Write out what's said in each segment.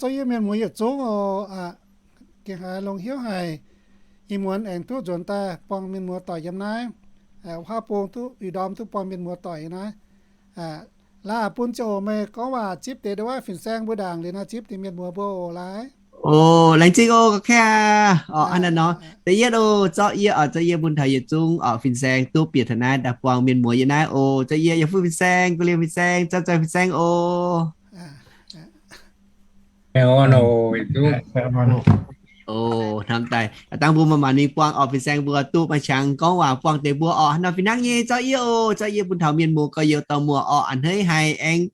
Zoux yie mienh muoz yietc zungv oc. Gengh haiz longx hnyouv haic. Ih muonz aengx duqv nzuonx daaih buangh mienh muoz doic yiem naaiv. Wuov bung duqv ih ndorm duqv buangh mienh muoz doic yiem naaiv. Laaix bun ziangh hoc meih gorngv waac zipv deix ndau wuov fin-saeng mbuo ndaangc liuz nor zipv deix mienh muoz mbuo oc laaix. Oc, laengz zingh oc, gorqv-kaeqv aac. Oc, hnangv naaiv nor, da'yietv oc, zorqv yie oc, zorqv yie bun taux yietc zungv oc fin-saeng duqv bieqc taux naaiv daaih buangh mienh muoz yiem naaiv oc. Zorqv yie yiem fuqv fin-saeng, guv liemh fin-saeng, zaang zaih fin-saeng oc. Oc, hnamv daaih dangh mbuo maaih maanc mingh buangh oc fin-saeng mbuo duqv maaih qangx gorngv waac buangh deix mbuo oc. Hnangv nor fih hnangv nyei, zorqv yie oc, zorqv yie bun taux mienh muoz gorx-youz dorh muoz oc a'hneiv haic aengx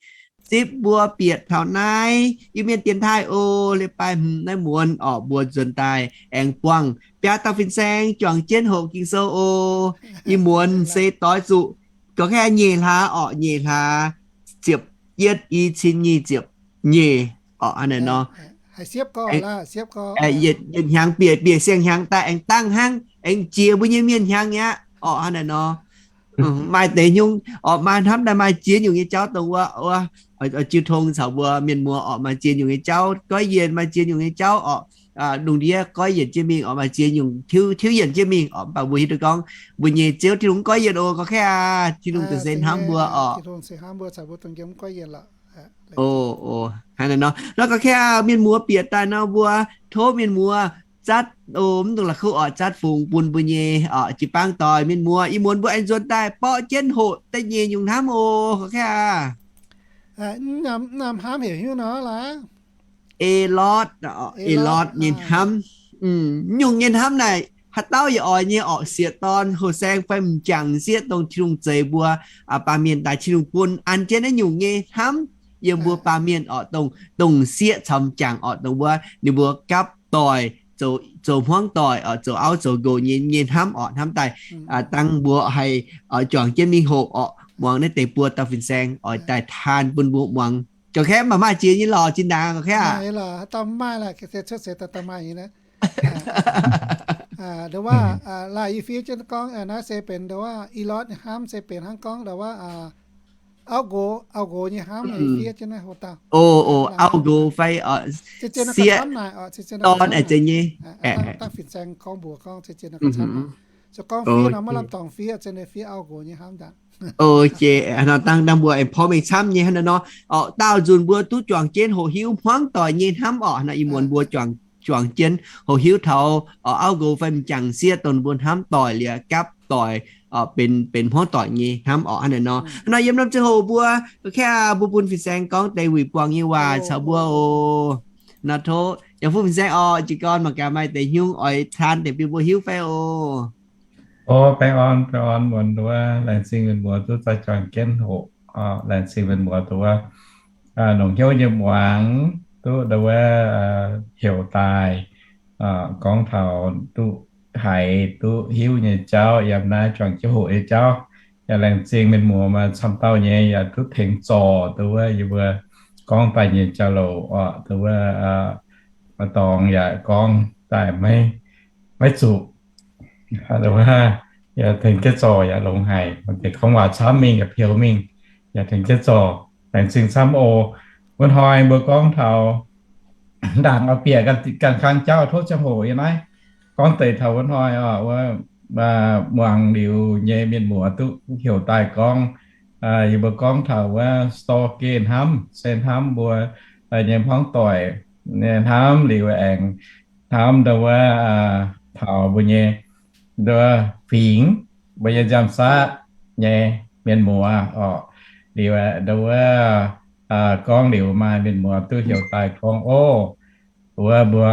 zipv mbuo bieqc taux naaiv Iu-Mienh dienx taaih oc. Leiz-baaix hmz naaiv muonz oc mbuo nzuonx daaih aengx buangh biaa dauh fin-saeng juangc jienv hoqc Ging-Sou oc. Ih muonz se doix zuqc gorqv-kaeqv nyeic hlaax oc, nyeic hlaax ziepc yietv i cin nyic ziepc nyeic oc. Hnangv naaiv nor, yietc hnyangx bieqc, bieqc siang-hnyangx daaih aengx dangh hnangv, aengx jiex mbuo nyei mienh hnyangx aqv oc. Hnangv naaiv nor, maaih deix nyungc oc, maaih hnamv daaih maaih ziex nyungc nyei jauv dongh wuov, jiu tong caux mbuo mienh muoz oc, maaih ziex nyungc nyei jauv goiv yienc, maaih ziex nyungc nyei jauv oc, lungh ndiev goiv yienc jienv mingh oc, maaih ziex nyungc tiuv, tiuv yienc jienv mingh oc. Mv baac mbuo hiuv duqv gorngv mbuo nyei Ziouv Tin-Hungh mv goiv yienc oc, gorqv-kaeqv aac. Tin-Hungh da'sen hnamv mbuo oc. Oc, hnangv naaiv nor, nor gorqv-kaeqv aac, mienh muoz bieqc daaih nor mbuo tov mienh muoz zatv, o, mv dungx la'kuqv oc, zatv fungx bun mbuo nyei oc jiu-baang doic mienh muoz. Ih muonz mbuo aengx nzuonx daaih borqv jienv hoqc da'nyeic nyungc hnamv oc, gorqv-kaeqv aac. Mv hnamv heuc hnyouv nor laaix? Elotv, Elotv nyei hnamv. Nyungc nyei hnamv naaic haaix dauh yaac oix nyei orqc, sieqv dorn, houh saeng fai m'jangc m'sieqv dongh Tin-Hungh zeix mbuo baamh mienh daaih, Tin-Hungh bun an jienv naaiv nyungc nyei hnamv yiem mbuo baamh mienh oc, dongh, dongh m'sieqv caux m'jangc oc, dongh wuov ninh mbuo gapv doic zoux hmuangv doic oc, zoux auv zoux nqox nyei, nyei hnamv oc. Hnamv daaih dangh mbuo haih juangc jienv mingh hoqc oc, muangx naaiv deix buo dauh fin-saeng oix daaih taan bun mbuo muangx. Gorqv-kaeqv maaih, maaih ziex nyei lorqc, zinh ndaangc gorqv-kaeqv aac. Ndau wuov, laaix yie fiev jienv gorngv naaiv se benx ndau wuov Elotv nyei hnamv, se benx hnangv gorngv ndau wuov auv nqox, auv nqox nyei hnamv. Fiev jienv naaiv, o, auv nqox fai sieqv dorn, zeiz nyei. Dangh fin-saeng gorngv mbuox gorngv, gorngv fiev nor maiv lamh dorngx fiev, fiev auv nqox nyei hnamv daaih. Ok, nor dangh, dangh mbuo aengx porv mengh camv nyei hnangv naaiv nor. Oc, daauh nzunc mbuo duqv juangc jienv hoqc hiuv hmuangv doic nyei hnamv oc. Naaiv ih muonz mbuo juangc, juangc jienv hoqc hiuv taux auv nqox fai m'jangc m'sieqv dongh mbuo hnamv doic liuz gapv doic benx, benx hmuangv doic nyei hnamv oc. Hnangv naaiv nor, nor yiem norm ziangh hoc mbuo, gorqv-kaeqv aac, mbuo bun fin-saeng gorngv deix wuic buangh nyei waac caux mbuo oc. Nor tov yiem fuqv fin-saeng oc, jiez gorn mangc gaax maaih deix nyungc oix taan deix bun mbuo hiuv fai oc. O, baengh orn, baengh orn muonz nduov, laengz zingh mienh muoz duqv daaih juangc jienv hoqc. Laengz zingh mienh muoz nduov, longc hnyouv nyei muangx duqv nduov heuc daaih gorngv taux duqv haiz duqv hiuv nyei jauv yiem naaiv juangc jienv hoqc nyei jauv. Yaac laengz zingh mienh muoz maaih camv dauh nyei yaac duqv tengx zorc nduov yie mbuo gorngv daaih nyei jauv-louc oc. Nduov maaih dorngx yaac gorngv daaih maiv zuqc. Nduov yaac tengx jienv zorc yaac longx haic, maaih deix gorngv waac camv mingh yaac peux mingh, yaac tengx jienv zorc. Laengz zingh camv oc. Wuov hnoi mbuo gorngv taux ndaangc oix bieqc ganh kang jauv, tov ziangh hoc yiem naaiv gorngv deix taux wuov hnoi oc, wuov muangx liuz nyei mienh muoz duqv heuc daaih gorngv, yie mbuo gorngv taux wuov store geh hnamv, se hnamv mbuo nyei hmuangv doic, hnamv liuz aengx hnamv nduov taux mbuo nyei nduov fingx, mbuo nyei nziaamv-saqv nyei mienh muoz oc. Liuz nduov gorngv liuz maaih mienh muoz duqv heuc daaih gorngv, o, wuov mbuo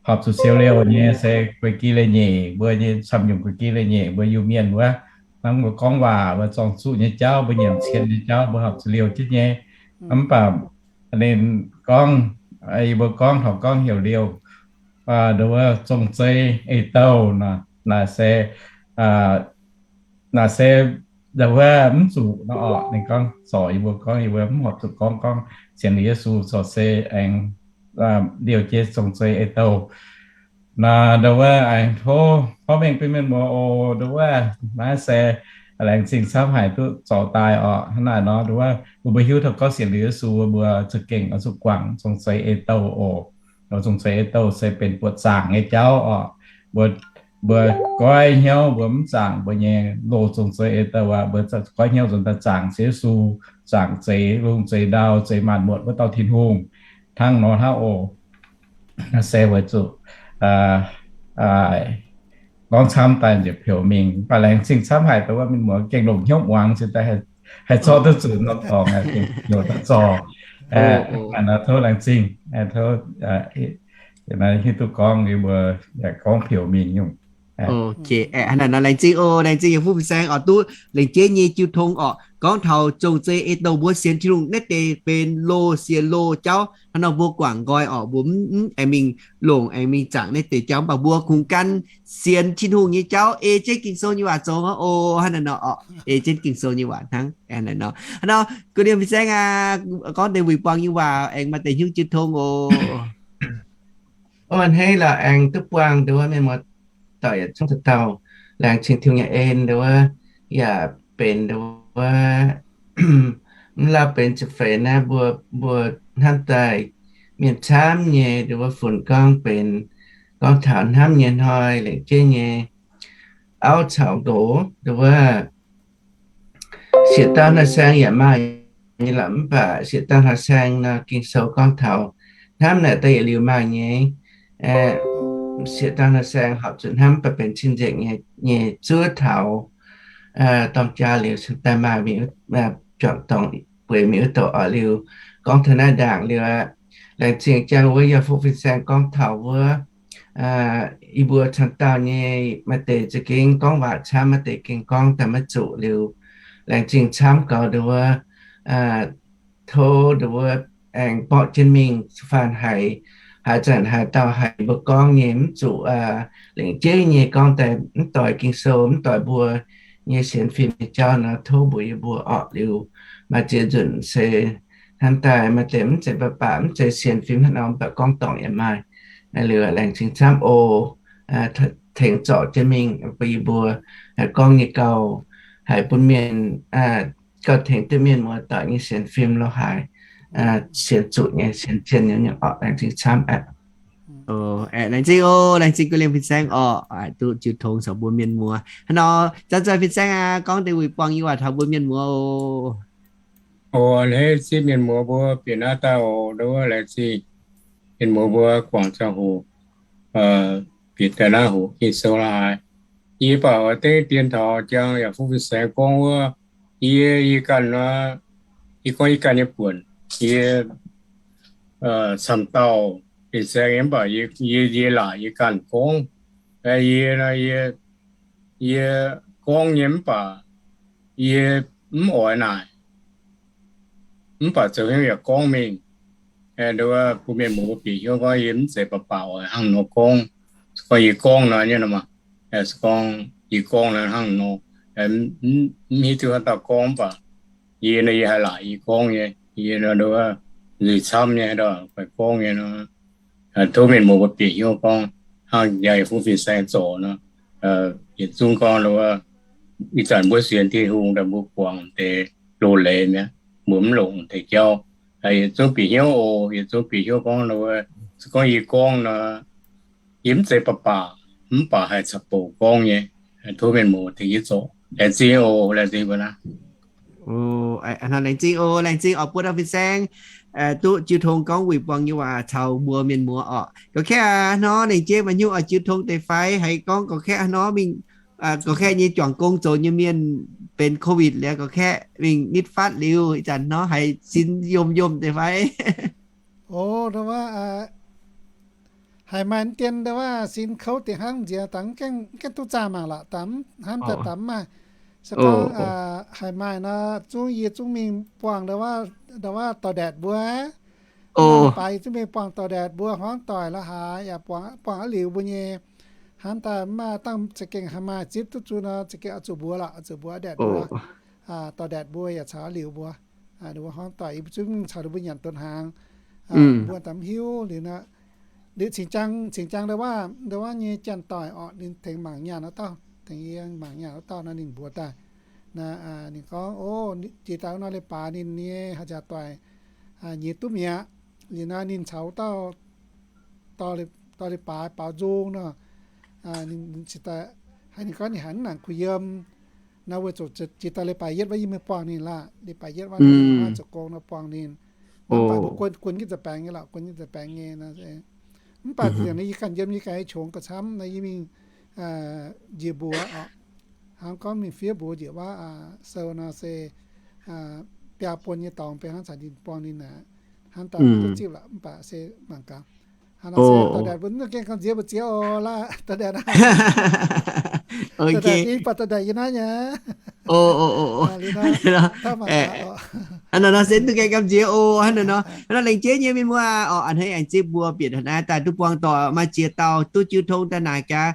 horpc zuqc siou liouh nyei se guei-gi leiz-nyeic, mbuo nyei camv nyungc guei-gi leiz-nyeic mbuo Iu-Mienh wuov, hnangv mbuo gorngv waac wuov zorng-zuqv nyei jauv, mbuo nyiemc cien nyei jauv, mbuo horpc zuqc liouh jienv nyei. Mv baac ninh gorngv, yie mbuo gorngv taux gorngv heuc liouh nduov zong-zei ei-douh nor, naaic se, naaic se nduov mv zuqc nor oc. Ninh gorngv zorc yie mbuo gorngv yie mbuo mv horpc zuqc gorngv, gorngv sienx liuz Yesu corc se aengx liouh jienv zong-zei ei-douh. Naaic nduov aengx tov porv mengh bun mienh muoz oc. Nduov naaiv se Laengz zingh camv haic duqv zorc daaih orqc. Hnangv naaic nor, nduov mbuo hiuv taux gorngv sienx liuz Yesu, mbuo za'gengh oix zuqc guangc zong-zeiz ei-douh oc. Zong-zeiz ei-douh se benx buoqc zaangc nyei jauv orqc. Mbuo, mbuo goiv hnyouv mbuo mv zaangc mbuo nyei loz zong-zeiz ei-douh aqv. Mbuo goiv hnyouv nzuonx daaih zaangc Ziouv Yesu, zaangc zeix lungh zeix ndau, zeix maanc muotc wuov dauh Tin-Hungh. Hnangv nor hnangv oc. Se weic zuqc gorngv camv daaih nziex peux mingh, mv baac laengz zingh camv haic dongh wuov mienh muoz gengh longc hnyouv muangx cingx daaih haih zorqv duqv zuqc norm dorngx, gengh heuc daaih zorc. Tov laengz zingh, tov hiuv duqv gorngv yie mbuo yaac gorngv peux mingh nyungc. Hnangv naaic nor laengz zingh oc, laengz zingh yiem fuqv fin-saeng oc, duqv lengc jeiv nyei jiu tong orqc. Gorngv taux zong-zeiz ei-douh mbuo sienx Tin-Hungh naaiv deix benx loz sienx loz jauv hnangv nor mbuo guangc nqoi orqc, mbuo mv aengx mingh longc aengx mingh zaangc naaiv deix jauv, mv baac mbuo kungx gan sienx Tin-Hungh nyei jauv ei jienv Ging-Sou nyei waac zoux oc. Hnangv naaic nor orqc, ei jienv Ging-Sou nyei waac hnangv. Hnangv naaic nor, hnangv nor gu liemh fin-saeng aac, gorngv deix wuic buangh nyei waac aengx maaih deix hnyouv jiu tong oc. Hneiv lorqc, aengx duqv buangh nduov mienh muoz-doic yietc zungv dauh dauh. Laengz zingh Tin-Hungh nyei en nduov, yaac benx nduov mv lauh benx ziepc feix naaiv mbuo, mbuo hnamv daaih mienh camv nyei nduov funx gorngv benx gorngv taux hnamv nyei hnoi lengc jeiv nyei auv caux nqox nduov. Sieqv dauh hnoi saeng yaac maaih nyei lorqc, mv baac sieqv dauh hnoi saeng nor Ging-Sou gorngv taux hnamv naaic daaih yietc liuz maaih nyei. Sieqv dauh hnoi saeng horpc zuqc hnamv baac benx cing-nzengc nyei zuov taux dorng jaa liuz cingx daaih maaih juangc dorngc bueix mingh wuov douc oc. Liuz gorngv taux naaiv ndaangc liuz aqv, laengz zingh jangx wuov yaac fuqv fin-saeng gorngv taux wuov yie mbuo cingx dauh nyei maaih deix za'gengh gorngv waac camv, maaih deix gengh gorngv daaih maiv zuqc liuz, laengz zingh camv gaux nduov, tov nduov aengx borqv jienv mingh faan haiz, haaix zanc haaix dauh haiz mbuo gorngv nyei mv zuqc lengc jeiv nyei gorngv daaih mv doix Ging-Sou, mv doix mbuo nyei sienx fim nyei jauv nor, tov mbuox yie mbuo orqc. Liuz maaih ziex nzunc se hnamv daaih maaih deix mv zeiz baac baac mv zeiz sienx fim hnangv nor, mv baac gorngv dorngc yaac maaih. Liuz laengz zingh camv oc. Tengx zorc jienv mingh bun yie mbuo haiz gorngv nyei gauh haiz bun mienh, gauh tengx duqv mienh muoz-doic nyei sienx fim lo haic, sienx zuqc nyei, sienx zien nyei orqc. Laengz zingh camv aqv. Laengz zingh oc, laengz zingh gu liemh fin-saeng orqc, duqv jiu tong caux mbuo mienh muoz. Hnangv nor, zanc zoih fin-saeng aac, gorngv deix wuic buangh yie waac taux mbuo mienh muoz oc. Oc, a'hneiv zieqv mienh muoz mbuo bieqc naaiv daaih oc, nduov laengz zingh mienh muoz mbuo guangc ziangh hoc bieqc daaih naaiv hoc Ging-Sou la'haaix. Yie baac oix dengv dien taux jangx yaac fuqv fin-saeng gorngv wuov, yie, yie ganh nor, yie gorngv yie ganh nyei buonc, yie camv dauh fin-saeng nyei, mv baac yie, yie laaic yie ganh gorngv. Yie nor, yie, yie gorngv nyei mv baac yie mv oix naaic, mv baac zoux hnyouv yaac gorngv mingh. Nduov bun mienh muoz bieqc hnyouv gorngv yie mv zeiz baac baac oix hnangv nor gorngv. Se gorngv yie gorngv nor nyei nor maah, se gorngv yie gorngv nor hnangv nor, mv hiuv duqv haaix dauh gorngv mv baac yie nor, yie haih laaic yie gorngv nyei. Yie nor, nduov nzuih camv nyei haaix dauh fai gorngv nyei nor, tov mienh muoz mbuo bieqc hnyouv gorngv hnangv yie fuqv fin-saeng zorc nor, yietc zungv gorngv nduov ih zanc mbuo sienx Tin-Hungh daaih mbuo guangc deix loz-leiz mi'aqv, mbuo mv longc deix jauv. Yietc zungv bieqc hnyouv oc, yietc zungv bieqc hnyouv gorngv nduov, se gorngv yie gorngv nor, yie mv zeiz baac baac, mv baac haih caux bouc gorngv nyei. Tov mienh muoz tengx yie zorc. Laengz zingh oc, laengz zingh mbuo naaiv. Laengz zingh oc, laengz zingh oc, buo dauh fin-saeng duqv jiu tong gorngv wuic buangh nyei waac caux mbuo mienh muoz orqc. Gauh kaeqv aqv, hnangv nor lengc jeiv maaih nyungc oix jiu tong deix fai? Haiz gorngv gauh kaeqv hnangv nor mingh, gauh kaeqv nyei juangc gong zoux nyei mienh benx COVID liuz, gauh kaeqv mingh nitv fatv liuz, ih zanc hnangv haiz sin yomh yomh deix fai? O, ndo wuov, haiz maaih dien ndo wuov sin kouv deix hnangv nziex dangh gaengh duqv zaah mangc lorqc, daaih hnamv daaih daaih mv maaih. Se gorngv haiz maaih nor, zungv yie zungv mingh buangh ndo wuov dorh ndaetc mbuo. Baaix yie zungv mingh buangh dorh ndaetc mbuo hmuangv doic la'haaix yaac buangh aqv liuz mbuo nyei hnamv daaih mv maaih dangh za'gengh haaix maaih zipv duqv zuqc nor, za'gengh oix zuqc mbuox lorqc, oix zuqc mbuox ndaetc mbuo, dorh ndaetc mbuo yaac caux aqv liuz mbuo, ninh mbuo hmuangv doic yie zungv mingh caux ninh mbuo nyanc donx hnaangx. Mbuo daaih mv hiuv liuz nor, liuz cingx jang, cingx jang ndo wuov, ndo wuov nyei janx-doic orqc, ninh tengx mangc nyaanh wuov dauh, tengx yie mangc nyaanh wuov dauh nor ninh mbuox daaih. Ninh gorngv, o, jiex daaih wuov nor leiz-baaix ninh nyei haaix jaax doic nyiex duqv mi'aqv. Liuz nor ninh caux wuov dauh dorh leiz-baaix baaux nzung nor, ninh haiz ninh gorngv ninh haiz mv nangc kuh yiem. Naaiv weic zuqc jiex daaih leiz-baaix yietv wuov yie mingh buangh ninh laah. Leiz-baaix yietv wuov nor, yie mingh zoux gong nor buangh ninh. Mv baac mbuo guon, guon jienv nza'baengx nyei lorqc, guon jienv nza'baengx nyei. Mv baac yie ganh yiem, yie ganh qongx ga'camv nor, yie mingh njiec mbuox oc. Hnangv gorngv mingh fiev mbuox njiec wuov sou nor se biaa buonc nyei dorngx benx hnangv caux ninh buangh ninh aqv. Hnangv daaih mv duqv zipv lorqc, mv baac se mangc gaax. Hnangv nor se dorh ndaatc mbuo mv duqv gaengh gamh nziex mbu'ziex oc laah, dorh ndaatc. Dorh ndaatc yie, baac dorh ndaatc yie naaiv nyei. Hnangv nor se mv duqv gaengh gamh nziex oc. Hnangv nor nor, hnangv nor laengz jeiv nyei mienh muoz oc, a'hneiv aengx zipv mbuo bieqc naaiv daaih duqv buangh doic, maaih ziex dauh duqv jiu tong daaih naaic gaax,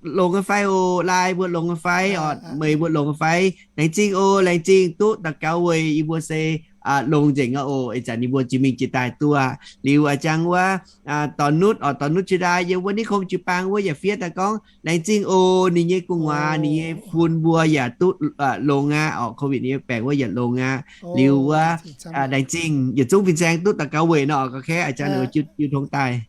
longx nyei fai oc, laai mbuo longx nyei fai oc, meih mbuo longx nyei fai. Laengz zingh oc, laengz zingh duqv daux gaux weic yie mbuo se longx nzengc aqv oc. Ih zanc yie mbuo jiex mingh jiex daaih duqv liuz a'jang wuov dorh nutv oc, dorh nutv jiex daaih yiem wuov Ninh Kong Jiu-Baang wuov yaac fiev daaih gorngv laengz zingh oc, ninh nyei gu'nguaaz, ninh nyei fun mbuo yaac duqv longx aqv oc, COVID nyei baengc wuov yaac longx aqv. Liuz wuov laengz zingh yietc zungv fin-saeng duqv daux gaux weic nor oc, ga'kaeqv a'jang ninh mbuo jiu tong daaih.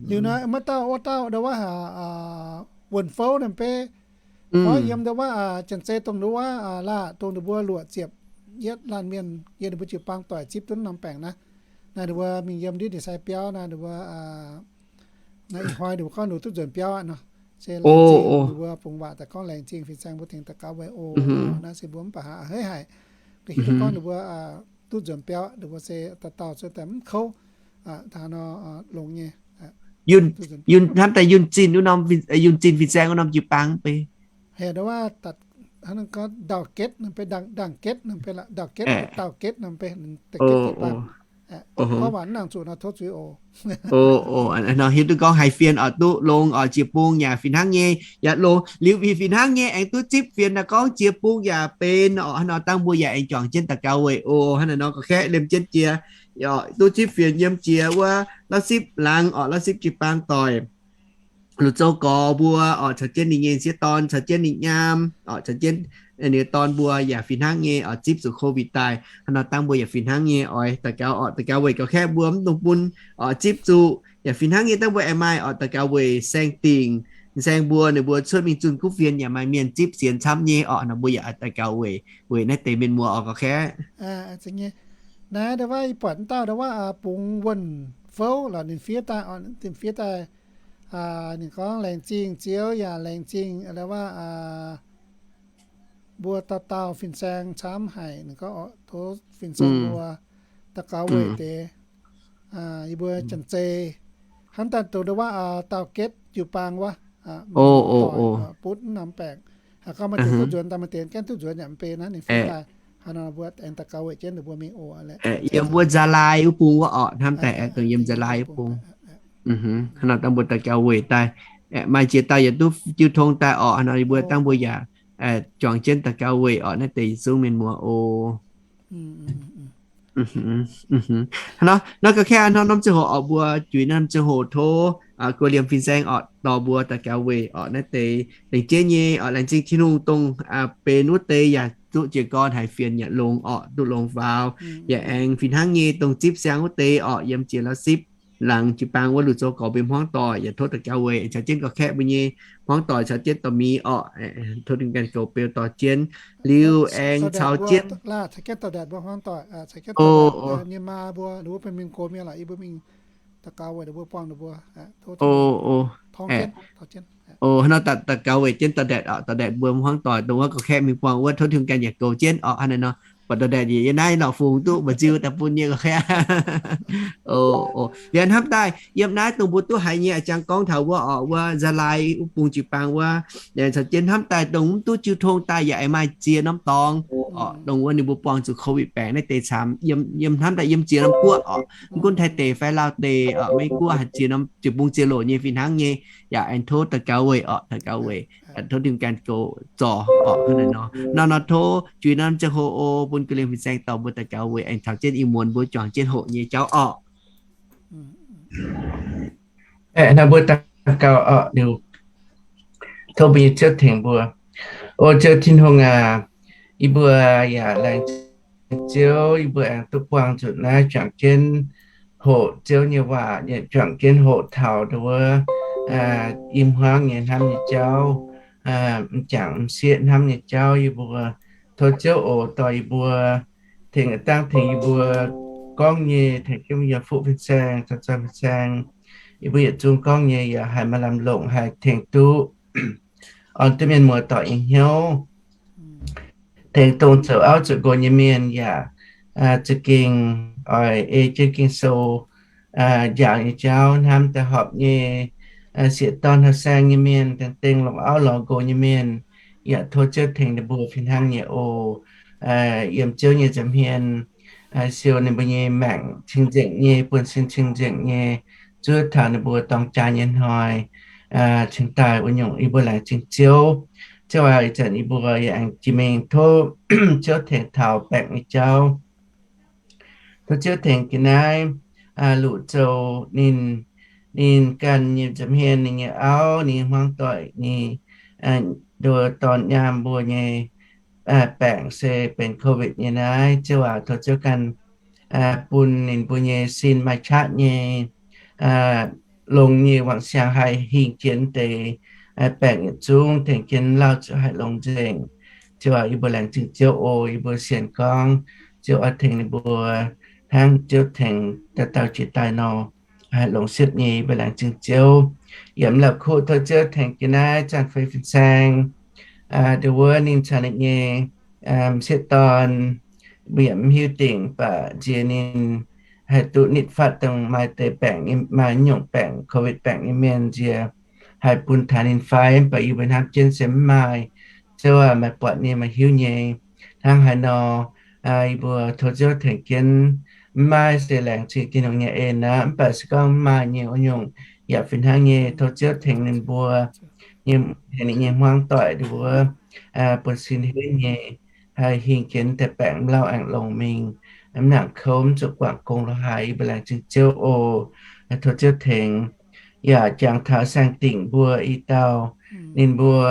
Liuz nor maiv dauh wuov dauh ndau wuov haaix, wuonh fouv naaiv beiv fai yiem ndau wuov janx-zei dongh ndau wuov laah, dongh ninh mbuo luoqc ziepc yietv laanh mienh yiem ninh mbuo jiu-baang doic zipv duqv norm baengc naaiv. Naaiv ninh mbuo mingh yiem ndiev ndie-sai biauv naaiv, ninh mbuo naaiv ih hnoi ninh mbuo gorngv ninh mbuo duqv nzuonx biauv aqv nor. Se laengz zingh ninh mbuo bungx waac daaih gorngv laengz zingh fin-saeng mbuo tengx daux gaux weic oc. Naaiv se mbuo mv baac haiz haiz ga'hiev duqv gorngv ninh mbuo duqv nzuonx biauv, ninh mbuo se dauh dauh cuotv daaih mv kouv. Hnangv nor longx nyei. Yunh, hnamv daaih Yunh zinh wuov norm, Yunh zinh fin-saeng wuov norm jiu-baang mv bei. Heuc ndau wuov, hnangv gorngv Ndau-Getv nor mv bei, Ndang-Getv nor mv bei lorqc, Ndau-Getv, Ndau-Getv nor mv bei, Ndau-Getv jiu-baang. Gorngv waac mv nangc zuqc nor tov zuiz oc. O, nor hiuv duqv gorngv haiz fienx oc, duqv longx oc, jiex bung yaac fih hnangv nyei yaac longx. Liuz fih, fih hnangv nyei aengx duqv zipv fienx naaiv gorngv jiex bung yaac benx oc. Hnangv nor dangh mbuo yaac aengx juangc jienv daux gaux weic oc. Hnangv naaiv nor ga'kaeqv liemh jienv jiex, duqv zipv fienx yiem jiex wuov Lauv Sipv laangz oc, Lauv Sipv jiu-baang doic. Luz Zou Gorx mbuo oc, caux jienv ninh nyei sieqv dorn, caux jienv ninh nyaam oc, caux jienv ninh dorn mbuo yaac fih hnangv nyei oc, zipv zuqc COVID daaih. Hnangv nor dangh mbuo yaac fih hnangv nyei oix daux gaux oc, daux gaux weic ga'kaeqv mbuo mv dungx bun oc, zipv zuqc yaac fih hnangv nyei dangh mbuo aengx maaih oc, daux gaux weic saeng-dingc, saeng mbuo, ninh mbuo cuotv mingh zunh kuv fienx yaac maaih mienh zipv sienx camv nyei oc. Nor mbuo yaac daux gaux weic, weic naaiv deix mienh muoz oc, ga'kaeqv. Naaiv ndau wuov ih buatc dauh ndau wuov bungx wuonh fouv lorqc, ninh fiev daaih, ninh fiev daaih, ninh gorngv laengz zingh Ziouv yaac laengz zingh ndau wuov mbuo dauh dauh fin-saeng camv haic. Ninh gorngv tov fin-saeng mbuo daux gaux weic deix yie mbuo janx-zei. Hnangv daaih dongh ndau wuov Ndau-Getv jiu-baang wuov, butv norm baengc. Haaix gorngv maaih deix duqv nzuonx daaih, maaih deix gaengh duqv nzuonx yaac mv bei naaiv ninh fiev daaih. Hnangv nor mbuo aengx daux gaux weic jienv ninh mbuo mingh oc. Yiem wuov Gia Lai wuov bung wuov oc, hnamv daaih aengx dongh yiem Gia Lai wuov bung. Hnangv nor dangh mbuo daux gaux weic daaih, maaih ziex dauh yaac duqv jiu tong daaih oc. Hnangv nor yie mbuo dangh mbuo yaac juangc jienv daux gaux weic oc, naaiv deix yietc zungv mienh muoz oc. Hnangv nor, nor ga'kaeqv hnangv norm ziangh hoc oc, mbuo juix norm ziangh hoc tov gox liemh fin-saeng oc, dorh mbuo daux gaux weic oc, naaiv deix laengz jeiv nyei oc, laengz zingh Tin-Hungh dongh benx wuov deix yaac duqv jiez gorn haiz fienx yaac longx oc, duqv longx faaux, yaac aengx fih hnangv nyei dongh zipv siang wuov deix oc, yiem jiex Lauv Sipv laangz jiu-baang wuov Luz Zou Gorx mbuo nyei hmuangv doic, yaac tov daux gaux weic caux jienv gorqv-kaeqv mbuo nyei hmuangv doic caux jienv dorh mingh oc, tov Tin-Hungh ganh goux beu dorh jienv, liuz aengx caux jienv, o, hnangv nor daux gaux weic jienv dorh ndaatc oc, dorh ndaatc mbuo hmuangv doic dongh wuov gorqv-kaeqv mingh buangh wuov, tov Tin-Hungh ganh yaac goux jienv oc. Hnangv naaiv nor, buatc dorh ndaatc yie naaiv lorqc fungx duqv mba'nziu daaih bun nyei gorqv-kaeqv. O, liuz hnamv daaih yiem naaiv dongh mbuo duqv haiz nyei a'jang gorngv taux wuov oc, wuov Gia Lai wuov bung jiu-baang wuov, caux jienv hnamv daaih dongh mv duqv jiu tong daaih yaac aengx maaih ziex norm dorngx oc, dongh wuov ninh mbuo buangh zuqc COVID baengc naaiv deix camv, yiem hnamv daaih yiem ziex norm guoqv oc, mv gunv Taiv deic fai Laauh deic oc, maiv gunv haaix ziex norm ziepc bung ziex loc nyei fih hnangv nyei, yaac aengx tov daux gaux weic oc, daux gaux weic, tov Tin-Hungh ganh goux zorc oc. Hnangv naaiv nor, nor nor tov juix norm ziangh hoc oc, bun gox liemh fin-saeng dorh mbuo daux gaux weic aengx caux jienv ih muonz mbuo juangc jienv hoqc nyei jauv oc. Aeqv, naaiv mbuo daux gaux oc, liuz tov mbuo nyei Ziouv tengx mbuo. O Ziouv Tin-Hungh aac, yie mbuo yaac laengz zingh Ziouv, yie mbuo aengx duqv buangh nzunc naaiv juangc jienv hoqc Ziouv nyei waac, juangc jienv hoqc taux ndon wuov i hmuangv nyei hnamv nyei jauv, m'jangc m'sieqv hnamv nyei jauv. Yie mbuo tov Ziouv oc dorh yie mbuo tengx, dangv tengx yie mbuo gorngv nyei, tengx jienv yie mbuo nyei fuqv fin-saeng, caux zoi fin-saeng, yie mbuo yietc zungv gorngv nyei yaac haih maaih lamh longc, haih tengx duqv orn duqv mienh muoz-doic nyei hnyouv, tengx dongh zoux auv zoux nqox nyei mienh yaac za'gengh oix ei jienv Ging-Sou njaaux nyei jauv, hnamv daaih horpc nyei, sieqv dorn haaix saeng nyei mienh, dengh dengh longc auv lorz nqox nyei mienh, yaac tov Ziouv tengx ninh mbuo fih hnangv nyei oc. Yiem Ziouv nyei nza'hmien siou ninh mbuo nyei maengc cing-nzengc nyei, buonv-sin cing-nzengc nyei, zuov taux ninh mbuo dorng jaa nyei hnoi cingx daaih wuov nyungc, yie mbuo laengz zingh Ziouv. Ziouv aac, ih zanc yie mbuo yaac aengx jiex mingh tov Ziouv tengx taux baengc nyei jauv. Tov Ziouv tengx ga'naaiv Luqc Zou ninh, ninh ganh nyei nza'hmien, ninh nyei auv, ninh nyei hmuangv doic, ninh nduov dorn nyaam mbuo nyei baengc se benx COVID nyei naaiv. Ziouv aac, tov Ziouv ganh bun ninh mbuo nyei sin maaih qaqv nyei, longx nyei wangc siangx haih hingh jienv deix baengc yietc zungv, tengx jienv lauh zuqc haih longx nzengc. Ziouv aac, yie mbuo laengz zingh Ziouv oc. Yie mbuo sienx gorngv Ziouv oix tengx ninh mbuo hnangv Ziouv tengx dauh dauh jiex daaih nor, haih longx siepv nyei. Yie mbuo laengz zingh Ziouv. Yaac mv la'kuqv tov Ziouv tengx jienv naaiv Zaanh Fei fin-saeng, ndon wuov ninh caux ninh nyei m'sieqv dorn, mbuo yaac mv hiuv dingc, mv baac nziex ninh haih duqv nitv fatv dongh maaih deix baengc, maaih nyungc baengc, COVID baengc nyei mienh nziex haih bun taux ninh fai, mv baac yie mbuo hnamv jienv se mv maaih. Ziouv aac, maaih buatc nyei, maaih hiuv nyei. Hnangv haaix nor, yie mbuo tov Ziouv tengx jienv. Mv maaih se laengz zingh Tin-Hungh nyei en aqv. Mv baac se gorngv mv maaih nyei wuov nyungc, yaac fih hnangv nyei, tov Ziouv tengx ninh mbuo, tengx ninh nyei hmuangv doic ndon wuov buonv-sin henv nyei, haih hingh jienv deix baengc mv lauh aengx longx mingh, mv nangc kouv, mv zuqc guangc gong lorz haaix. Yie mbuo laengz zingh Ziouv oc. Tov Ziouv tengx. Yaac jangx taux saeng-dingc mbuo i dauh, ninh mbuo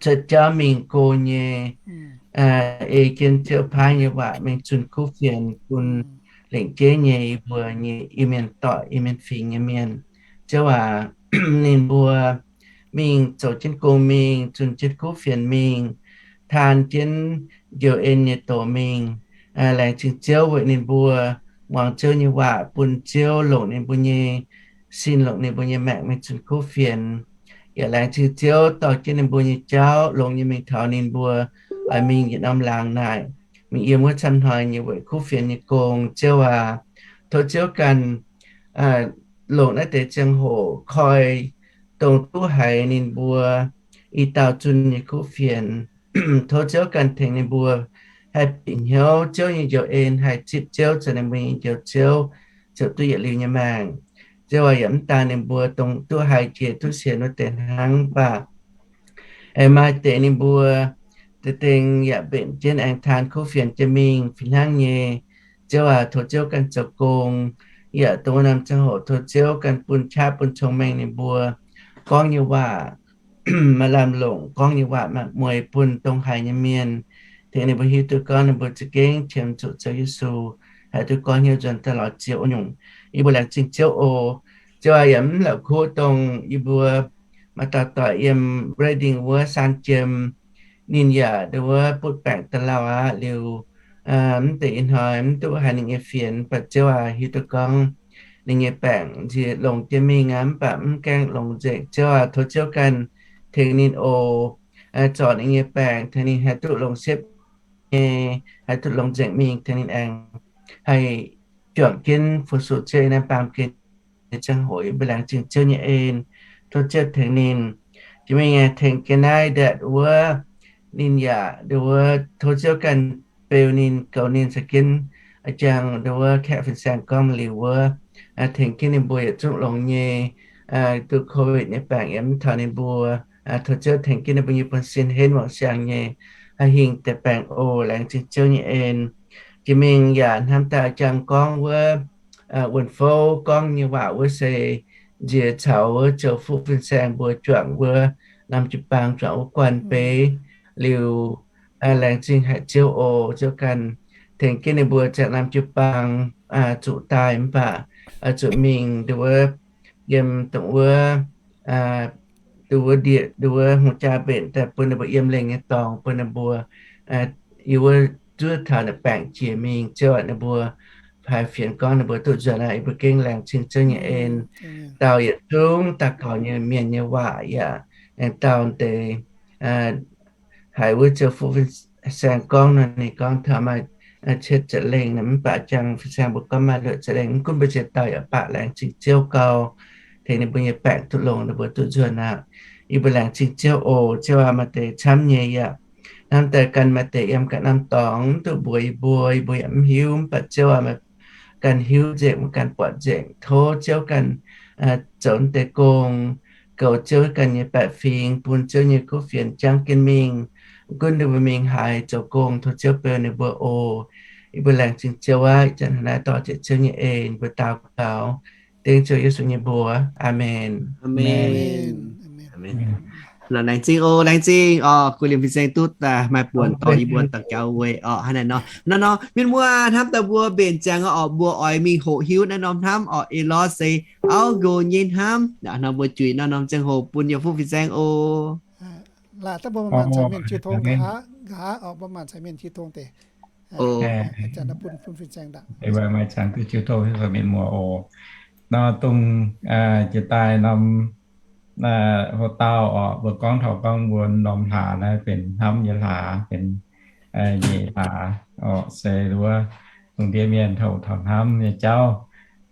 cuotv jauv mingh go nyei, ei jienv Ziouv paaiv nyei waac mingh zunh kuv fienx bun lengc jeiv nyei yie mbuo nyei Iu-Mienh doic, Iu-Mienh fingx nyei mienh. Ziouv aac, ninh mbuo mingh zoux jienv gong mingh, zunh jienv kuv fienx mingh, taan jienv njoux en nyei doz mingh. Laengz zingh Ziouv weic ninh mbuo muangx Ziouv nyei waac, bun Ziouv longc ninh mbuo nyei sin, longc ninh mbuo nyei maengc mingh zunh kuv fienx. Yaac laengz zingh Ziouv dorh jienv ninh mbuo nyei jauv longx nyei mingh taux ninh mbuo oix mingh yietc norm laangz naaic, mingh yiem wuov camv hnoi nyei weic kuv fienx nyei gong. Ziouv aac, tov Ziouv ganh longc naaiv deix ziangh hoc koi dongh duqv haiz ninh mbuo i dauh zunh nyei kuv fienx. Tov Ziouv ganh tengx ninh mbuo haih bieqc hnyouv Ziouv nyei njoux en, haih zipv Ziouv zoux ninh mbuo nyei Njoux Ziouv, ziouc duqv yietc liuz nyei maengc. Ziouv aac, yaac mv daan ninh mbuo dongh duqv haiz jiex duqv sienx wuov deix hnangv, mv baac aengx maaih deix ninh mbuo deix dengh yaac mbenc jienv aengx taan kuv fienx jienv mingh fih hnangv nyei. Ziouv aac, tov Ziouv ganh zoux gong. Yaac dongh wuov norm ziangh hoc tov Ziouv ganh bun qaqv bun cong-mengh ninh mbuo gorngv nyei waac maaih lamh longc, gorngv nyei waac maaih mueiz bun dongh haiz nyei mienh, tengx ninh mbuo hiuv duqv gorngv ninh mbuo za'gengh qiemx zuqc Ziouv Yesu, haih duqv goiv hnyouv nzuonx daaih lorz Ziouv wuov nyungc. Yie mbuo laengz zingh Ziouv oc. Ziouv aac, yaac mv la'kuqv dongh yie mbuo maaih dauh doic yiem Redding wuov saan jiem, ninh yaac ndon wuov butv baengc da'lauh aqv. Liuz mv deix ih hnoi mv duqv haiz ninh nyei fienx, mv baac Ziouv aac, hiuv duqv gorngv ninh nyei baengc nziex longc jienv mingh aqv, mv baac mv gaengh longc nzengc. Ziouv aac, tov Ziouv ganh tengx ninh oc, zorc ninh nyei baengc, tengx ninh haih duqv longc siepv nyei, haih duqv longc nzengc mingh, tengx ninh aengx haih juangc jienv fu-sux Ziouv yiem naaiv baamh gen nyei ziangh hoc. Yie mbuo laengz zingh Ziouv nyei en. Tov Ziouv tengx ninh. Jiex mingh aengx tengx ga'naaiv Ndatc wuov, ninh yaac ndon wuov tov Ziouv ganh beu ninh, goux ninh, caux jienv a'jang ndon wuov kaeqv fin-saeng gorngv liuz wuov, tengx jienv ninh mbuo yietc zungv longx nyei, duqv COVID nyei baengc yaac mv taux ninh mbuo. Tov Ziouv tengx jienv ninh mbuo nyei buonv-sin henv wangc siangx nyei, haih hingh deix baengc oc. Laengz zingh Ziouv nyei en. Jiex mingh yaac hnamv daaih a'jang gorngv wuov, wuon-fouv gorngv nyei waac wuov se nziex caux wuov zoux fuqv fin-saeng mbuo juangc wuov norm jiu-baang, juangc wuov guanh beiv, Liuz, laengz zingh haic Ziouv oc. Ziouv ganh tengx jienv ninh mbuo ziangh norm jiu-baang zuqc daaih mv baac zuqc mingh nduov yiem dongh wuov, nduov wuov ndie, nduov wuov hungh jaa mbenc daaih bun ninh mbuo yiem lengh nyei dorngx, bun ninh mbuo yiem wuov zuov taux ninh baengc jiex mingh. Ziouv aac, ninh mbuo haiz fienx gorngv ninh mbuo duqv nzuonx aqv. Yie mbuo gengh laengz zingh Ziouv nyei en, dauh yietc zungv daux gaux nyei mienh nyei waac yaac aengx dauh deix haiz wuov Ziouv Fu Fin Saeng gorngv nor, ninh gorngv taux maaih cietv za'lengh, mv baac jangx Fin Saeng mbuo gorngv maaih luoqc za'lengh. Mv gunv mbuo ziex dauh yaac baac laengz zingh Ziouv gau, tengx ninh mbuo nyei baengc duqv longx, ninh mbuo duqv nzuonx aqv. Yie mbuo laengz zingh Ziouv oc. Ziouv aac, maaih deix camv nyei yaac hnamv daaih ganh maaih deix yiem ganh norm dorngx mv duqv mbuox yie mbuo, yie mbuo yaac mv hiuv. Mv baac Ziouv aac, meih ganh hiuv nzengc, meih ganh buatc nzengc. Tov Ziouv ganh zoux deix gong, goux Ziouv ganh nyei baeqc fingx, bun Ziouv nyei kuv fienx jangv jienv mingh. Mv gunv ninh mbuo mingh haaix zoux gong, tov Ziouv beu ninh mbuo oc. Yie mbuo laengz zingh Ziouv aqv. Ih zanc hnangv naaiv dorh jienv Ziouv nyei en mbuo daux gaux, dengv Ziouv Yesu nyei mbuox. Aamen. Laengz zingh oc, laengz zingh oc. Gu Liemh Fin Saeng duqv daaih maaih buonc dorh yie mbuo daux gaux weic orqc. Hnangv naaiv nor, nor nor mienh muoz hnamv daaih mbuo mbenc ziangx orqc, mbuo oix mingh hoqc hiuv naaiv norm hnamv orqc, eix lorz se auv nqox nyei hnamv. Nor mbuo juix naaiv norm ziangh hoc bun yie Fu Fin Saeng oc. Laaix daaih mbuo maaih maanc caux mienh jiu tong nqa'haav, nqa'haav orqc, mbuo maaih maanc caux mienh jiu tong deix. Maaih maanc caux duqv jiu tong mienh muoz oc. Nor dongh jiex daaih norm hoc-dauh orqc, mbuo gorngv taux gorngv mbuo norm hlaax naaiv benx hnamv nyei hlaax, benx nyeic hlaax orqc, se wuov dongh ndiev mienh hoqc taux hnamv nyei jauv.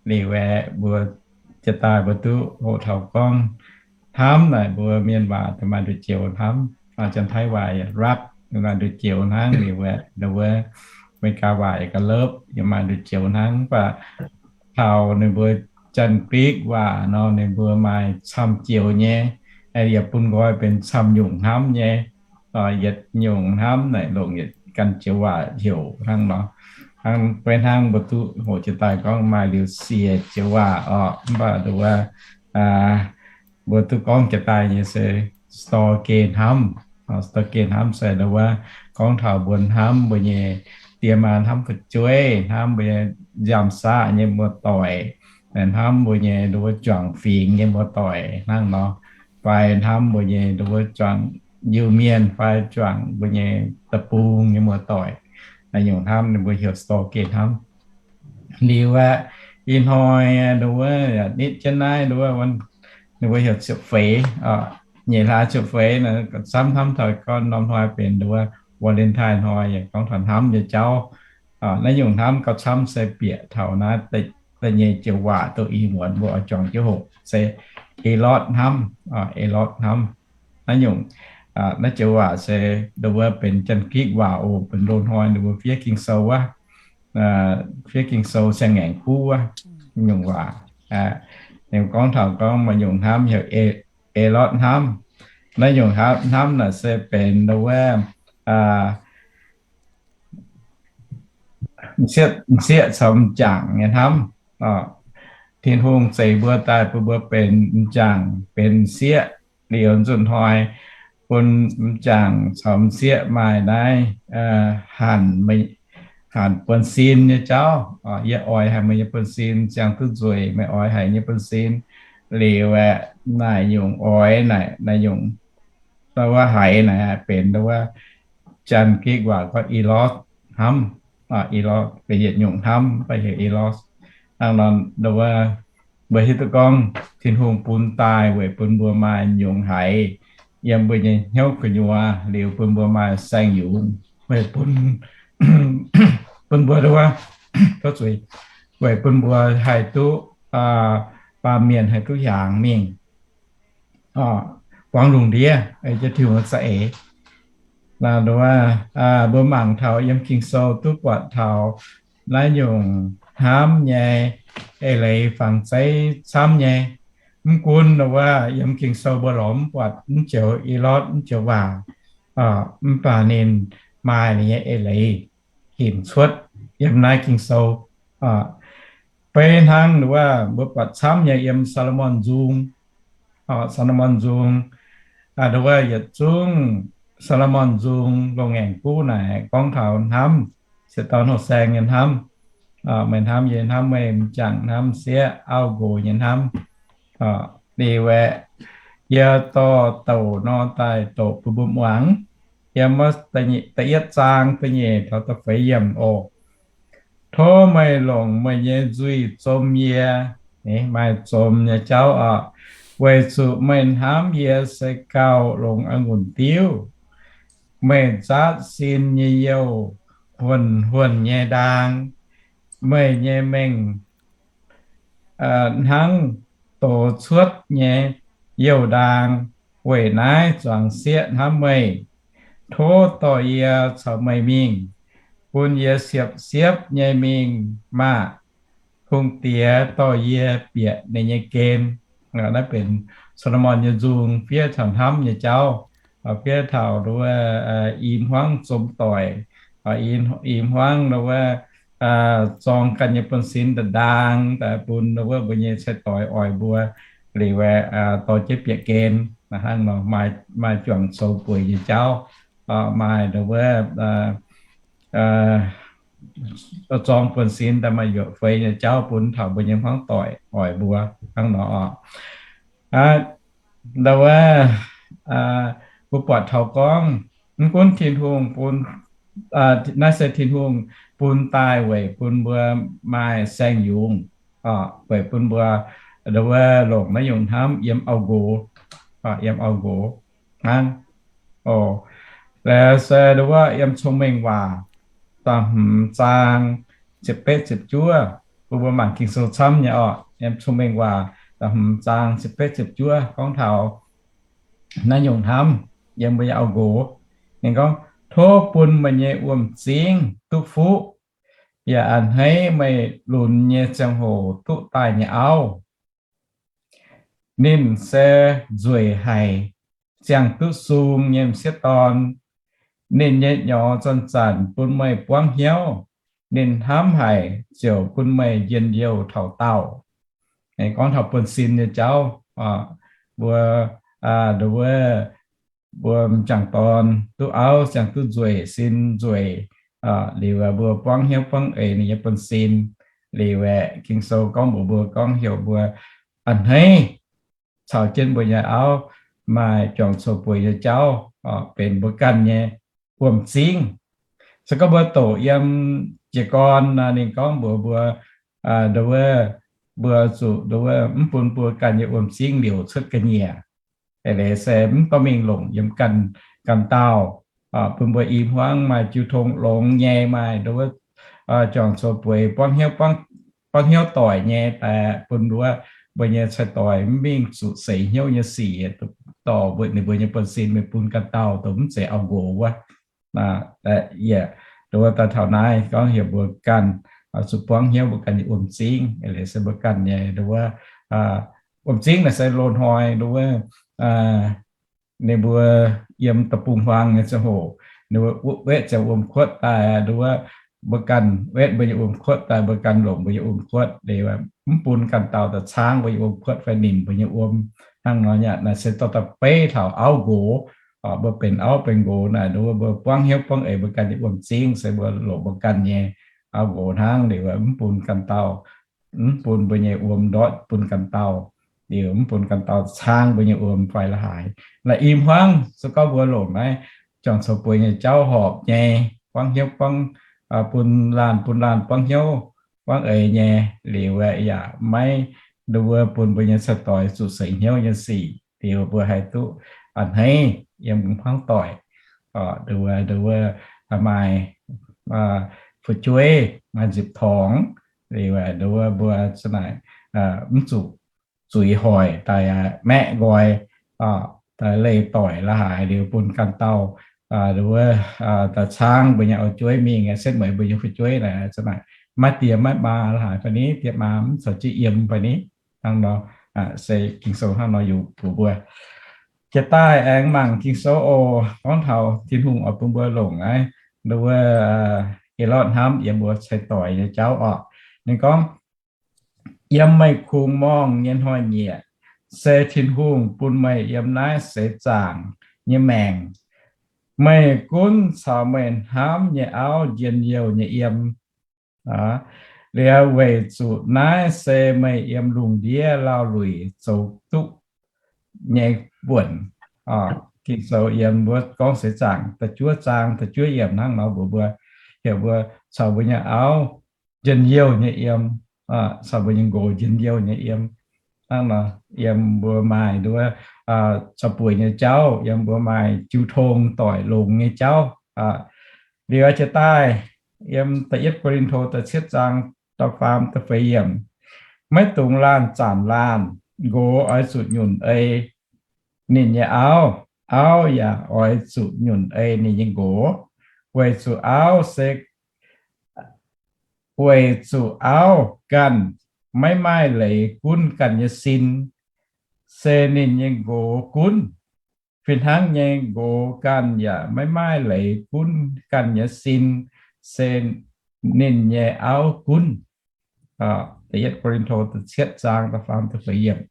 Liuz aeqv, mbuo jiex daaih mbuo duqv hoqc taux gorngv hnamv naaic mbuo mienh waac maaih nduqc joux hnamv, Janx-Taiv waac yaacรัก, maaih nduqc joux hnangv. Liuz aeqv, wuov America waac yaacกะเลิฟ, yaac maaih nduqc joux hnangv. Mv baac taux ninh mbuo Janx-Gikc waac nor, ninh mbuo maaih camv joux nyei, yaac bun nqoi benx camv nyungc hnamv nyei. Yietc nyungc hnamv naaic longc yietc ganh joux waac heuc hnangv nor. Hnangv beiv hnangv mbuo duqv hoqc jiex daaih gorngv maaih liuz siec joux waac orqc, mv baac nduqc wuov mbuo duqv gorngv jiex daaih nyei se store-gen hnamv. Store-gen hnamv se nduqc wuov gorngv taux mbuo hnamv mbuo nyei die maa, hnamv fu'jueiv, hnamv mbuo nyei nziaamv-saqv nyei muoz-doic, hnamv mbuo nyei nduqc wuov juangc fingx nyei muoz-doic hnangv nor, fai hnamv mbuo nyei nduqc wuov juangc Iu-Mienh fai juangc mbuo nyei deic-bung nyei muoz-doic. Naaiv nyungc hnamv ninh mbuo heuc store-gen hnamv. Liuz aeqv, ih hnoi nduqc wuov nitv jienv naaiv nduqc wuov ninh mbuo heuc ciepv feix, nyeic hlaax ciepv feix, camv hnamv taux gorn norm hnoi benx nduqc wuov Valentine hnoi, yaac gorngv taux hnamv nyei jauv. Naaiv nyungc hnamv gauh camv se bieqc taux naaiv da'nyeic joux waac dongh ih muonz mbuo oix juangc jienv hoqc se eros hnamv, eros hnamv. Naaiv nyungc, naaiv joux waac se nduqc wuov benx Janx-Gikc waac oc, benx loz-hnoi ninh mbuo fiev Ging-Sou wuov, fiev Ging-Sou siang-ngaengc kuv wuov nyungc waac. Ninh gorngv taux gorngv maaih nyungc hnamv heuc eros hnamv. Naaiv nyungc hnamv naaic se benx nduqc wuov m'sieqv caux m'jangc nyei hnamv. Tin-Hungh zeix mbuo daaih bun mbuo benx m'jangc benx m'sieqv. Liuz nzunc hnoi bun m'jangc caux m'sieqv maaih naaiv hanc, hanc buonv-sin nyei jauv. Yie oix haic meih nyei buonv-sin, ziangh duqv nzueic meih oix haic nyei buonv-sin. Liuz aeqv, naaiv nyungc oix naaic, naaiv nyungc wuov haiz naaic benx wuov Janx-Gikc waac gorngv eros hnamv. Eros benx yietc nyungc hnamv, mv baac heuc eros. Hnangv nor, mbuo hiuv duqv gorngv Tin-Hungh bun daaih weic bun mbuo maaih nyungc haiz yiem mbuo nyei hnyouv gu'nyuoz, liuz bun mbuo maaih saeng-yungz, weic bun, bun mbuo, weic bun mbuo haih duqv, baamh mienh haih duqv hiaangx mingh buangv lungh ndiev, ei jienv Tin-Hungh za'eix. Mbuo mangc taux yiem Ging-Sou duqv buatc taux naaiv nyungc hnamv nyei eix leiz fangx zeiv camv nyei. Mv gunv wuov yiem Ging-Sou mbuo lorz mv buatc mv joux eros mv joux waac, mv baac ninh maaih ninh nyei eix leiz hinc cuotv yiem naaiv Ging-Sou. Beiv hnangv wuov mbuo buatc camv nyei yiem Saa^lo^morn Nzung. Saa^lo^morn Nzung, wuov yietc zungv Saa^lo^morn Nzung Loz-Ngaengc Guv naaic gorngv taux hnamv, se dorn houh saeng nyei hnamv. Meih hnamv yie hnamv, meih m'jangc hnamv sieqv, auv nqox nyei hnamv. Liuz aeqv, yie dorh douc nor daaih doqc bun mbuo muangx. Yiem da'yietv zaang da'nyeic taux da'feix yiemc oc. Tov meih longc meih nyei nzuih zom yie, maaih zom nyei jauv oc, weic zuqc meih hnamv yie se gauh longx a'ngunc diuv. Meih nzaatv sin nyei youh huonh huonh nyei ndaang, meih nyei mengh hnangv doz cuotv nyei youh ndaang. Weic naaiv zuangx sieqv hnamv meih. Tov dorh yie caux meih mingh, bun yie siepv-siepv nyei mingh maah! Hungh diex dorh yie bieqc ninh nyei gen. Naaiv benx Saa^lo^morn nyei nzung fiev taux hnamv nyei jauv, fiev taux nduov i hmuangv zom doic, i hmuangv nduov zorng ganh nyei buonv-sin ndaang daaih bun nduov mbuo nyei cai-doix oix mbuo liuz aeqv, dorh jienv bieqc gen. Hnangv nor maaih juangc coux bueix nyei jauv, maaih nduov zorng buonv-sin daaih maaih yuoqc feix nyei jauv bun taux mbuo nyei hmuangv doic oix mbuo hnangv nor oc. Nduov mbuo buatc taux gorngv mv gunv Tin-Hungh bun, naaiv se Tin-Hungh bun daaih weic bun mbuo maaih saeng-yungz, weic bun mbuo nduov longc naaiv nyungc hnamv yiem auv-nqox, yiem auv-nqox hnangv. Laaix se nduov yiem Cong-Mengh Waac da'hmz zaang ziepc betv ziepc juov, bun mbuo mangc Ging-Sou camv nyei oc. Yiem Cong-Mengh Waac da'hmz zaang ziepc betv ziepc juov gorngv taux naaiv nyungc hnamv yiem mbuo nyei auv-nqox. Ninh gorngv, tov bun meih nyei wuom-zingv duqv fuqv, yaac a'hneiv meih lunx nyei ziangh hoc duqv daaih nyei auv. Ninh se nzueic haic, ziangh duqv sung nyei m'sieqv dorn. Ninh nyei nyorx zanc-zanc bun meih buangv hnyouv. Ninh hnamv haic ziouc bun meih njien-youh taux daauh. Gorngv taux buonv-sin nyei jauv, mbuo, nduov, mbuo m'jangc dorn duqv auv ziangh duqv nzueic, sin nzueic, liuz mbuo buangv hnyouv buangv eix ninh nyei buonv-sin. Liuz aeqv, Ging-Sou gorngv mbuox mbuo gorngv heuc mbuo a'hneiv caux jienv mbuo nyei auv maaih juangc coux bueix nyei jauv, benx mbuo ganh nyei wuom-zingv. Se gorngv mbuo doqc yiem jiez gorn, ninh gorngv mbuox mbuo, nduov, mbuo zuqc nduov mv bun mbuo ganh nyei wuom-zingv liouc cuotv ga'nyiec. Eix leiz se mv dorh mingh longc yiem ganh, ganh dauh, bun mbuo i hmuangv maaih jiu tong longx nyei, maaih nduov juangc coux bueix, buangv hnyouv doic nyei, daaih bun nduov mbuo nyei cai-doix mv mingh zuqc seix hnyouv nyei sic, dorh mbuo, ninh mbuo nyei buonv-sin mingh bun ganh dauh, dongh mv zeiz auv-nqox wuov. Yie nduov daaih taux naaiv gorngv heuc mbuo ganh zuqc buangv hnyouv mbuo ganh nyei wuom-zingv. Eix leiz se mbuo ganh nyei nduov wuom-zingv naaic se loz-hnoi nduov ninh mbuo yiem deic-bung-huaang nyei ziangh hoc, ninh mbuo wetv ziangx wuom-kuotv daaih, nduov mbuo ganh wetv mbuo nyei wuom-kuotv daaih, mbuo ganh longc mbuo nyei wuom-kuotv, liuz mv bun ganh dauh daaih caangv mbuo nyei wuom-kuotv fai nimc mbuo nyei wuom. Hnangv nor yaac naaic se dorh daaih beiv taux auv-nqox. Mbuo benx auv benx nqox naaic, nduov mbuo buangv hnyouv buangv eix mbuo ganh nyei wuom-zingv se mbuo longc mbuo ganh nyei auv-nqox hnangv, liuz mv bun ganh dauh, mv bun mbuo nyei wuom ndortv bun ganh dauh, liuz mv bun ganh dauh caangv mbuo nyei wuom fai la'haaix. Naaic i hmuangv se gorngv mbuo longc naaiv juangc coux bueix nyei jauv horpc nyei, buangv hnyouv buangv, bun laanh bun laanh buangv hnyouv buangv eix nyei, liuz yaac maiv nduov bun mbuo nyei cai-doix zuqc seix hnyouv nyei sic, liuz mbuo haih duqv a'hneiv yiem hmuangv doic. Nduov, nduov maaih fu'jueiv, maaih nzipc torngx, liuz nduov mbuo za'naaic mv zuqc zuiz hoic daaih maeqv nqoi, daaih leih doic la'haaix, liuz bun ganh dauh nduov daaih caangv mbuo nyei auv-jueiv mingh, setv mueiz mbuo nyei fu'jueiv naaic, za'naaic maiv die maiv maa la'haaix fai ni, die maa mv caux jienv yiem fai ni. Hnangv nor se Ging-Sou hnangv nor yungz mbuox mbuo. Jiex daaih aengx mangc Ging-Sou oc, gorngv taux Tin-Hungh oix bun mbuo longc naaiv nduov Helotv hnamv yiem mbuo cai-doix nyei jauv oc. Ninh gorngv, yiem meih kungx morngh nyei hnoi-nyieqc, se Tin-Hungh bun meih yiem naaiv seix zaangc nyei maengc, Meih gunv caux meih hnamv nyei auv njien-youh nyei yiem. Liuz weic zuqc naaiv se meih yiem lungh ndiev laauh-luic zoux duqv nyei buonc. Ging-Sou yiem wuov gorngv seix zaangc da'juov zaang da'juov yiemc hnangv nor mbuox mbuo, heuc mbuo caux mbuo nyei auv njien-youh nyei yiem, caux mbuo nyei nqox njien-youh nyei yiem. Hnangv nor yiem mbuo maaih nduov caux bueix nyei jauv, yiem mbuo maaih jiu tong doic longx nyei jauv. Liuz jiex daaih yiem da'yietv Ko^lin^to da'cietv zaang da'faam da'feix yiemc, maiv dungx laanh zanc laanh. Nqox oix zuqc nyunc ei ninh nyei auv, auv yaac oix zuqc nyunc ei ninh nyei nqox, weic zuqc auv se weic zuqc auv ganh maiv maaih leiz gunv ganh nyei sin, se ninh nyei nqox gunv. Fih hnangv nyei nqox ganh yaac maiv maaih leiz gunv ganh nyei sin, se ninh nyei auv gunv. Da'yietv Ko^lin^to da'cietv zaang da'faam da'feix yiemc.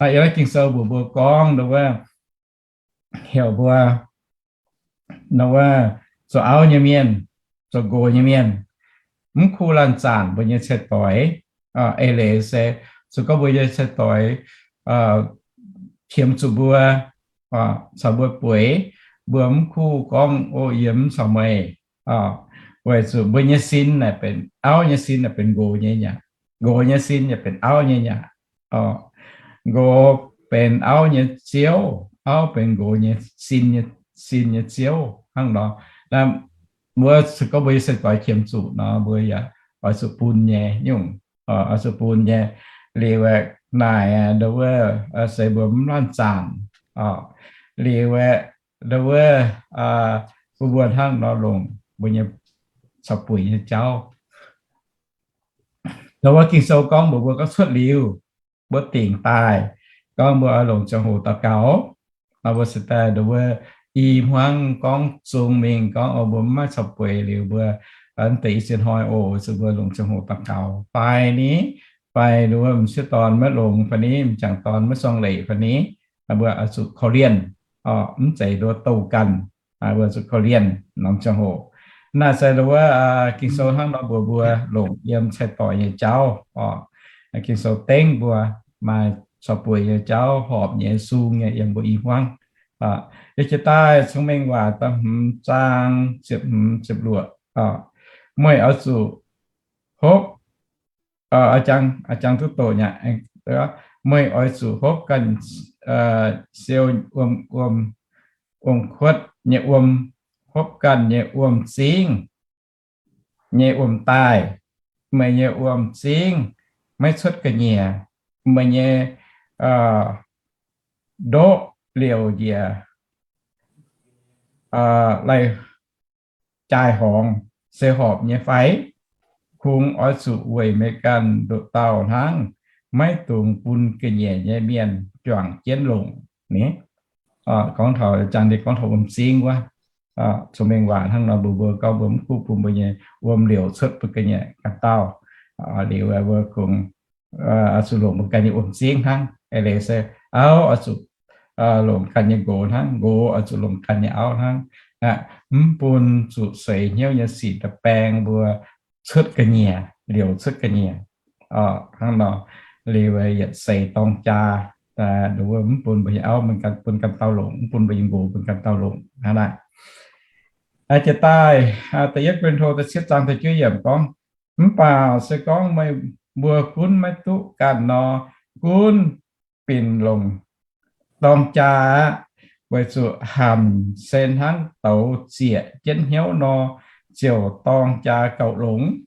Yiem naaiv Ging-Sou mbuox mbuo gorngv nduov, heuc mbuo nduov, zoux auv nyei mienh, zoux nqox nyei mienh, mv kuv laanh zanc mbuo nyei cai-doix. Eix leiz se, se gorngv mbuo nyei cai-doix qiemx zuqc mbuo, caux mbuo bueix, mbuo mv kuv gorngv, O, yie mv caux meih, weic zuqc mbuo nyei sin naaic benx, auv nyei sin naaic benx nqox nyei aqv. Nqox nyei sin yaac benx auv nyei aqv. Nqox benx auv nyei ziouv, auv benx nqox nyei sin, sin nyei ziouv hnangv nor. Mbuo se gorngv mbuo nyei cai-doix qiemx zuqc nor, mbuo yaac oix zuqc bun nyei nyungc, oix zuqc bun nyei. Liuz aeqv, naaic nduov, se mbuo mv laanh zanc. Liuz aeqv, nduov, mbuo mbuo hnangv nor longc mbuo nyei caux bueix nyei jauv. Nduov, Ging-Sou gorngv mbuox mbuo gorngv cuotv liuz, mbuo dingc daaih, gorngv mbuo oix longc ziangh hoc daux gaux. Nor mbuo se daaih nduov, i hmuangv gorngv zong mingh gorngv, o, mbuo mv maaih caux bueix liuz mbuo, mv deix i ziex hnoi, o, zuqc mbuo longc ziangh hoc daux gaux fai ni, fai nduov m'sieqv dorn maiv longx fai ni, m'jangc dorn maiv zorng leic fai ni, mbuo oix zuqc korv-lienh, mv zeiz nduov douh ganh, mbuo zuqc korv-lienh norm ziangh hoc. Naaiv se nduov, Ging-Sou hnangv nor mbuox mbuo longc yiem cai-doix nyei jauv. Ging-Sou dengv mbuo maaih caux bueix nyei jauv, horpc nyei, sung nyei yiem mbuo i hmuangv. Yie jiex daaih Cong-Mengh Waac da'hmz zaang ziepc hmz ziepc luoqc, meih oix zuqc hopv, jang duqv doqc nyei, meih oix zuqc hopv ganh siou wuom, wuom-kuotv nyei wuom, hopv ganh nyei wuom-zingv nyei wuom-daaih. Meih nyei wuom-zingv maiv cuotv ga'nyiec, meih nyei ndoqv liouc njiec lai jaa horngz se horpc nyei fai? Kungx oix zuqc weic meih ganh ndoqc dauh hnangv, maiv dungx bun ga'nyiec nyei mienh juangc jienv longc ni. Gorngv taux, jangx ninh gorngv taux wuom-zingv wuov. Cong-Mengh Waac hnangv nor mbuox mbuo gorngv mbuo mv kuv bun mbuo nyei wuom liouc cuotv bun ga'nyiec ganh dauh. Liuz mbuo kungx zuqc longc mbuo ganh nyei wuom-zingv hnangv. Eix leiz se auv oix zuqc longc ganh nyei nqox hnangv, nqox oix zuqc longc ganh nyei auv hnangv. Mv bun zuqc seix hnyouv nyei sic daaih baeng mbuo cuotv ga'nyiec, liouc cuotv ga'nyiec. Hnangv nor, liuz yietc seix dorng jaa, mv bun mbuo nyei auv bun ganh dauh longc, mv bun mbuo nyei nqox bun ganh dauh longc hnangv naaic. Jiex daaih da'yietv Ko^lin^to da'cietv zaang da'juov yiemc gorngv, mv baac se gorngv meih mbuo gunv maiv duqv ganh nor, gunv binc longc dorng jaa aqv, weic zuqc hanc se hnangv douz zieqc jienv hnyouv nor, ziouc dorng jaa gauh longx.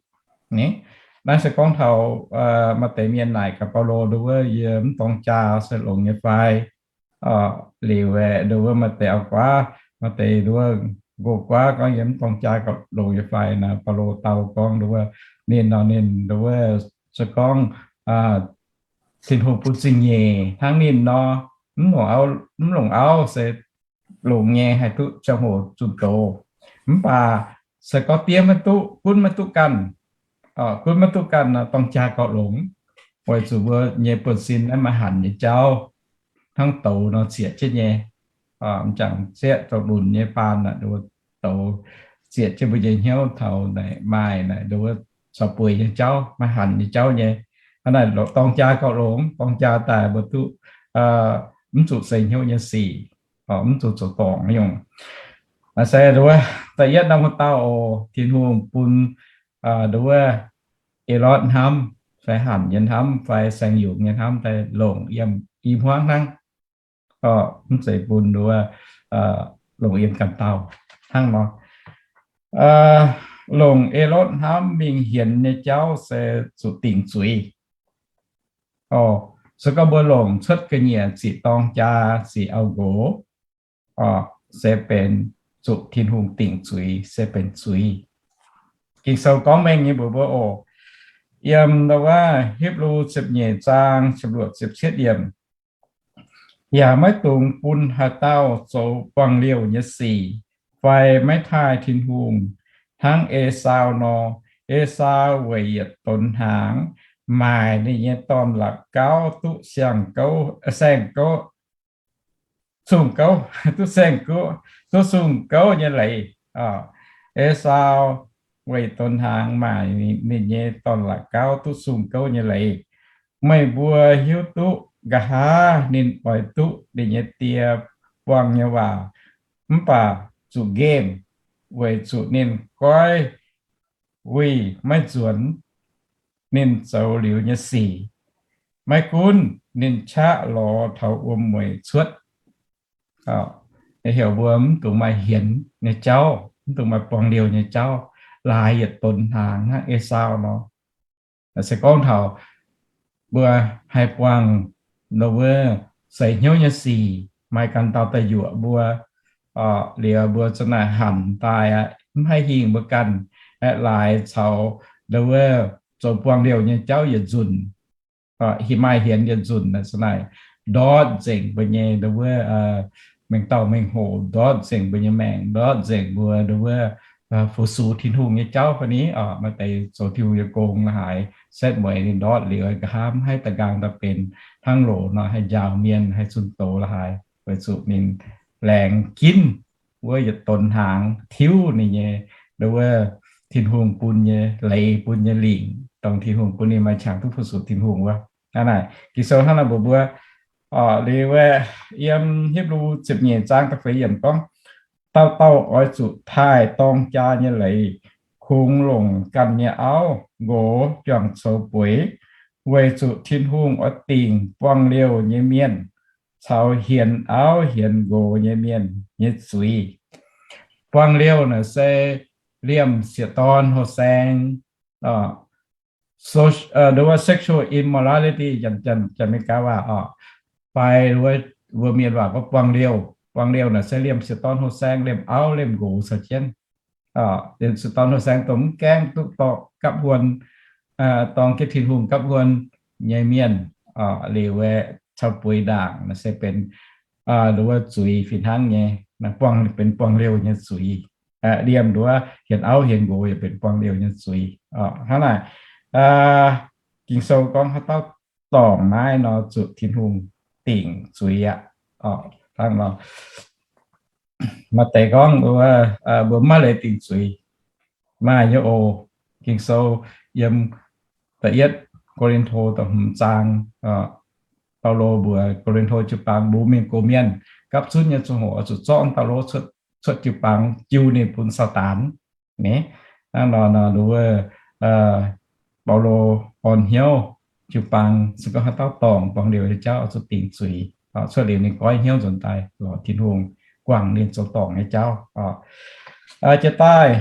Naaiv se gorngv taux maaih deix mienh naaic gaax Baulo, nduov, yie mv dorng jaa se longx nyei fai? Liuz aeqv, nduov, maaih deix auv-guaav, maaih deix nduov, nqox-guaav gorngv, yie mv dorng jaa gauh longx nyei fai? Naaic Baulo dau gorngv, nduov, ninh nor ninh, nduov, se gorngv Tin-Hungh bun zingh nyeic hnangv ninh nor, mv longc auv, mv longc auv se longx nyei, haih duqv ziangh hoc zunh doz. Mv baac se gorngv diev maiv duqv, gunv maiv duqv ganh, gunv maiv duqv ganh nor, dorng jaa gauh longx, weic zuqc mbuo nyei buonv-sin naaiv maaih hanc nyei jauv, hnangv douz nor zieqc jienv nyei. m'jangc zieqv zoux lunx nyei baan naaic, douz zieqc jienv mbuo nyei hnyouv taux naaic maaih naaic nduov caux bueix nyei jauv, maaih hanc nyei jauv nyei. Hnangv naaic dorng jaa gauh longx, dorng jaa daaih mbuo duqv mv zuqc seix hnyouv nyei sic, mv zuqc zoux dorngc nyungc. Naaiv se nduov da'yietv norm wuov dauh oc, Tin-Hungh bun nduov Elotv hnamv, fai hanc nyei hnamv, fai saeng-yungz nyei hnamv daaih longc yiem i hmuangv hnangv. Mv zeiz bun nduov longc yiem ganh dauh hnangv nor. Longc Elotv hnamv mingh hienx nyei jauv se zuqc dingc zuiz. Se gorngv mbuo longc cuotv ga'nyiec ziqc dorng jaa, ziqc auv-nqox, se benx zuqc Tin-Hungh dingc zuiz, se benx zuiz. Ging-Sou gorngv mengh nyei mbuox mbuo oc, yiem nduov Hipv^lu ziepc nyeic zaang ziepc luoqc ziepc cietv yiemc, yaac maiv dungx bun haaix dauh zoux buangh liouh nyei sic, fai maiv taaih Tin-Hungh, hnangv Esaau nor. Esaau weic yietc donx hnaangx maaic ninh nyei dorn-laqc gauv duqv siang-gouv, saeng-gouv, sung-gouv, duqv saeng-gouv, duqv sung-gouv nyei leiz. Esaau weic donx hnaangx maaic ninh nyei dorn-laqc gauv duqv sung-gouv nyei leiz. Meih mbuo hiuv duqv nqa'haav ninh oix duqv ninh nyei die buangh nyei waac, mv baac zuqc nqemh weic zuqc ninh goiv wuic maiv nzuonx ninh zoux liuz nyei sic. Maiv gunv ninh qaqv lorz taux wuom-mueic cuotv. Heuc mbuo mv dungx maaih hienx nyei jauv, mv dungx maaih buangh liouh nyei jauv, laaix yietc donx hnaangx hnangv Esaau nor. Se gorngv taux mbuo haih buangh nduov seix hnyouv nyei sic, maaih ganh dauh daaih yuoqc mbuo, liuz mbuo za'naaic hanc daaih aqv, mv haih hingh mbuo ganh, laaix caux nduov zoux buangh liouh nyei jauv yietc nzunc, maaih hienx yietc nzunc za'naaic ndortv nzengc mbuo nyei nduov mengh dauh mengh hoc, ndortv nzengc mbuo nyei maengc, ndortv nzengc mbuo nduov fu-sux Tin-Hungh nyei jauv fai ni, maaih deix zoux Tin-Hungh nyei gong la'haaix, setv mueiz ninh ndortv liuz nqa'haav mv haih da'nqaang daaih benx hnangv loz nor haih njaaux mienh, haih zunh doz la'haaix, weic zuqc ninh laengz ginv wuov yietc donx hnaangx tiuv ninh nyei nduov Tin-Hungh bun nyei leiz, bun nyei lingc, dongh Tin-Hungh bun ninh maaih qangx duqv fu-sux Tin-Hungh wuov. Hnangv naaic Ging-Sou hnangv naaic mbuox mbuo, liuz yiem Hipv^lu ziepc nyeic zaang da'feix yiemc gorngv, dauh dauh oix zuqc taaih dorng jaa nyei leiz, kungx longc ganh nyei auv nqox juangc coux bueix, weic zuqc Tin-Hungh oix dingc buangh liouh nyei mienh caux hienx auv hienx nqox nyei mienh nyei zuiz. Buangh liouh naaic se liemh sieqv-dorn houh saeng, nduov sexual immorality, Janx-Meigaa waac oc, fai mbuo mienh waac gorngv buangh liouh. Buangh liouh naaic se liemh sieqv-dorn houh saeng, liemh auv liemh nqox caux jienv. Liemh sieqv-dorn houh saeng dongh mv gaengh duqv dorh gapv huon, dorng jienv Tin-Hungh gapv huon nyei mienh, liuz caux bueix ndaangc naaic se benx nduov zuiz fih hnangv nyei, buangh, benx buangh liouh nyei zuiz. Liemh nduov hienx auv hienx nqox yaac benx buangh liouh nyei zuiz. Hnangv naaic, Ging-Sou gorngv haaix dauh dorngc naaiv nor zuqc Tin-Hungh dingc zuiz aqv. Hnangv nor, maaih deix gorngv mbuo maiv leiz dingc zuiz. Maaih nyei oc. Ging-Sou yiem da'yietv Ko^lin^to da'hmz zaang, Baulo mbuox Ko^lin^to jiu-baang mbuo mienh gox mienh gapv zunv nyei ziangh hoc oix zuqc zorqv dauh lo cuotv jiu-baang jiu ninh bun Saadaan. Hnangv nor nduov Baulo orn hnyouv jiu-baang se gorngv haaix dauh dorngc buangh liouh nyei jauv oix zuqc dingc zuiz. Cuotv liuz ninh goiv hnyouv nzuonx daaih lorz Tin-Hungh guangc ninh zoux dorngc nyei jauv. Jiex daaih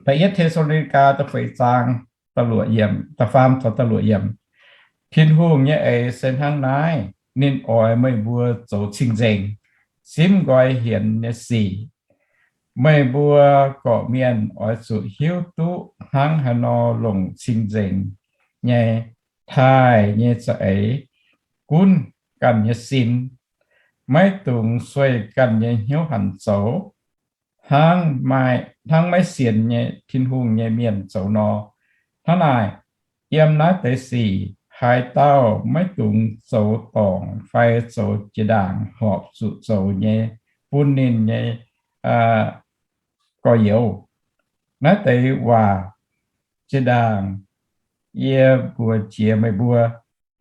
da'yietv Te^saa^lo^ni^gaa da'feix zaang, da'luoqc yiemc, da'faam caux da'luoqc yiemc. Tin-Hungh nyei eix se hnangv naaiv, ninh oix meih mbuo zoux cing-nzengc, simv nqoi hienx nyei sic. Meih mbuo gorqv-mienh oix zuqc hiuv duqv hnangv haaix nor longc cing-nzengc nyei taaih nyei za'eix gunv ganh nyei sin, maiv dungx sueih ganh nyei hnyouv hanc zoux, hnangv maiv, hnangv maiv sienx nyei Tin-Hungh nyei mienh zoux nor. Hnangv naaic, yiem naaiv deix sic haaix dauh maiv dungx zoux dorngc fai zoux jiex ndaangc horpc zuqc zoux nyei bun ninh nyei gorx-youz. Naaiv deix waac jiex ndaangc yie mbuox jiex meih mbuo,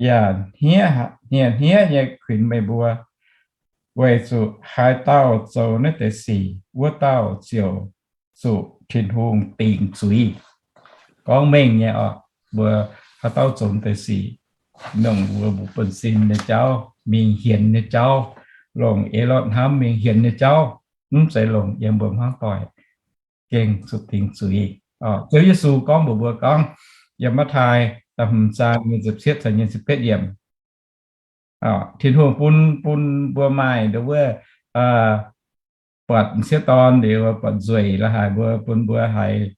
yaac hniev, hniev nyei kuinx meih mbuo, weic zuqc haaix dauh zoux naaiv deix sic, wuov dauh ziouc zuqc Tin-Hungh dingc zuiz. Gorngv mengh nyei oc, mbuo haaix dauh zoux deix sic, longc mbuo mbuo buonv-sin nyei jauv, mingh hienx nyei jauv, longc Aalortv hnamv mingh hienx nyei jauv, mv zeiz longc yiem mbuo hmuangv doic, gengh zuqc dingc zuiz. Ziouv Yesu gorngv mbuox mbuo gorngv, yiem Matv^taai da'hmz zaang nyei ziepc cietv caux nyei ziepc betv yiemc, Tin-Hungh bun, bun mbuo maaih nduov wuov buatc m'sieqv dorn liuz buatc nzueic la'haaix mbuo, bun mbuo haiz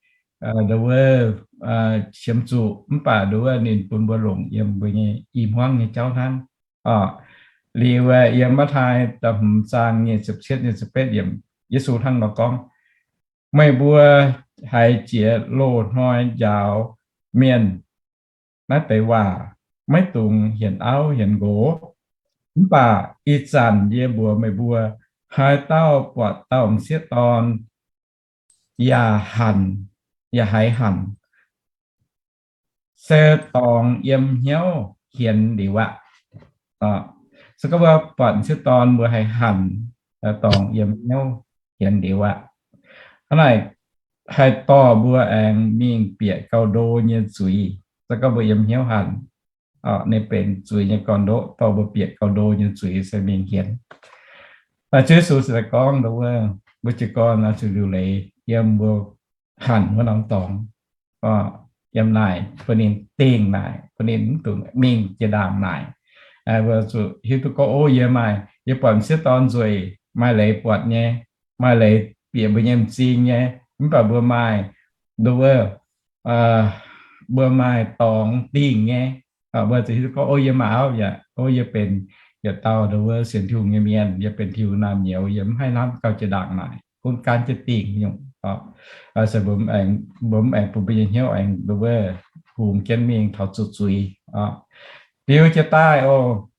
nduov wuov qiemx zuqc, mv baac nduov wuov ninh bun mbuo longc yiem mbuo nyei i hmuangv nyei jauv hnangv. Liuz yiem Matv^taai da'hmz zaang nyei ziepc cietv nyei ziepc betv yiemc, Yesu hnangv nor gorngv, meih mbuo haiz jiex loz-hnoi njaaux mienh naaiv deix waac, maiv dungx hienx auv hienx nqox. Mv baac ih zanc yie mbuox meih mbuo, haaix dauh buatc dauh m'sieqv dorn yaac hanc, yaac haiz hanc, se dorngx yiem hnyouv hienx liuz aqv. Se gorngv mbuo buatc m'sieqv dorn mbuo haiz hanc, dorngx yiem hnyouv hienx liuz aqv. Hnangv naaic haih dorh mbuo aengx mingh bieqc gauh ndo nyei zuiz. Se gorngv mbuo yiem hnyouv hanc, ninh benx zuiz nyei gorn-ndoqv, dorh mbuo bieqc gauh ndo nyei zuiz se mingh hienx. Naaiv Ziouv Yesu se gorngv nduov wuov, mbuo jiez gorn oix zuqc liuc leiz yiem mbuo hanc wuov norm dorngx. Yiem naaic bun ninh dingh naaic, bun ninh mv dungx mingh jiex ndaangc naaic. Mbuo zuqc hiuv duqv gorngv, o, yie maaih, yie buatc m'sieqv dorn nzueic, maaih leiz buatc nyei, maaih leiz bieqc mbuo nyei m'zing nyei, mv baac mbuo maaih nduov wuov, mbuo maaih dorngx dingh nyei. Mbuo zuqc hiuv duqv gorngv, o, yie maaih auv yaac, o, yie benx yietc dauh nduov wuov sienx Tin-Hungh nyei mienh, yie benx Tin-Hungh naamh nyouz, yie mv haih hnamv gauh jiex ndaangc naaic, gunv gaanv jienv dingh nyungc. Se mbuo mv aengx, mbuo mv aengx bun mbuo nyei hnyouv aengx nduov wuov hungx jienv mingh taux zuqc zuiz. Liuz jiex daaih oc,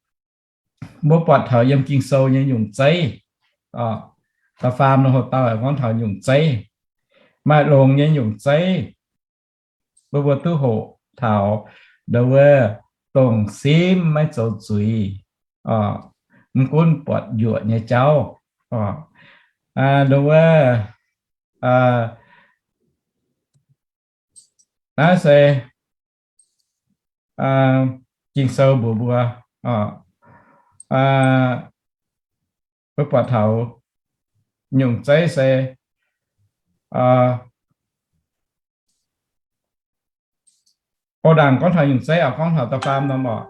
mbuo buatc taux yiem Ging-Sou nyei nyungc zeiv, da'faam norm hoc-dauh gorngv taux nyungc zeiv, maaih longx nyei nyungc zeiv, mbuo mbuo duqv hoqc taux nduov wuov dongh simv maiv zoux zuiz, mv gunv buatc njuoqc nyei jauv. Nduov wuov, naaiv se Ging-Sou mbuox mbuo, mbuo buatc taux nyungc zeiv se, o, ndaangc gorngv taux nyungc zeiv oc, gorngv taux da'faam norm oc.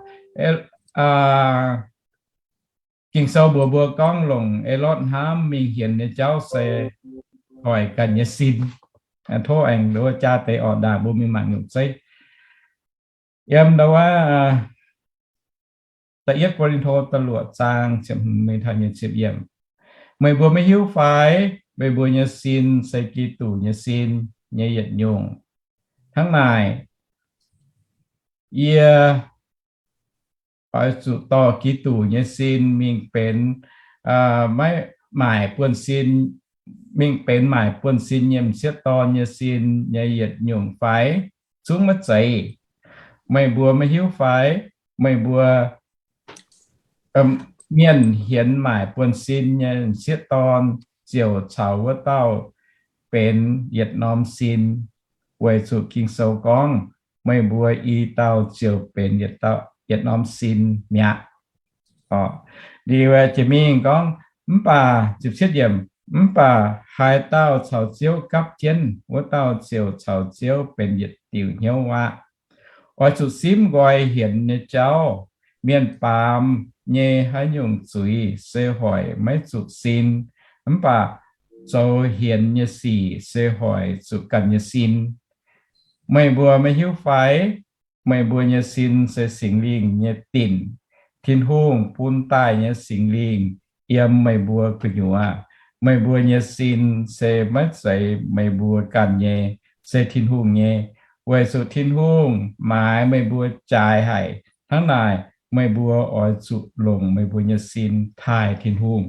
Ging-Sou mbuox mbuo gorngv longc Aalortv hnamv mingh hienx nyei jauv se hoic ganh nyei sin. Tov aengx nduov jaa deix oc, ndaangc mbuo mingh mangc nyungc zeiv. Yiem nduov wuov da'yietv Ko^lin^to da'luoqc zaang ziepc hmz mingh taux nyei ziepc yiemc, meih mbuo maiv hiuv fai? Meih mbuo nyei sin se Giduc nyei sin nyei yietc nyungc. Hnangv naaic, yie oix zuqc dorh Giduc nyei sin mingh benx, maiv maaic buonv-sin, mingh benx maaic buonv-sin nyei m'sieqv dorn nyei sin nyei yietc nyungc fai? Zungv maiv zeiz. Meih mbuo maiv hiuv fai? Meih mbuo, mienh hienx maaic buonv-sin nyei m'sieqv dorn ziouc caux wuov dauh benx yietc norm sin, weic zuqc Ging-Sou gorngv, meih mbuo i dauh ziouc benx yietc norm sin mi'aqv. Liuz jiex mingh gorngv, mv baac, ziepc cietv yiemc, mv baac haaix dauh caux Ziouv gapv jienv, wuov dauh ziouc caux Ziouv benx yietc diuc hnyouv aqv. Oix zuqc simv nqoi hienx nyei jauv. Mienh baamz nyei haaix nyungc zuiz se hoic maiv zuqc sin, mv baac zoux hienx nyei sic se hoic zuqc ganh nyei sin. Meih mbuo maiv hiuv fai? Meih mbuo nyei sin se Singx Lingh nyei dinc. Tin-Hungh bun daaih nyei Singx Lingh yiem meih mbuo gu'nyuoz. Meih mbuo nyei sin se maiv zeiz meih mbuo ganh nyei, se Tin-Hungh nyei, weic zuqc Tin-Hungh maaiz meih mbuo jaaix haic. Hnangv naaic, meih mbuo oix zuqc longc meih mbuo nyei sin taaih Tin-Hungh.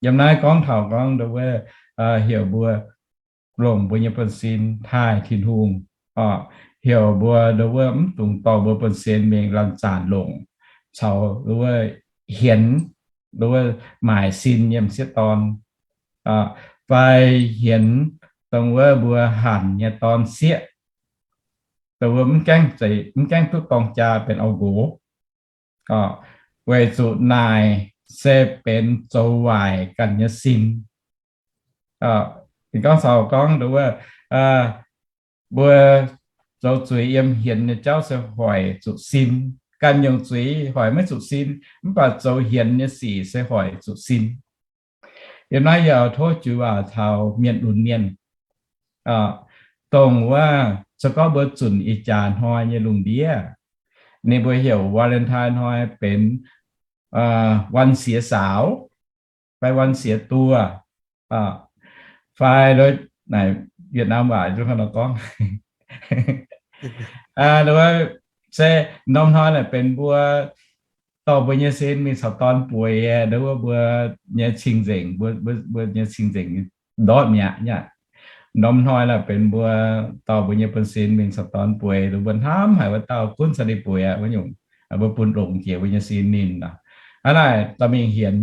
Yiem naaiv gorngv taux gorngv nduov wuov, heuc mbuo longc mbuo nyei buonv-sin taaih Tin-Hungh, heuc mbuo nduov wuov mv dungx dorh mbuo buonv-sin mingh laanh zaanc longc, caux nduov wuov hienx, nduov wuov maaic sin yiem m'sieqv dorn, fai hienx dongh wuov mbuo hanc nyei dorn sieqv, dongh wuov mv gaengh duqv dorng jaa benx auv-nqox. Weic zuqc naaic se benx zoux waaic ganh nyei sin. Ninh gorngv caux gorngv nduov wuov, mbuo zoux zuiz yiem hienx nyei jauv se hoic zuqc sin. Ganh nyungc zuiz hoic maiv zuqc sin, mv baac zoux hienx nyei sic se hoic zuqc sin. Yiem naaiv yie oix tov juix waac taux mienh lunx mienh, dongh wuov se gorngv mbuo zunc ih jaax hnoi nyei lungh ndiev, ninh mbuo heuc Valentine hnoi benx วันเสียสาว fai วันเสียตัว, fai naaic Việt Nam waac nor gorngv se norm hnoi naaic benx mbuo dorh mbuo nyei sin mingh caux dorn bueix, nduov wuov mbuo nyei cing-nzengc, mbuo nyei cing-nzengc ndortv mi'aqv. Norm hnoi naaic benx mbuo dorh mbuo nyei buonv-sin mingh caux dorn bueix, mbuo hnamv haic wuov dauh gunv cingx bueix aqv, wuov nyungc mbuo bun longx jiex mbuo nyei sin ninh. Hnangv naaic dorh mingh hienx,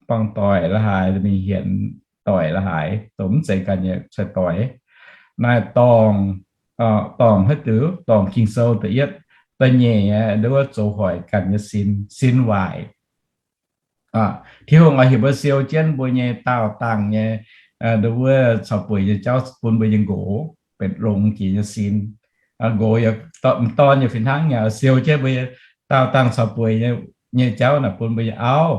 buangh doic la'haaix, dorh mingh hienx doic la'haaix, dongh mv zeiz ganh nyei cai-doic. Naaic dorngc, dorngc haaix diuc? Dorngc Ging-Sou da'yietv, da'nyeic aeqv, nduov wuov zoux hoic ganh nyei sin, sin waaic. Tin-Hungh oix heuc mbuo siou jienv mbuo nyei daauh dangh nyei, nduov wuov caux bueix nyei jauv bun mbuo nyei nqox benx longx jiex nyei sin. Nqox yaac, m'dorn yaac fih hnangv nyei, siou jienv mbuo nyei daauh dangh caux bueix nyei jauv naaic bun mbuo nyei auv,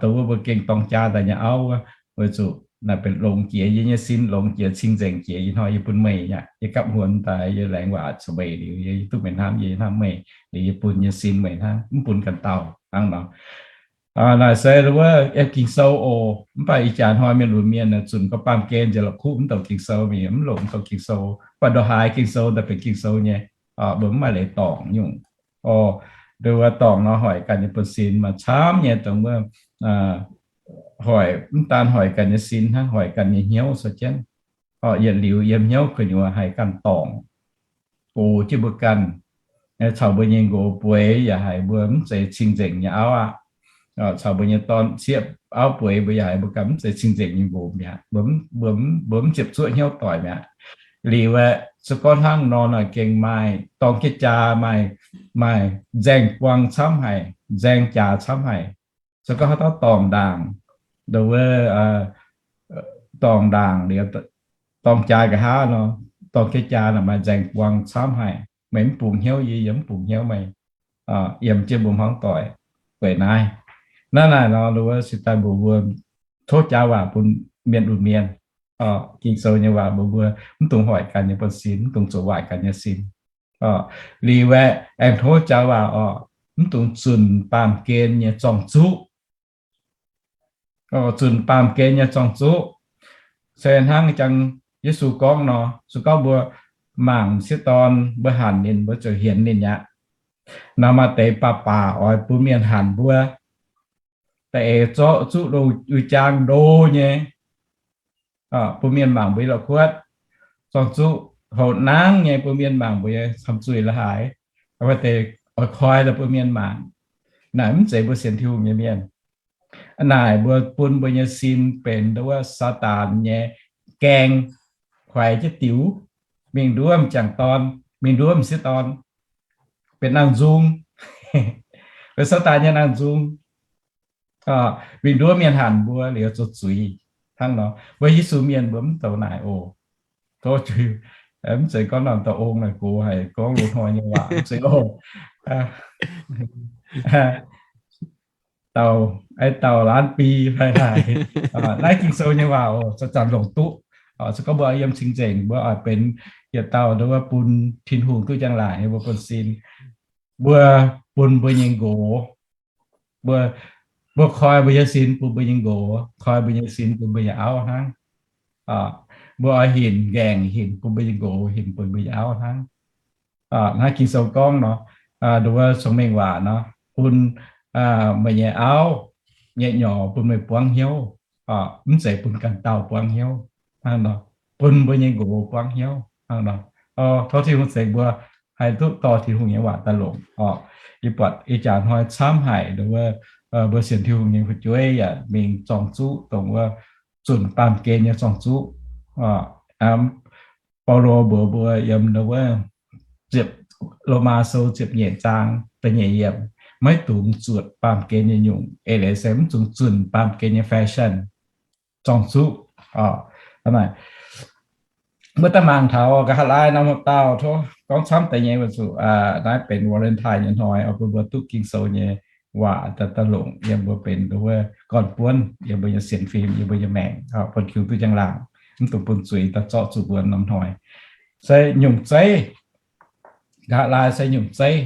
dongh wuov mbuo gengh dorng jaa daaih nyei auv wuov, weic zuqc naaic benx longx jiex yie nyei sin, longx jiex cing-nzengc jiex. Ih hnoi yie bun meih aqv. Yie gapv hmuonx daaih yie laengz waac caux meih liuz, yie duqv meih hnamv, yie hnamv meih liuz, yie bun nyei sin meih hnangv, mv bun ganh dauh hnangv nor. Naaic se wuov yiem Ging-Sou oc. Mv baac ih jaax hnoi mienh lunx mienh zunc gorngv baamh gen nziex la'kuqv mv douc Ging-Sou, mv longc mv douc Ging-Sou, mv baac ndongc haaix Ging-Sou daaih benx Ging-Sou nyei, mbuo mv maaih leiz dorngc nyungc. Oc, nduov wuov dorngc nor hoic ganh nyei buonv-sin maaih camv nyei dongh wuov, hoic mv daan hoic ganh nyei sin hnangv, hoic ganh nyei hnyouv caux jienv. Yietc liuz yiem hnyouv gu'nyuoz haiz ganh dorngc, gox jienv mbuo ganh, caux mbuo nyei nqox bueix yaac haiz mbuo mv zeiz cing-nzengc nyei auv aqv. Caux mbuo nyei dorn sieqv auv bueix mbuo yaac haiz mbuo ganh mv zeiz cing-nzengc nyei nqox mi'aqv. Mbuo mv ziepc zuoqv hnyouv doic mi'aqv. Liuz aeqv, se gorngv hnangv nor naaic gengh maaih dorng jiex jaa, maaih, maaih nzaeng buang camv haic, nzaeng jaax camv haic. Se gorngv haaix dauh dorngc ndaangc, nduov wuov, dorngc ndaangc liuz, dorng jaa nqa'haav nor, dorng jiex jaa naaic maaih nzaeng buang camv haic. Meih mv bungx hnyouv yie, yie mv bungx hnyouv meih, yiem jienv mbuo hmuangv doic weic naaiv. Naaiv naaic nor, nduov wuov se daaih mbuox mbuo, tov jaa waac bun mienh lunx mienh. Ging-Sou nyei waac mbuox mbuo mv dungx hoic ganh nyei buonv-sin, mv dungx zoux waaic ganh nyei sin. Liuz aeqv, aengx tov jaa waac oc, mv dungx zunc baamh gen nyei zorng-zuqv. Zunc baamh gen nyei zorng-zuqv se hnangv jangx Yesu gorngv nor, se gorngv mbuo mangc m'sieqv dorn, mbuo hanc ninh, mbuo ziouc hienx ninh aqv. Naaic maaih deix baac baac oix bun mienh hanc mbuo, da'eix zorng-zuqv uix jaang ndo nyei, bun mienh mangc mbuo nyei la'kuotv. Zorng-zuqv houx nangv nyei bun mienh mangc mbuo nyei camh zuih la'haaix. Maaih deix oix koi daaih bun mienh mangc. Naaic mv zeiz mbuo sienx Tin-Hungh nyei mienh. Naaic mbuo bun mbuo nyei sin benx nduov wuov Saadaan nyei gaeng, kuaix jienv diux, mingh nduov m'jangc dorn, mingh nduov m'sieqv dorn, benx nangh nzung, benx Saadaan nyei nangh nzung. Mingh nduov mienh hanc mbuo liuz zoux zuiz hnangv nor. Mbuo Yesu mienh mbuo mv zoux naaic oc. Tov, mv zeiz gorngv norm dauh ong naaic gox haic gorngv loz-hnoi nyei waac, mv zeiz oc. Dauh, dauh ล้านปี fai haaix, naaiv Ging-Sou nyei waac oc, zanc-zanc longc duqv. Se gorngv mbuo yiem cing-nzengc, mbuo oix benx yietc dauh nduov wuov bun Tin-Hungh duqv njang-laangc nyei mbuo buonv-sin. Mbuo bun mbuo nyei nqox, mbuo, mbuo koi mbuo nyei sin bun mbuo nyei nqox, koi mbuo nyei sin bun mbuo nyei auv hnangv. Mbuo oix hinc nqaengc, hinc bun mbuo nyei nqox, hinc bun mbuo nyei auv hnangv. Naaiv Ging-Sou gorngv nor, nduov wuov cong-mengh waac nor, bun meih nyei auv nyei nyorx bun meih buangv hnyouv, mv zeiz bun ganh dauh buangv hnyouv, hnangv nor, bun mbuo nyei nqox buangv hnyouv, hnangv nor. Tov Tin-Hungh ceix mbuo haih duqv dorh Tin-Hungh nyei waac daaih longc oc. Yie buatc ih jaax hnoi camv haic nduov wuov, mbuo sienx Tin-Hungh nyei fu'jueiv yaac mingh zorng-zuqv dongh wuov zunc baamh gen nyei zorng-zuqv. Baulo mbuox mbuo yiem nduov wuov Lomaa Sou ziepc nyeic zaang da'nyeic yiemc, maiv dungx zuotc baamh gen nyei nyungc, eix leiz se mv dungx zunc baamh gen nyei fashion zorng-zuqv. Mbuo daaih mangc taux nqa'haav laai norm dauh tov gorngv camv deix nyei weic zuqc naaiv benx Valentine nyei hnoi oc, bun mbuo duqv Ging-Sou nyei waac daaih longc yiem mbuo benx nduov wuov gorn-buonv yiem mbuo nyei sienx fim, yiem mbuo nyei maengc, bun kungx duqv njang-laangc, mv dungx bun zuiz daaih zorqv zuqc mbuo norm hnoi. Se nyungc zeiv, nqa'haav laai se nyungc zeiv,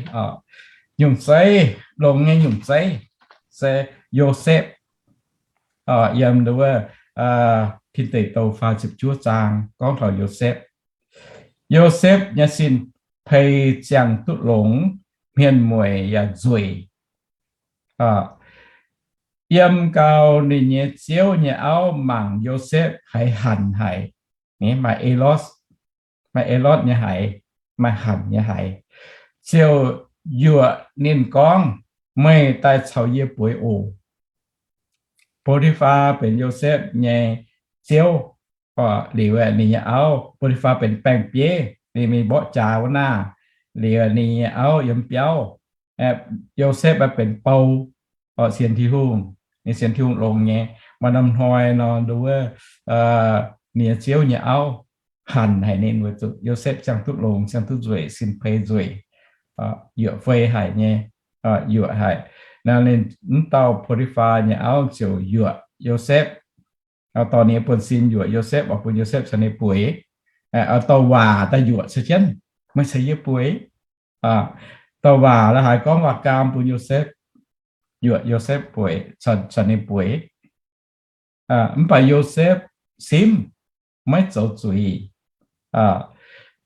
nyungc zeiv, longx nyei nyungc zeiv se Yosepv. Yiem nduov wuov Tin Deic Douh faah ziepc juov zaang gorngv taux Yosepv. Yosepv nyei sin-peix ziangh duqv longx, hmien mueic yaac nzueic. Yiem gau ninh nyei ziouv nyei auv mangc Yosepv haiz hanc haic, maaih Elotv, maaih Elotv nyei haiz, maaih hanc nyei haiz, ziouc yuoqc ninh gorngv, Meih daaih caux yie bueix oc. Bo^ti^faa benx Yosepv nyei ziouv. Liuz ninh nyei auv, Bo^ti^faa benx baeng-bieiv, ninh mingh mborqv jaax wuov naaiv. Liuz ninh nyei auv yiem biauv. Yosepv aeqv benx bou, sienx Tin-Hungh, ninh sienx Tin-Hungh longx nyei. Maaih norm hnoi nor, nduov wuov, ninh nyei ziouv nyei auv hanc haic ninh weic zuqc Yosepv ziangh duqv longx, ziangh duqv nzueic, sin-peix nzueic, yuoqc fei haic nyei, yuoqc haic. Naaiv ninh, mv dauh Bo^ti^faa nyei auv ziouc yuoqc Yosepv, dorh ninh nyei buonv-sin yuoqc Yosepv, oix bun Yosepv caux ninh bueix. Dorh waac daaih yuoqc se jienv, Meih caux yie bueix. Dorh waac la'haaix gorngv waac-gaam bun Yosepv, yuoqc Yosepv bueix, caux ninh bueix. Mv baac Yosepv simv, maiv zoux zuiz.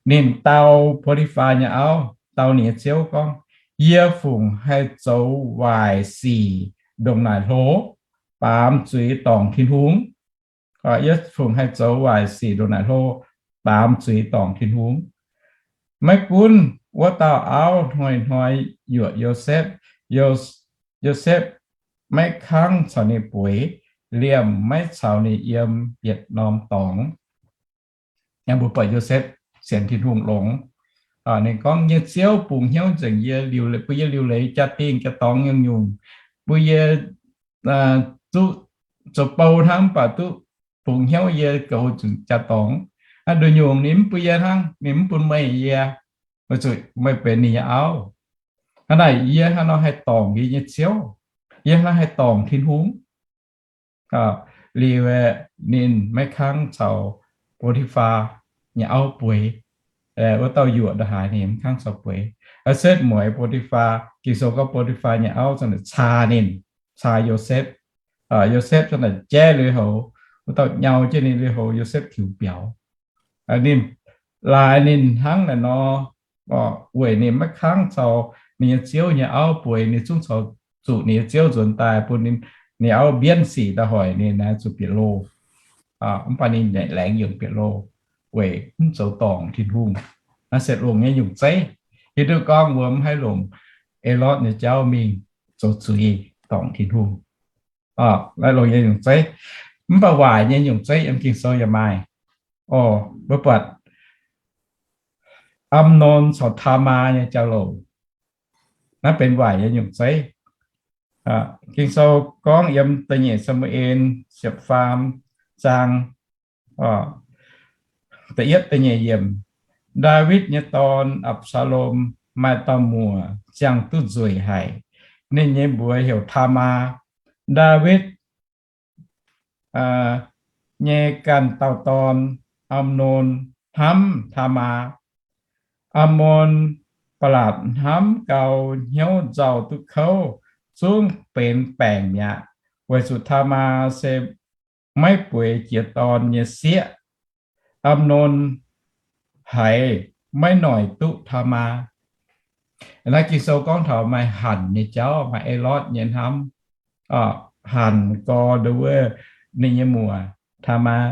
Ninh dau Bo^ti^faa nyei auv, dau ninh nyei ziouv gorngv, Yie fungc haih zoux waaic sic ndongc naaic hlo, baamz zuiz dorngc Tin-Hungh? Yie fungc haih zoux waaic sic ndongc naaic hlo, baamz zuiz dorngc Tin-Hungh? Maiv gunv wuov dauh auv hnoi-hnoi yuoqc Yosepv, Yosepv maiv kangv caux ninh bueix, liemh maiv caux ninh yiem yietc norm dorngx. Mbuo buatc Yosepv sienx Tin-Hungh longx. Ninh gorngv, Yie nyei ziouv bungx hnyouv nzengc yie, bun yie liuc leiz jaa-dingh jaa-dorngx nyungc-nyungc, bun yie duqv zoux bou hnangv, mv baac duqv bungx hnyouv yie goux nzengc jaa-dorngx. Nduqc nyungc ninh mv bun yie hnangv, ninh mv bun meih yie, weic zuqc meih benx ninh nyei auv. Hnangv naaic yie hnangv nor haih dorngc yie nyei ziouv? Yie hnangv nor haih dorngc Tin-Hungh? Liuz ninh maiv kangv caux Bo^ti^faa nyei auv bueix. Wuov dauh yuoqc ndongc haaix ninh mv kangv caux bueix. Setv mueiz Bo^ti^faa, Ging-Sou gorngv Bo^ti^faa nyei auv caa ninh, caa Yosepv. Yosepv caa naaic jaiv lui-houx, wuov dauh nyau jienv ninh lui-houx, Yosepv tiux biaux. Ninh laaix ninh hnangv naaic nor, weic ninh maiv kangv caux ninh nyei ziouv nyei auv bueix, ninh zungv caux zuqc ninh nyei ziouv nzuonx daaih bun ninh, ninh auv mbienv sic daaih hoic ninh naaic zuqc bieqc loh. Mv baac ninh laengz yienh bieqc loh weic mv zoux dorngc Tin-Hungh. Naaiv se longc nyei nyungc zeiv. Hiuv duqv gorngv mbuo mv haih longc Elotv nyei jauv mingh zoux zuiz dorngc Tin-Hungh. Naaiv longc nyei nyungc zeiv. Mv baac waaic nyei nyungc zeiv yiem Ging-Sou yaac maaih. Mbuo buatc Am^non caux Taamaa nyei jauv-louc. Naaiv benx waaic nyei nyungc zeiv. Ging-Sou gorngv yiem da'nyeic Saa^mu^en ziepc faam zaang da'yietv da'nyeic yiemc, Ndaawitv nyei dorn, Apc^saa^lom, maaih dauh muoc ziangh duqv nzueic haic. Ninh nyei mbuox heuc Taamaa. Ndaawitv nyei ganh dauh dorn, Am^non, hnamv Taamaa. Am^non ba'laqc hnamv gau, hnyouv nzauh duqv kouv, zungv benx baengc mi'aqv, weic zuqc Taamaa se maiv bueix jiex dorn nyei sieqv. Am^non haiz maiv noic duqv Taamaa. Naaiv Ging-Sou gorngv taux maaih hanc nyei jauv, maaih Elotv nyei hnamv. Hanc gorx nduov wuov ninh nyei muoc Taamaa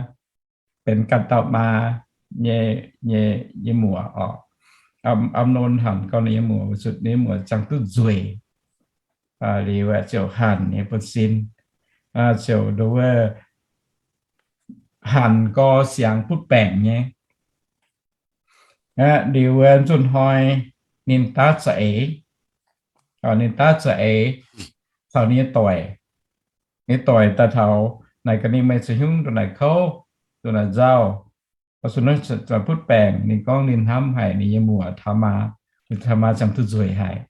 benx ganh dauh maa nyei, nyei, nyei muoc oc. Am^non hanc gorx ninh nyei muoc, weic zuqc ninh nyei muoc ziangh duqv nzueic. Liuz ziouc hanc nyei buonv-sin, ziouc nduov wuov hanc gorx siangx butv baengc nyei. Liuz nzunc hnoi ninh daav za'eix, ninh daav za'eix caux ninh nyei doic. Ninh doic daaih taux naaic gaax ninh, meih caux hnyungv ndongc naaic kouv, ndongc naaic nzauh. Oix zuqc naaiv butv baengc. Ninh gorngv ninh hnamv haic ninh nyei muoc Taamaa. Taamaa ziangh duqv nzueic haic.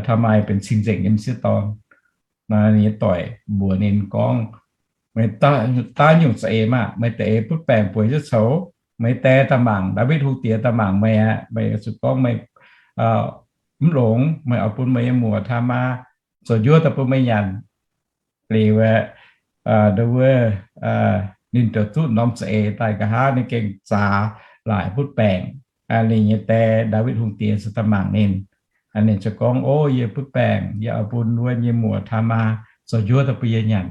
Taamaa benx cing-nzengc nyei m'sieqv dorn. Naaiv ninh nyei doic mbuox ninh gorngv, meih daav nyungc za'eix maah! Meih da'eix butv baengc bueix jienv coux, meih die daaih mangc, Ndaawitv Hungh Diex daaih mangc meih aqv. Meih zuqc gorngv meih mv longx, meih oix bun meih nyei muoc Taamaa zoux njuov daaih bun meih nyanc. Liuz aeqv, nduov wuov, ninh ziouc duqv norm za'eix daaih. Nqa'haav ninh gengh zaax laaic butv baengc. Ninh nyei die, Ndaawitv Hungh Diex, ziouc daaih mangc ninh. Ninh ziouc gorngv, O, yie butv baengc, yie oix bun wuov nyei muoc Taamaa zoux njuov daaih bun yie nyanc.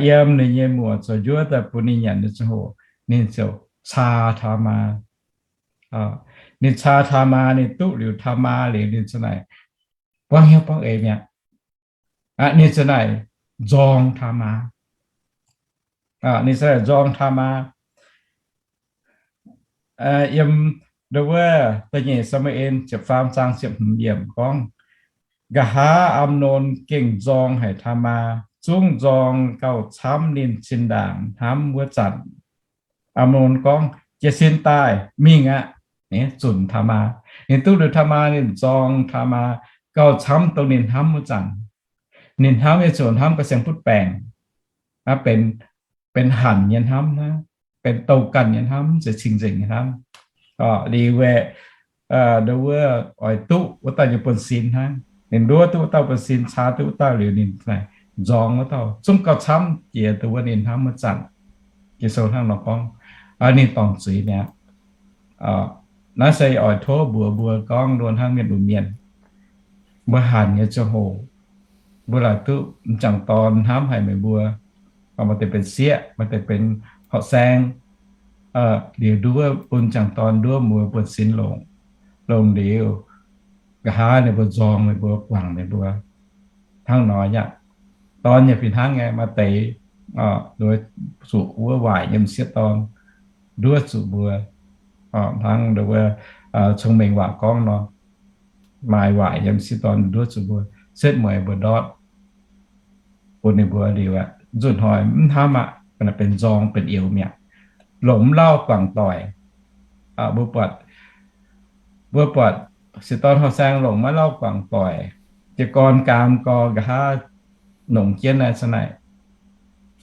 Yiem ninh nyei muoc zoux njuov daaih bun ninh nyanc nyei ziangh hoc, ninh ziouc caa Taamaa. Ninh caa Taamaa, ninh duqv liuz Taamaa liuz, ninh ziouc naaic buangv hnyouv buangv eix mi'aqv. Ninh ziouc naaic nzorng Taamaa. Ninh ziouc naaic nzorng Taamaa. Yiem nduov wuov da'nyeic Saa^mu^en ziepc faam zaang ziepc hmz yiemc gorngv, nqa'haav Am^non gengh nzorng haic Taamaa, zungv nzorng gauh camv ninh zinh ndaangc hnamv wuov zanc. Am^non gorngv, Jiez sin daaih, mingh aqv. Ninh zunc Taamaa. Ninh duqv liuz Taamaa, ninh nzorng Taamaa gauh camv dongh ninh hnamv wuov zanc. Ninh hnamv nyei ziouc hnamv gauh siang butv baengc. Naaiv benx, benx hanc nyei hnamv hnangv, benx douh ganh nyei hnamv, mv zeiz cing-nzengc nyei hnamv. Liuz aeqv, nduov wuov oix duqv wuov dauh nyei buonv-sin hnangv. Ninh nduov duqv wuov dauh buonv-sin, caa duqv wuov dauh liuz, ninh nzorng wuov dauh zungv gauh camv jiex dongh wuov ninh hnamv wuov zanc. Ging-Sou hnangv nor gorngv. Ninh dorngc zuiz mi'aqv. Naaiv se oix tov mbuox mbuo gorngv, mbuo hnangv mienh lunx mienh, mbuo hanc nyei ziangh hoc, mbuo laaic duqv m'jangc dorn hnamv haic meih mbuo, maaih deix benx sieqv, maaih deix benx horqc saeng, liuz nduov bun m'jangc dorn nduov mbuo buonv-sin longc. Longc liuz, nqa'haav ninh mbuo nzorng meih mbuo, guangc meih mbuo. Hnangv nor yaac, dorn yaac fih hnangv nyei, maaih deix zuqc wuov waaic nyei m'sieqv dorn nduov zuqc mbuo. Hnangv nduov wuov cong-mengh waac gorngv nor, maaih waaic nyei m'sieqv dorn nduov zuqc mbuo, setv mueiz mbuo ndortv bun ninh mbuo liuz, nzunc hnoi mv hnamv aqv, benx nzorng benx youz mi'aqv. Longc mv lauh guangc doic. Mbuo buatc, mbuo buatc sieqv dorn horqc saeng longc maiv lauh guangc doic, jiez gorn gaam gorn nqa'haav nongc jienv naaiv, naaiv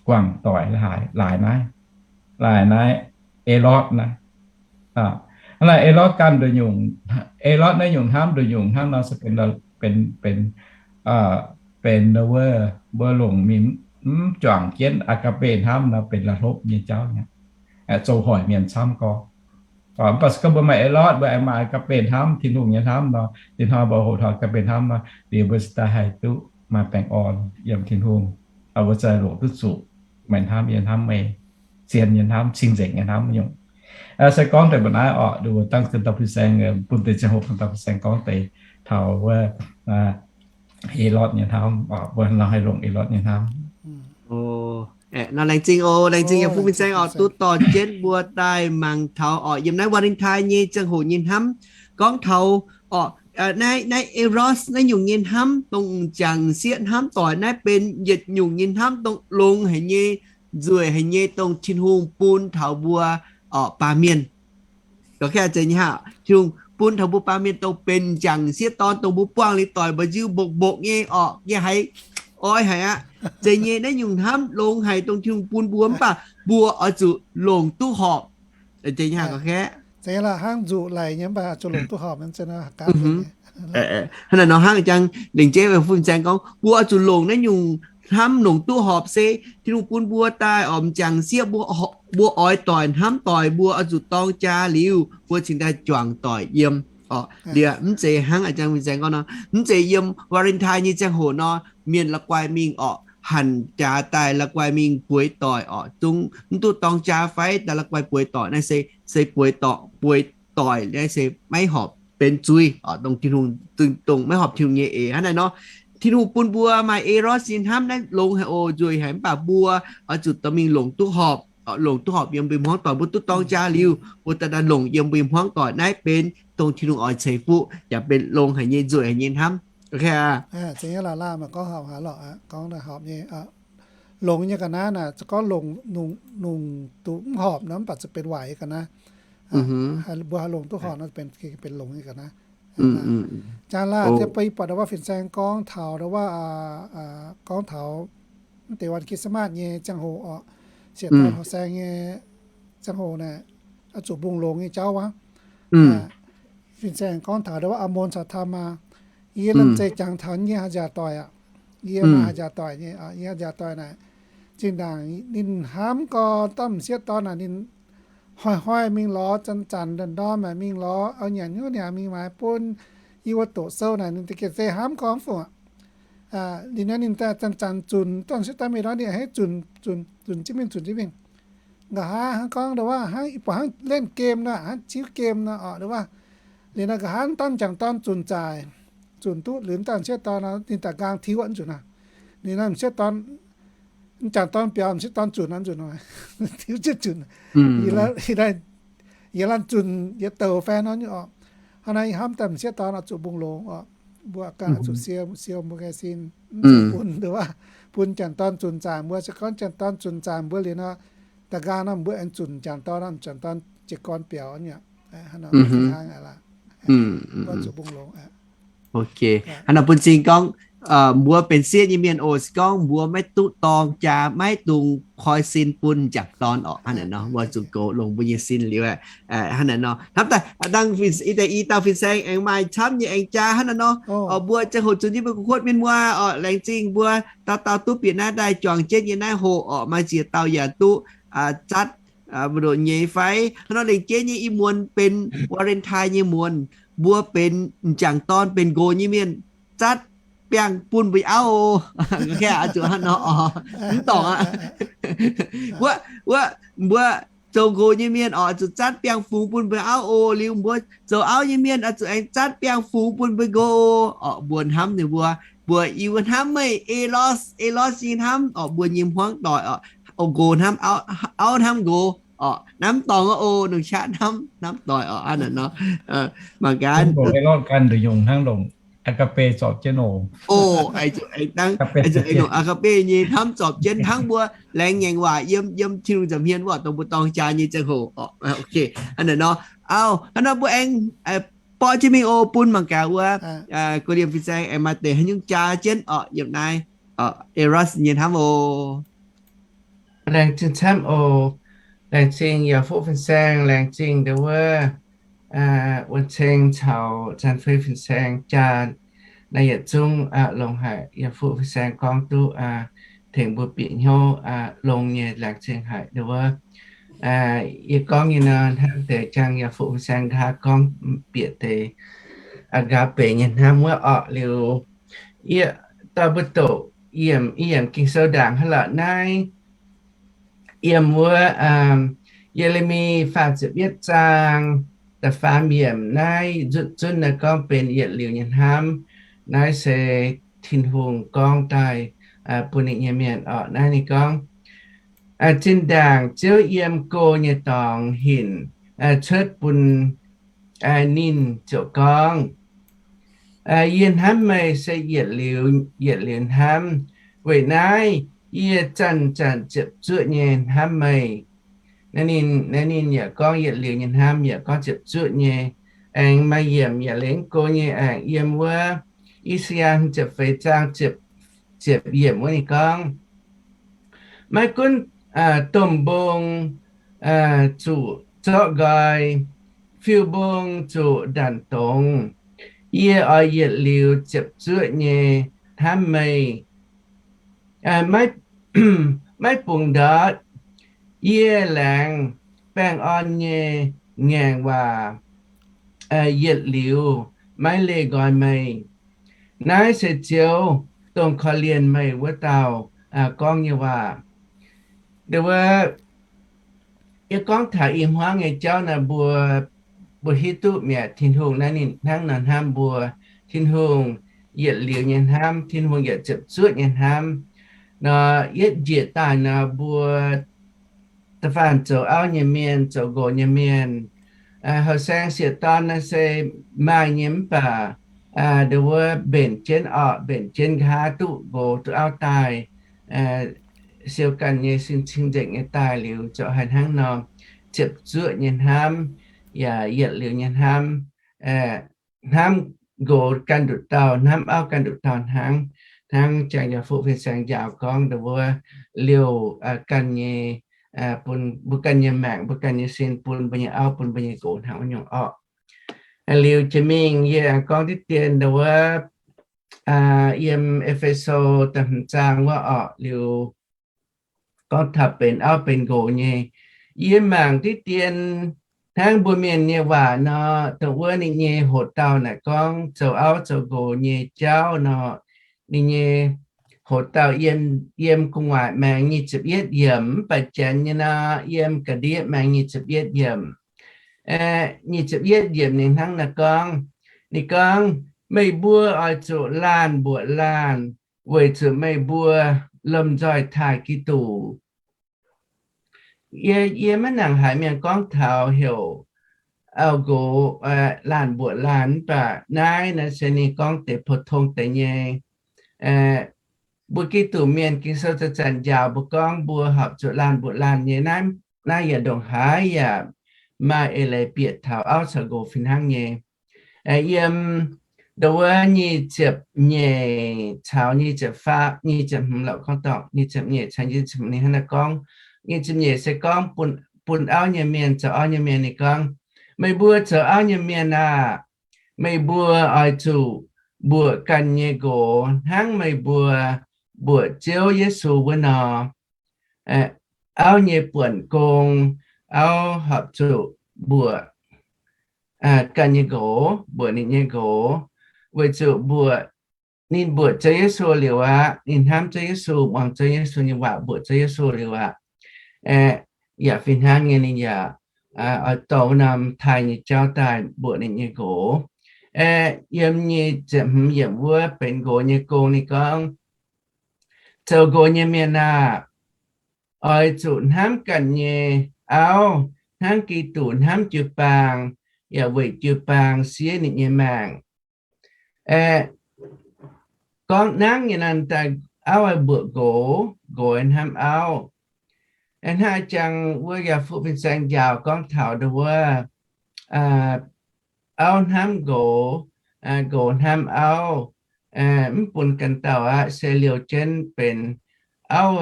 guangc doic laaix naaiv, laaix naaiv Elotv naaiv. Hnangv naaiv Elotv ganh nduqc nyungc, Elotv naaiv nyungc hnamv nduqc nyungc hnangv nor se benx, benx, benx wuov mbuo longc mingh mv juangc jienv aa^ga'be hnamv nor benx la'hlopv nyei jauv nyei, zoux hoic mienh camv gorx. Mv baac se gorngv mbuo maaih Elotv, mbuo aengx maaih aa^ga'be hnamv, Tin-Hungh nyei hnamv nor, dinh hnoi mbuo hoqc taux aa^ga'be hnamv nor, liuz mbuo se daaih haih duqv maaih baengh orn yiem Tin-Hungh. Mbuo za'gengh longc duqv zuqc meih hnamv, yie hnamv meih, zien nyei hnamv, cing-nzengc nyei hnamv nyungc. Se gorngv deix mbuo naaiv orqc, mbuo dangh dinh dauh fin-saeng, bun deix ziangh hoc dinh dauh fin-saeng gorngv deix taux wuov Elotv nyei hnamv, mbuo nor haih longc Elotv nyei hnamv. Nor laengz zingh oc, laengz zingh yiem fuqv fin-saeng oc, duqv dorh jienv mbuo daaih mangc taux orqc, yiem naaiv Valentine nyei ziangh hoc nyei hnamv, gorngv taux orqc, naaiv, naaiv Eros naaiv nyungc nyei hnamv, dongh m'jangc sieqv hnamv doic naaiv benx yietc nyungc nyei hnamv, dongh longx haic nyei, nzueic haic nyei, dongh Tin-Hungh bun taux mbuo orqc baamh mienh. Gorngv zeiz nyei hnangv, Tin-Hungh bun taux mbuo baamh mienh dongh benx m'jangc sieqv dorn, dongh mbuo buangh liuz doic mba'nziu mbokc mbokc nyei orqc, yie haiz oix haic aqv. Zeiz nyei, naaiv nyungc hnamv longx haic dongh Tin-Hungh bun mbuo, mv baac mbuo oix zuqc longc duqv horpc. Hnangv nor hnangv jang lengc jeiv fuqv saeng gorngv, mbuo oix zuqc longc naaiv nyungc hnamv longc duqv horpc se Tin-Hungh bun mbuo daaih orqc m'jangc sieqv, mbuo oix doic hnamv doic, mbuo oix zuqc dorng jaa liuz, mbuo cingx daaih juangc doic yiem. Orqc, liuz mv zeiz hnangv a'jang fin-saeng gorngv nor, mv zeiz yiem Valentine nyei ziangh hoc nor, mienh la'guaih mingh orqc, hanc jaax daaih la'guaih mingh bueix doic orqc, zungv mv duqv dorng jaa fai daaih la'guaih bueix doic. Naaiv se, se bueix doic, bueix doic naaiv se maiv horpc benx zuiz orqc, dongh Tin-Hungh, dongh maiv horpc Tin-Hungh nyei eix. Hnangv naaiv nor, Tin-Hungh bun mbuo maaih eros nyei hnamv naaiv longx haic oc, nzueic haic, mv baac mbuo oix zuqc dorh mingh longc duqv horpc, longc duqv horpc yiem mbuo hmuangv doic. Mbuo duqv dorng jaa liuz, mbuo daaih daaih longc yiem mbuo hmuangv doic. Naaiv benx dongh Tin-Hungh oix ceix fuqv yaac benx longx haic nyei, nzueic haic nyei hnamv. Longx nyei ga'naaiv naaic, gorngv longc nungx duqv mv horpc nor, mv baac zuqc benx waaic nyei ga'naaiv. Mbuo haih longc duqv horpc nor, benx longx nyei ga'naaiv. Jaa laah, buatc ndau wuov fin-saeng gorngv taux ndau wuov, gorngv taux mv deix วันคริสต์มาส nyei ziangh hoc orqc, sieqv dorn horqc saeng nyei ziangh hoc naaic, oix zuqc mbungh longx nyei jauv wuov. Fin-saeng gorngv taux ndau wuov อโมน caux ทามาร์, yie lamh zeiz jangx taux yie nyei haaix nziaauc doic aqv. Yie maaih haaix nziaauc doic nyei, yie haaix nziaauc doic naaic, zinh ndaangc ninh hnamv gorn dauh m'sieqv dorn naaic, ninh hnoi-hnoi mingh lorz, zanc-zanc ndorm-ndorm mingh lorz, oix nyanc hnyouv niaa mingh maaiz bun yie wuov doqc sou naaic, ninh da'gengh se hnamv gorn fungc aqv. Liuz naaiv ninh zanc-zanc zunc, dauh m'sieqv dorn mingh lorz ninh a'hneiv zunc, zunc, zunc jienv mingh, zunc jienv mingh. Nqa'haav hnangv gorngv ndau wuov hnangv ih buatc hnangv เล่นเกม nor, hnangv เล่นเกม nor orqc, ndau wuov. Liuz nor nqa'haav m'dauh m'jangc dorn zunc zaaic, zunc duqv liuz m'dauh m'sieqv dorn nor, ninh daaih nqaang tiuv aqv nzunc naaic. Ninh m'sieqv dorn, m'jangc dorn biaux, m'sieqv dorn zunc aqv nzunc naaic, tiuv jienv zunc. Yie laanh zunc yietc douc fai nor nyei orqc. Hnangv naaiv ih hnamv daaih m'sieqv dorn oix zuqc mbungh longx orqc. Mbuo ganh oix zuqc siou, siou mbuo nyei sin, mv zeiz bun, bun m'jangc dorn zunc zaaic mbuo. Se gorngv m'jangc dorn zunc zaaic mbuo liuz nor, da'nqaang nor mbuo aengx zunc m'jangc dorn, m'jangc dorn jiez gorn biaux nyei. Hnangv nor, hnangv aqv. Mbuo zuqc mbungh longx. Ok, hnangv nor bun cing gorngv, mbuo benx sieqv nyei mienh oc, se gorngv mbuo maiv duqv dorng jaa, maiv dungx koi sin bun m'jangc dorn orqc. Hnangv naaic nor, mbuo zuqc goux longx mbuo nyei sin liuz aqv. Hnangv naaic nor, hnamv daaih dangh i dauh fin-saeng aengx maaih camv nyei aengx jaa hnangv naaiv nor. Orqc, mbuo ziangh hoc zuqc nyei mbuo gu'kuotv mienh muoz orqc, laengz zingh mbuo dauh dauh duqv bieqc naaiv daaih juangc jienv nyei naaiv hoc orqc, maaih ziex dauh yaac duqv zatv mbu'ndongx nyei fai. Hnangv nor lengc jeiv nyei ih muonz benx Valentine nyei muonz, mbuo benx m'jangc dorn benx nqox nyei mienh, zatv biangh bun mbuo auv oc. Zuqc hnangv nor oc, mv dorngc aqv. Wuov, wuov, mbuo zoux nqox nyei mienh oc, zuqc zatv biangh fungx bun mbuo auv oc. Liuz mbuo zoux auv nyei mienh oix zuqc aengx zatv biangh fungx bun mbuo nqox oc. Mbuo hnamv ninh mbuo, mbuo i wuov hnamv meih elos, elos nyei hnamv oc, mbuo nyei hmuangv doic oc. Oc, nqox hnamv auv, auv hnamv nqox oc, hnamv dorngc oc, longc qaqv hnamv, hnamv doic oc. Hnangv naaic nor, mangc gaax, longc ganh nduqc nyungc hnangv longc agape zorpc jienv oc. Oc, aengx zuqc aengx dangh, aengx zuqc aengx longc agape nyei hnamv zorpc jienv hnangv mbuo laengz ngaengc waac yiem, yiem Tin-Hungh nza'hmien waac dongh mbuo dorng jaa nyei ziangh hoc oc. Ok, hnangv naaic nor, auv, hnangv nor mbuo aengx borqv jienv mingh oc, bun mangc gaax wuov, go liemh fin-saeng aengx maaih deix haaix nyungc jaa jienv oc, yiem naaiv, eros nyei hnamv oc. Laengz zingh camv oc. Laengz zingh yaac fuqv fin-saeng, laengz zingh ndau wuov wuon ceng caux zanc fei fin-saeng jaa naaiv yietc zungv longx haic. Yaac fuqv fin-saeng gorngv duqv tengx mbuo bieqc hnyouv longx nyei, laengz zingh haic ndau wuov. Yie gorngv nyei nor hnangv deix jangx yaac fuqv fin-saeng nqa'haav gorngv bieqc deix agape nyei hnamv wuov orqc. Liuz yie dauh mbuo doqc yiem, yiem Ging-Sou ndaangc hnangv lorqc naaiv, yiem wuov Ye^le^mi faah ziepc yietv zaang da'faam yiemc naaiv nzutv zunv naaiv gorngv benx yietc liuz nyei hnamv. Naaiv se Tin-Hungh gorngv daaih bun ninh nyei mienh orqc. Naaiv ninh gorngv, zinh ndaangc Ziouv yiem go nyei dorngx hinc cuotv bun ninh ziouc gorngv, Yie hnamv meih se yietc liuz yietc liuz hnamv. Weic naaiv yie zanc-zanc ziepc zuoqv nyei hnamv meih. Naaiv ninh, naaiv ninh yaac gorngv yietc liuz nyei hnamv, yaac gorngv ziepc zuoqv nyei. Aengx maaih yiemc yaac lengc go nyei, aengx yiem wuov I^saa^yaa ziepc feix zaang ziepc, ziepc yiemc wuov ninh gorngv, Maiv gunv domh mbong zuqc zorqv nqoi, fiuv-mbong zuqc ndanc dongz, yie oix yietc liuz ziepc zuoqv nyei hnamv meih. Maiv, maiv bungx ndortv yie laengz baengh orn nyei ngaengc waac. yietc liuz maiv leih nqoi meih. Naaiv se Ziouv, dongh korv-lienh meih wuov dauh, gorngv nyei waac. Nduov wuov, yie gorngv taux ih hmuangv nyei jauv naaic mbuo, mbuo hiuv duqv mi'aqv, Tin-Hungh naaiv ninh hnangv nor hnamv mbuo. Tin-Hungh yietc liuz nyei hnamv, Tin-Hungh yietc ziepc zuoqv nyei hnamv. Nor yietv njiec daaih nor mbuo da'faanh zoux auv nyei mienh, zoux nqox nyei mienh, houh saeng sieqv dorn naaiv se maaih nyei mv baac nduov wuov mbenc jienv orqc, mbenc jienv nqa'haav duqv nqox duqv auv daaih, siou ganh nyei sin cing-nzengc nyei daaih liuz, ziouc haih hnangv nor ziepc zuoqv nyei hnamv, yaac yietc liuz nyei hnamv, hnamv nqox ganh nduqc dauh, hnamv auv ganh nduqc dauh hnangv. Hnangv jangx yaac fuqv fin-saeng njaaux gorngv nduov wuov, liouh ganh nyei, bun mbuo ganh nyei maengc, mbuo ganh nyei sin bun mbuo nyei auv, bun mbuo nyei nqox hnangv wuov nyungc orqc. Liuz jiex mingh yie aengx gorngv diqv dien nduov wuov, yiem E^fe^so da'hmz zaang wuov orqc, liuz gorngv taux benx auv benx nqox nyei. Yie mangc diqv dien hnangv mbuo mienh nyei waac nor, dongh wuov ninh nyei hoc dauh naaic gorngv zoux auv zoux nqox nyei jauv nor, ninh nyei hoc dauh yiem, yiem gu'nguaaic maengx nyic ziepc yietv yiemc, mv baac janx nyei nor, yiem ga'ndiev maengx nyic ziepc yietv yiemc. Nyic ziepc yietv yiemc ninh hnangv naaiv gorngv, ninh gorngv, meih mbuo oix zuqc laanh mbuoqc laanh, weic zuqc meih mbuo lomh nzoih taaih Giduc. Yie, yie maiv nangc haaix mienh gorngv taux heuc auv-nqox laanh mbuoqc laanh, mv baac naaiv naaiv se ninh gorngv deix pou-tong deix nyei. Mbuo Giduc mienh Ging-Sou zanc-zanc njaaux mbuo gorngv mbuo horpc zuqc laanh mbuoqc laanh nyei. Naaiv, naaiv yaac ndongc haaix yaac maaih eix leiz bieqc taux auv caux nqox fih hnangv nyei. Yiem nduov wuov nyic ziepc nyeic caux nyic ziepc faam, nyic ziepc hmz lorqc gorngv dorngc, nyic ziepc nyeic caux nyic ziepc hmz ninh hnangv naaiv gorngv. Nyic ziepc nyeic se gorngv bun, bun auv nyei mienh, zoux auv nyei mienh ninh gorngv, meih mbuo zoux auv nyei mienh aah! Meih mbuo oix zuqc mbuoqc ganh nyei nqox hnangv meih mbuo mbuoqc Ziouv Yesu wuov nor. Auv nyei buonc gong, auv horpc zuqc mbuoqc ganh nyei nqox, mbuoqc ninh nyei nqox, weic zuqc mbuoqc, ninh mbuoqc Ziouv Yesu liuz aqv, ninh hnamv Ziouv Yesu, muangx Ziouv Yesu nyei waac, mbuoqc Ziouv Yesu liuz aqv. Yaac fih hnangv nyei ninh yaac oix dorh norm taaih nyei jauv daaih mbuoqc ninh nyei nqox. Yiem nyic ziepc hmz yiemc wuov benx nqox nyei gong ninh gorngv, zoux nqox nyei mienh aah! Oix zuqc hnamv ganh nyei auv hnangv Giduc hnamv jiu-baang, yaac weic jiu-baang siev ninh nyei maengc. Gorngv nangv nyei naaiv daaih auv oix mbuoqc nqox, nqox hnamv auv. Hnangv jangx wuov yaac fuqv fin-saeng njaaux gorngv taux nduov wuov, auv hnamv nqox, nqox hnamv auv, mv bun ganh dauh aqv, se liouh jienv benx auv,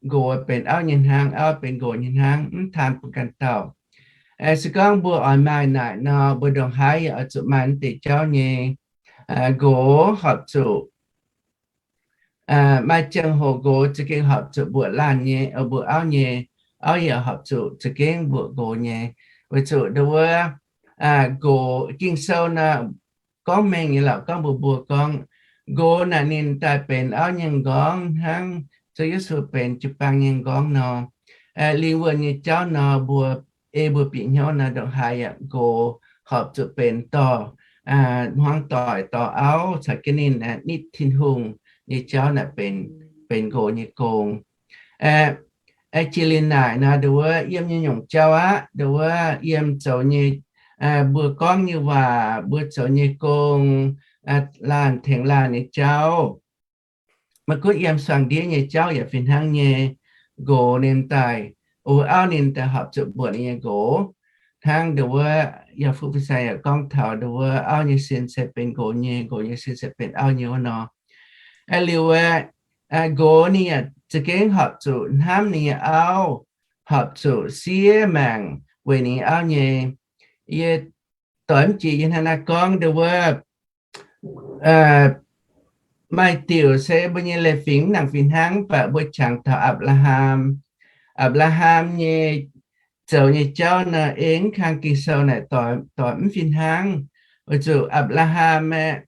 nqox benx auv nyei hnangv, auv benx nqox nyei hnangv, mv taan bun ganh dauh. Se gorngv mbuo oix maaih naaic nor, mbuo ndongc haaix yaac oix zuqc maaih naaiv deix jauv nyei. Nqox horpc zuqc maaih ziangh hoc nqox za'gengh horpc zuqc mbuoqc laanh nyei, mbuoqc auv nyei, auv yaac horpc zuqc za'gengh mbuoqc nqox nyei. Weic zuqc nduov wuov, nqox Ging-Sou naaiv gorngv mengh nyei lorqc, gorngv mbuox mbuo gorngv, nqox naaic ninh daaih benx auv nyei m'nqorngv hnangv Ziouv Yesu benx jiu-baang nyei m'nqorngv nor. Lingh wuonh nyei jauv nor, mbuo, ei mbuo bieqc hnyouv nor, ndongc haaix yaac nqox horpc zuqc benx dorh hmuangv doic, dorh auv caux jienv ninh nitv Tin-Hungh nyei jauv naaic benx, benx nqox nyei gong. Jiex liuz naaic nor, nduov wuov yiem nyei nyungc jauv aqv, nduov wuov yiem zoux nyei, mbuo gorngv nyei waac, mbuo zoux nyei gong, laanh tengx laanh nyei jauv, maiv gunv yiem suangx ndiev nyei jauv yaac fih hnangv nyei. Nqox ninh daaih, auv ninh daaih horpc zuqc mbuoqc ninh nyei nqox. Hnangv nduov wuov yaac fuqv fin-saeng yaac gorngv taux nduov wuov auv nyei sin se benx nqox nyei, nqox nyei sin se benx auv nyei wuov nor. Liuz wuov, nqox ninh yaac za'gengh horpc zuqc hnamv ninh nyei auv, horpc zuqc siev maengc weic ninh nyei auv nyei. Yie doix mv jiex yie hnangv naaiv gorngv nduov wuov, maaih diuc se mbuo nyei leiz-fingx mv nangc fih hnangv, mv baac mbuo qangx taux Apc^laa^ham. Apc^laa^ham nyei zoux nyei jauv nor, ei mv kang Ging-Sou naaic doix, doix mv fih hnangv. Weic zuqc Apc^laa^ham aeqv,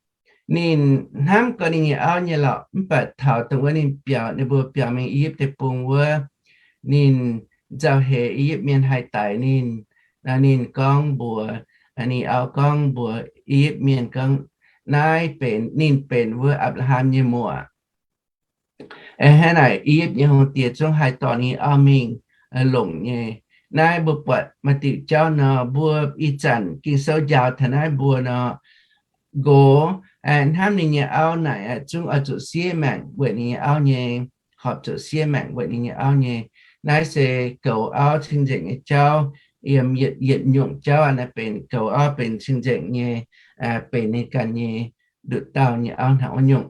ninh hnamv gorx ninh nyei auv nyei lorqc, mv baac taux dongh wuov ninh biaux, ninh mbuo biaux mingh I^yipv Deic-Bung wuov, ninh nzauh heix I^yipv Mienh haih daix ninh. Nor ninh gorngv mbuox, ninh auv gorngv mbuox I^yipv Mienh gorngv, naaiv benx, ninh benx wuov Apc^laa^ham nyei muoc. Hnangv naaic I^yipv nyei hungh diex zungv haih dorh ninh auv mingh longc nyei. Naaiv mbuo buatc maaih diuc jauv nor, mbuo ih zanc Ging-Sou njaaux taux naaiv mbuo nor, nqox hnamv ninh nyei auv naaic zungv oix zuqc siev maengc weic ninh nyei auv nyei, horpc zuqc siev maengc weic ninh nyei auv nyei. Naaiv se goux auv cing-nzengc nyei jauv, yiem yietc, yietc nyungc jauv naaiv benx goux auv benx cing-nzengc nyei, benx ninh ganh nyei nduqc dauh nyei auv hnangv wuov nyungc.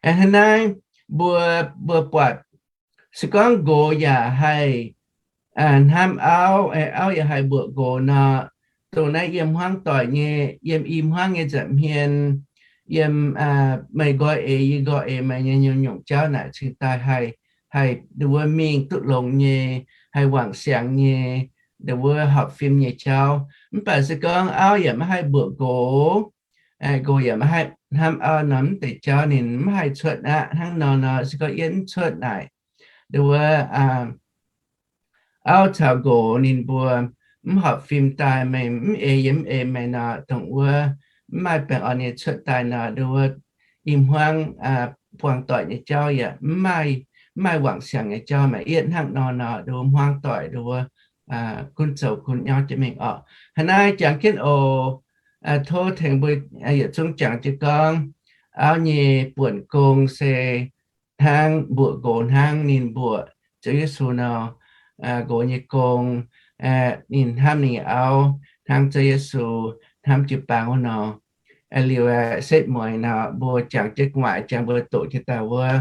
Hnangv naaiv mbuo, mbuo buatc se gorngv nqox yaac haih hnamv auv, auv yaac haih mbuoqc nqox nor, dongh naaiv yiem hmuangv doic nyei, yiem i hmuangv nyei nza'hmien, yiem meih nqoi eix yie nqoi eix meih nyei nyungc-nyungc jauv naaic cingx daaih haih, haih nduov mingh duqv longx nyei, haih wangc siangx nyei, nduov horpc fim nyei jauv. Mv baac se gorngv auv yaac maiv haih mbuoqc nqox, nqox yaac maiv haih hnamv auv nor, mv deix jauv ninh mv haih cuotv aqv. Hnangv nor nor, se gorngv yie mv cuotv naaic, nduov auv caux nqox ninh mbuo mv horpc fim daaih, meih mv ei yie mv ei meih nor, dongh wuov mv maaih baengh orn nyei cuotv daaih nor, nduov i hmuangv buangh doic nyei jauv yaac mv maaih, mv maaih wangc siangx nyei jauv. Maaih yietv hnangv nor nor, nduov hmuangv doic nduov gunv zoux gunv nyauv jienv mingh orqc. Hnangv naaiv jangx jienv oc. Tov tengx mbuo yietc zungv jangx jienv gorngv, auv nyei buonc gong se hnangv mbuoqc nqox hnangv ninh mbuoqc Ziouv Yesu nor, nqox nyei gong, ninh hnamv ninh nyei auv hnangv Ziouv Yesu hnamv jiu-baang wuov nor. Liuz setv mueiz nor, mbuo jangx jienv gu'nguaaic jangx mbuo doqc jienv daaih wuov,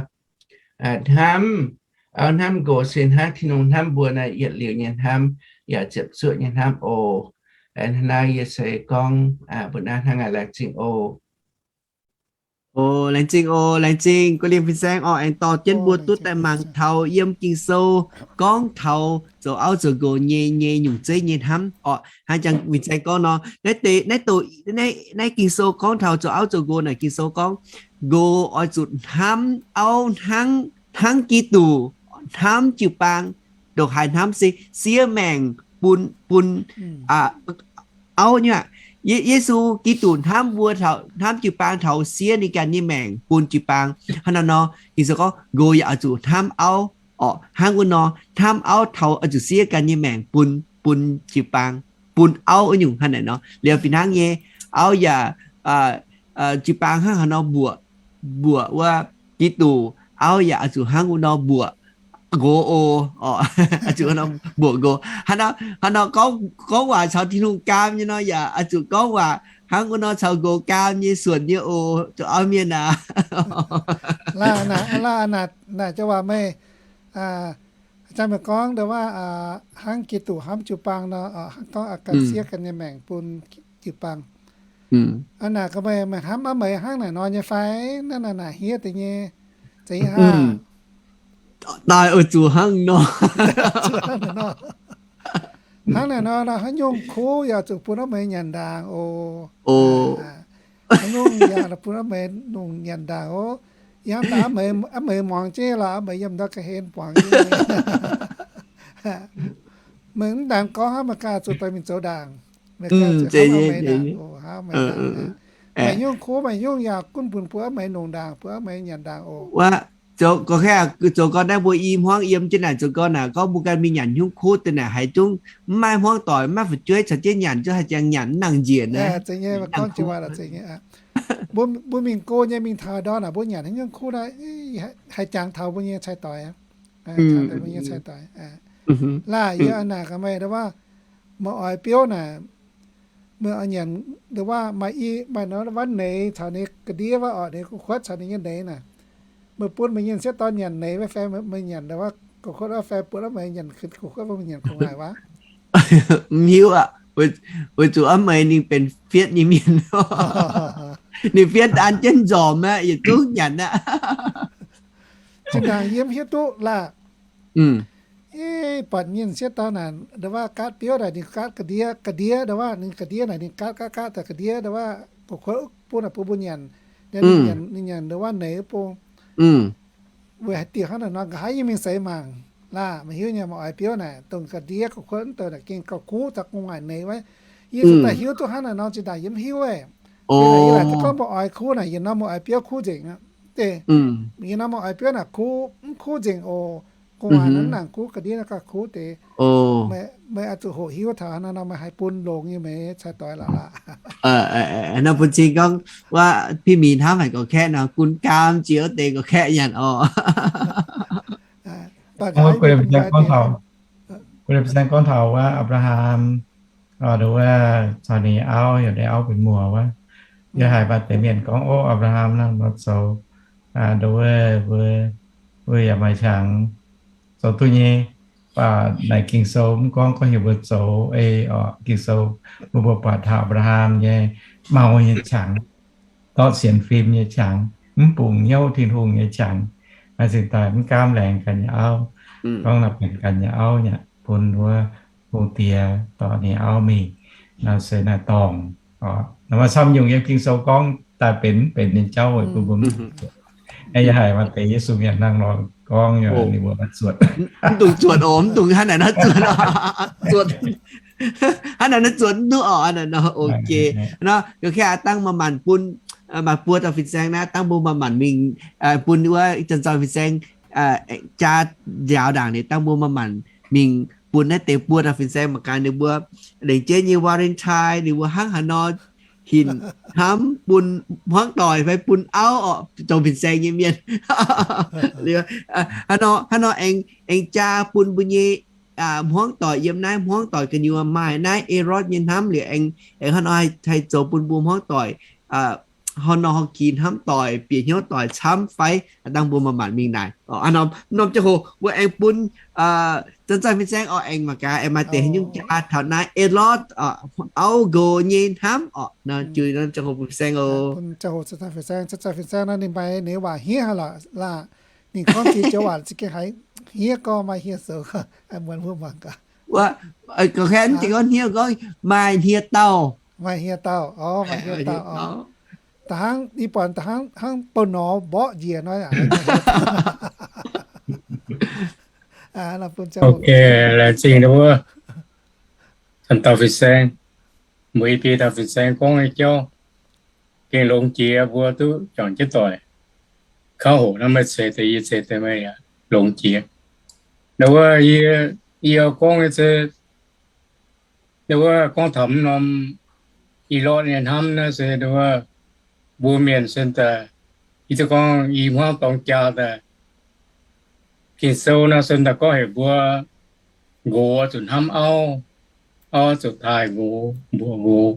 hnamv, auv hnamv nqox se hnangv Tin-Hungh hnamv mbuo naaiv yietc liuz nyei hnamv, yaac ziepc zuoqv nyei hnamv oc. Naaiv yie se gorngv mbuo naaiv hnangv naaic, laengz zingh oc. Oc, laengz zingh oc, laengz zingh. Guv lingh fin-saeng oc, aengx dorh jienv mbuo duqv daaih mangc taux yiem Ging-Sou gorngv taux zoux auv zoux nqox nyei, nyei nyungc zeiv nyei hnamv oc. Hnangv jangx fin-saeng gorngv nor, naaiv deix, naaiv, naaiv Ging-Sou gorngv taux zoux auv zoux nqox naaic, Ging-Sou gorngv, nqox oix zuqc hnamv auv hnangv, hnangv Giduc hnamv jiu-baang. Ndongc haaix hnamv se siev maengc bun, bun auv nyei aqv. Yesu Giduc hnamv mbuo, hnamv jiu-baang taux siev ninh ganh nyei maengc bun jiu-baang. Hnangv naaiv nor, Ging-Sou gorngv nqox yaac oix zuqc hnamv auv oc. Hnangv wuov nor, hnamv auv taux oix zuqc siev ganh nyei maengc bun, bun jiu-baang, bun auv wuov nyungc hnangv naaic nor. Liuz fih hnangv nyei, auv yaac, jiu-baang hnangv haaix nor mbuoqc, mbuoqc wuov Giduc, auv yaac oix zuqc hnangv wuov nor mbuoqc nqox oc. Oc, oix zuqc mbuoqc nqox. Hnangv nor, hnangv nor gorngv, gorngv waac caux Tin-Hungh gaam nyei nor, yaac oix zuqc gorngv waac hnangv wuov nor caux nqox gaam nyei suonc nyei oc, zoux auv mienh aac. Naaic, naaic, naaic, naaic, naaic, jauv waac meih, jang meih gorngv ndau waac, hnangv Giduc hnamv jiu-baang nor, hnangv gorngv ganh siev ganh nyei maengc bun jiu-baang. Aa, naaic gaax meih, meih hnamv aav meih hnangv naaic nor nyei fai? Naaiv naaic, naaic hniev deix nyei, zeiz nyei hnangv. Daaih oix zuqc hnangv nor. Hnangv naaic nor, hnangv nyungc kuv yaac zuqc bun aav meih nyanc ndaangc oc. Hnangv nyungc yaac bun aav meih nungc nyanc ndaangc oc. Yie hnamv daaih aav meih, aav meih muangx jienv lorqc, aav meih yiem ndau ga'hlen buangx jienv. Meih mv ndaangc gorngv hnangv, meih ganh zuqc doix mingh zoux ndaangc. Meih ganh zuqc hnamv aav meih ndaangc oc, hnamv meih ndaangc. Maaih nyungc kuv, maaih nyungc yaac gunv bun bun aav meih nungc ndaangc, bun aav meih nyanc ndaangc oc. Waac, zoux gorngv, zoux gorngv naaiv mbuo i hmuangv yiem jienv naaic, zoux gorngv naaic gorngv mbuo ganh mingh nyanc nyungc kuv deix naaic, haiz zungv mv maaih hmuangv doic, mv maaih fu'jueiv caux jienv nyanc, zungv haaix jangx nyanc mv nangc njiec naaiv. Mbuo mingh go nyei, mingh taux ndorm naaic mbuo nyanc haaix nyungc kuv naaiv, haaix jangx taux mbuo nyei cai-doix. Laaic yie naaic gaax meih ndau waac, meih oix biouv naaic, meih oix nyanc ndau waac maaih i, maaih nor waac neix caux ninh ga'ndiev waac orqc, ninh gu'kuotv caux ninh nyei neix naaic. Meih bun meih nyei sieqv dorn nyanc neix fai meih nyanc ndau waac gu'kuotv fai bun aav meih nyanc gu'kuotv fai meih nyanc gu'nguaaic waac? Mv hiuv aqv. Weic zuqc aav meih ninh benx fietv nyei mienh. Ninh fietv an jienv nzormc aqv, yietc zungv nyanc aqv. Zinh ndaangc yie mv hiuv duqv laaic. Ei, buatc nyei sieqv dauh naaic, ndongc waac gaatv biouv naaic ninh gaatv ga'ndiev, ga'ndiev ndongc waac ninh ga'ndiev naaic ninh gaatv gaatv gaatv daaih ga'ndiev ndongc waac gu'guotv bun naaic bun mbuo nyanc. Ninh nyanc, ninh nyanc ndongc waac neix bung. Weic haaix diuc hnangv naaic nor, nqa'haav yie mingh seix mangc laah, meih hiuv nyei, meih oix biouv naaic dongh ga'ndiev gu'guotv wuov douh naaic gengh gauh kuv, daaih gu'nguaaic neix wuov. Yie zuqc daaih hiuv duqv hnangv naaic nor zinh ndaangc yie mv hiuv. Yie laaic gorngv meih oix kuv naaic, yietc norm meih oix biouv kuv nzengc. Deix, yietc norm meih oix biouv naaic kuv mv kuv nzengc oc. Gu'nguaaic naaic nangc kuv, ga'ndiev naaiv gauh kuv deix. Meih oix zuqc hoqc hiuv taux hnangv naaiv nor meih haih bun longx nyei, meih cai doix lorqc laah. Nor bun cing gorngv wuov Pinh Mingh hnamv haic gorqv-kaeqv nor, gun gaam jiex wuov deix gorqv-kaeqv nyanc oc. Gu Lien Fin Saeng gorngv taux wuov Apc^laa^ham, nduov wuov caux ninh auv, heuc ninh auv benx muoz wuov. Yie haiz maaih deix mienh gorngv, ov, Apc^laa^ham nangh nor zoux, nduov wuov, wuov yaac maaih qangx zoux duqv nyei. Mv baac naaic Ging-Sou mv gorngv, gorngv heuc mbuo zoux ei oc. Ging-Sou mbuo, mbuo buatc taux Apc^laa^ham nyei mau nyei qangx, dorqv sienx fim nyei qangx, mv bungx hnyouv Tin-Hungh nyei qangx, maaih zingh daaih mv gaamv laengz ganh nyei auv, gorngv naaic benx ganh nyei auv nyei, bun wuov hungh diex dorh ninh auv mingh, naaiv se naaiv dorngc. Naaiv maaih camv nyungc yiem Ging-Sou gorngv daaih benx mv benx nyei jauv weic bun mbuo mv zuotc. Yie haiz maaih deix Yesu mienh hnangv nor gorngv, ninh mbuo maiv zuotc. Mv dungx zuotc oc, mv dungx hnangv naaic nor zuotc oc. Zuotc hnangv naaic nor zuotc mv duqv oc. Hnangv naaic nor, ok. Nor, gorqv-kaeqv dangh maaih manc bun, maaih buo dauh fin-saeng naaiv, dangh mbuo maaih manc mingh bun wuov Janx-Zoih fin-saeng jaa nziaaux ndaangc ninh, dangh mbuo maaih manc mingh bun naaiv deix buo dauh fin-saeng mangc gaax ninh mbuo lengc jeiv nyei Valentine ninh mbuo hnangv haaix nor hinc hnamv bun hmuangv doic fai bun auv oc, zoux fin-saeng nyei mienh. Liuz, hnangv nor, hnangv nor aengx, aengx jaa bun mbuo nyei hmuangv doic yiem naaiv, hmuangv doic gu'nyuoz maaih naaiv Aaron nyei hnamv liuz, aengx, aengx hnangv nor haih zoux bun mbuo hmuangv doic hnangv nor horngh gix hnamv doic, bieqc hnyouv doic camv fai? Dangh mbuo manc-manc mingh naaic. Norm ziangh hoc mbuo aengx bun Janx-Zoih fin-saeng oc, aengx mangc gaax aengx maaih deix haaix nyungc jaa taux naaiv Aaron auv nqox nyei hnamv oc. Nor jiu norm ziangh hoc bun fin-saeng oc. Janx-Zoih fin-saeng, Janx-Zoih fin-saeng nor ninh maaih ninh waac hniev haic lorqc laah. Ninh gorngv jiex joux waac za'gengh haiz hniev gorngv maaih hieh zoux, muonz mbuo mangc gaax. Wuov, gorngv hniev gorngv maaih hniev dauh. Maaih hniev dauh, maaih hniev dauh. Da'hnangv yie buatc da'hnangv hnangv bou norm mborqv njiec nor. Ok, laengz zingh wuov Janx-Zoih fin-saeng, mbuo i biei dauh fin-saeng gorngv nyei jauv gengh longx jiex, mbuo duqv juangc jienv doic. Kauv hoc naaiv meih ceix deix yie, ceix deix meih, longx jiex. Nduov wuov yie, yie gorngv nyei se, nduov wuov gorngv taux mv norm Aaron nyei hnamv naaiv se nduov wuov mbuo mienh sen daaih, yie duqv gorngv i hmuangv dorng jaa daaih, Ging-Sou naaiv sen daaih gorngv heuc mbuo nqox zuqc hnamv auv, auv zuqc taaih nqox, mbuoqc nqox.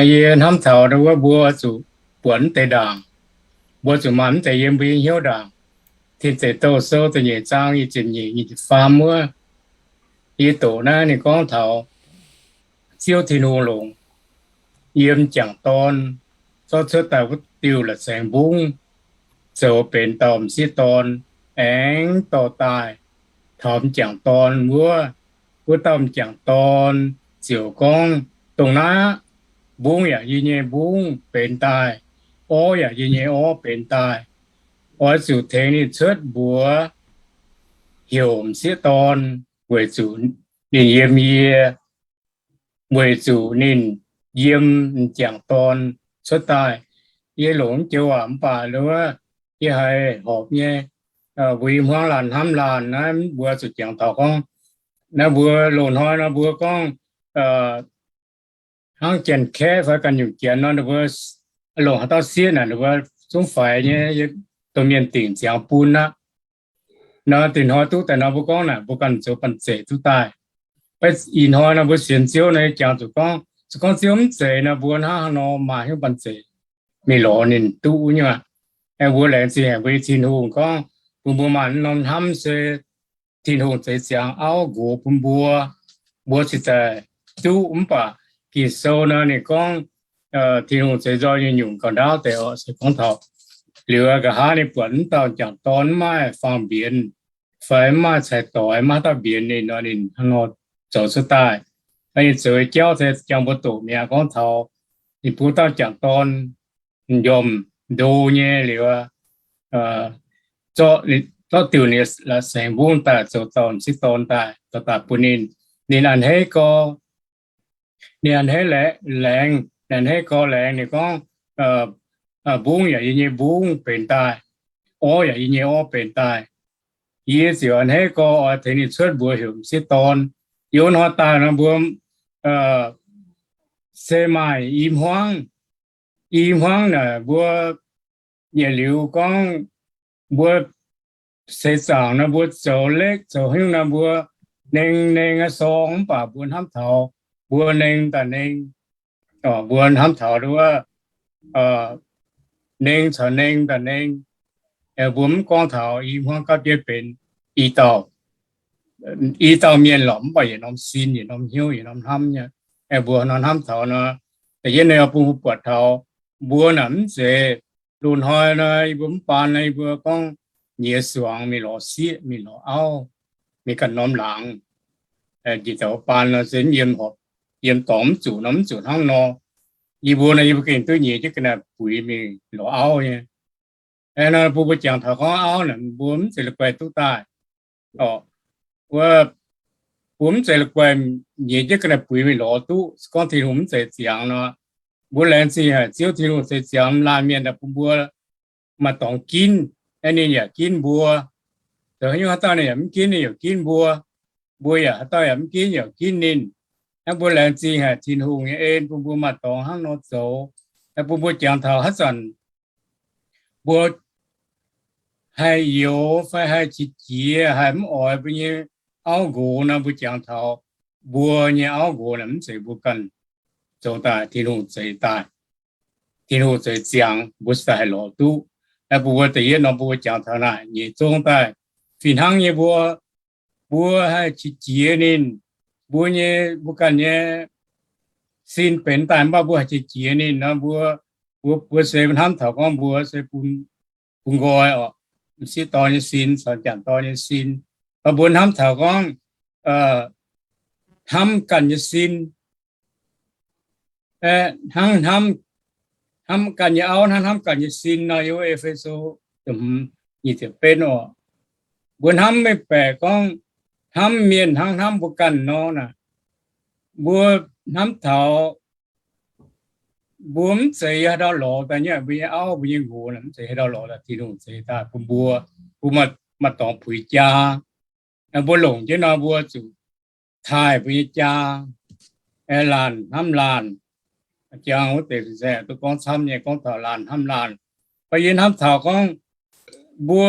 Yie hnamv taux nduov wuov mbuo zuqc buatc mv deix ndaangc, mbuo zuqc maaih mv deix yiem mbuo nyei hnyouv ndaangc. Tin Deic Douh Sou da'nyeic zaang nyic ziepc nyeic, nyic ziepc faam wuov, yie doqc naaiv ninh gorngv taux Ziouv Tin-Hungh longc yiem m'jangc dorn zorqv cuotv daaih wuov diuh la'saengx mbungv zoux benx dauh m'sieqv dorn, aengx dorh daaih taux m'jangc dorn wuov. Wuov dauh m'jangc dorn ziouc gorngv, Dongh naaiv aqv, mbungv yaac yie nyei mbungv benx daaih, orv yaac yie nyei orv benx daaih. Oix zuqc tengx ninh cuotv mbuox heuc m'sieqv dorn, weic zuqc ninh yiem yie, weic zuqc ninh yiem m'jangc dorn cuotv daaih. Yie longc joux waac mv baac wuov, yie haiz horpc nyei. Mbuo i hmuangv laanh hnamv laanh naaiv mbuo zuqc jangx taux gorngv, naaiv mbuo loz-hnoi nor mbuo gorngv hnangv Janx-Kaeqv fai ganh nyungc Janx nor, ninh mbuo longc haaix dauh sieqv naaic ninh mbuo zungv faix nyei, domh mienh dingc ziangx bun aqv. Nor dinh hnoi duqv daaih nor mbuo gorngv naaic mbuo ganh zoux banh zeic duqv daaih. Ih hnoi nor mbuo sienx Ziouv nor jangx zuqc gorngv, zuqc gorngv Ziouv mv zeiz nor mbuo hnangv haaix nor maaih hnyouv banh zeic mingh lorz ninh duqv nyei aqv. Mbuo laengz zingh haic mbuo nyei Tin-Hungh gorngv bun mbuo maaih norm hnamv se Tin-Hungh zeix ziangx auv nqox bun mbuo, mbuo cingx daaih duqv. Mv baac Ging-Sou nor ninh gorngv Tin-Hungh zeix nzoih nyungc-nyungc gauh ndaauv deix oc, se gorngv taux liuz nqa'haav ninh buatc mv dauh m'jangc dorn mv maaih faang-mbienx, fai mv maaih cai-doix, mv maaih dauh mbienx ninh nor, ninh hnangv nor zoux cuotv daaih. Ninh zoux nyei jauv se jangx mbuo doqc mi'aqv, gorngv taux ninh mbuo dauh m'jangc dorn m'njormh ndo nyei liuz, zorqv diuc ninh la'saengx mbungv daaih zoux dauh m'sieqv dorn daaih, dorh daaih bun ninh. Ninh a'hneiv gau, ninh a'hneiv laengz, ninh a'hneiv gau laengz, ninh gorngv, mbungv yaac yie nyei mbungv benx daaih, orv yaac yie nyei orv benx daaih. Yie ziouc a'hneiv gau oix tengx ninh cuotv mbuox heuc m'sieqv dorn. Yiem hnoi daaih nor mbuo se maaih i hmuangv. I hmuangv naaic mbuo yietc liuz gorngv mbuo seix zaangc nor mbuo zoux lekv zoux haaix nyungc nor mbuo neng neng aqv sorng, mv baac mbuo hnamv taux mbuo neng daaih neng, mbuo hnamv taux wuov neng caux neng daaih neng, mbuo mv gorngv taux i hmuangv gapv jienv benx i dauh, i dauh mienh lorqc, mv baac yietc norm sin, yietc norm hnyouv, yietc norm hnamv nyei. Mbuo nor hnamv taux nor, da'yietv nor bun mbuo buatc taux mbuo naaic mv zeiz loz-hnoi nor, yie mbuo mv baan nor, yie mbuo gorngv nyiex suangx mingh lorz sieqv, mingh lorz auv, mingh ganh norm laangz. Njiec taux baan nor se mv yiem horpc, yiem dorngx mv zuqc nor, mv zuqc hnangv nor. Yie mbuo nor, yie mbuo gengh duqv nyiex jienv ga'naaiv buix mingh lorz auv nyei. Nor bun mbuo jangx taux gorngv auv naaic mbuo mv zeiz la'guaih duqv daaih. Wuov, mbuo mv zeiz la'guaih nyiex jienv ga'naaiv buix mingh lorz duqv, gorngv Tin-Hungh mv zeiz ziangx nor. Mbuo laengz zingh haic Ziouv Tin-Hungh se ziangx laanh mienh daaih bun mbuo maaih dorngx ginv, aeqv, ninh yaac ginv mbuo. Zoux haaix nyungc haaix dauh ninh yaac mv ginv, ninh yaac ginv mbuo. Mbuo yaac haaix dauh yaac mv ginv, yaac ginv ninh. Hnangv mbuo laengz zingh haic Tin-Hungh nyei en bun mbuo maaih dorngx hnangv nor zoux, bun mbuo jangx taux haaix zanc mbuo haih youx fai haih qiex jiez, haih mv oix mbuo nyei auv nqox nor, mbuo jangx taux mbuo nyei auv nqox naaic mv zeiz mbuo ganh zoux daaih, Tin-Hungh zeix daaih. Tin-Hungh zeix ziangx, mbuo se daaih haih lorz duqv. Bun mbuo da'yietv norm bun mbuo jangx taux naaic nyeic zong daaih, fih hnangv nyei mbuo, mbuo haih qiex jiez ninh, mbuo nyei, mbuo ganh nyei sin benx daaih, mv baac mbuo haih qiex jiez ninh nor, mbuo, mbuo, mbuo se hnamv taux gorngv mbuo se bun, bun nqoi oc, m'sieqv dorn nyei sin caux m'jangc dorn nyei sin. Mv baac mbuo hnamv taux gorngv hnamv ganh nyei sin, hnangv hnamv, hnamv ganh nyei auv hnangv hnamv ganh nyei sin nor, yiem E^fe^so nyic ziepc betv oc. Mbuo hnamv mv baeqc gorngv hnamv mienh hnangv hnamv mbuo ganh nor naaic, mbuo hnamv taux mbuo mv zeiz haaix ndau lorz daaih nyei, mbuo nyei auv, mbuo nyei nqox mv zeiz haaix ndau lorz daaih, Tin-Hungh zeix daaih bun mbuo, bun maaih dorngx puix jaa. Mbuo longc jienv nor mbuo zuqc taaih mbuo nyei jaa, laanh hnamv laanh. Jangx wuov deix se duqv gorngv camv nyei, gorngv taux laanh hnamv laanh. Mv baac yie hnamv taux gorngv mbuo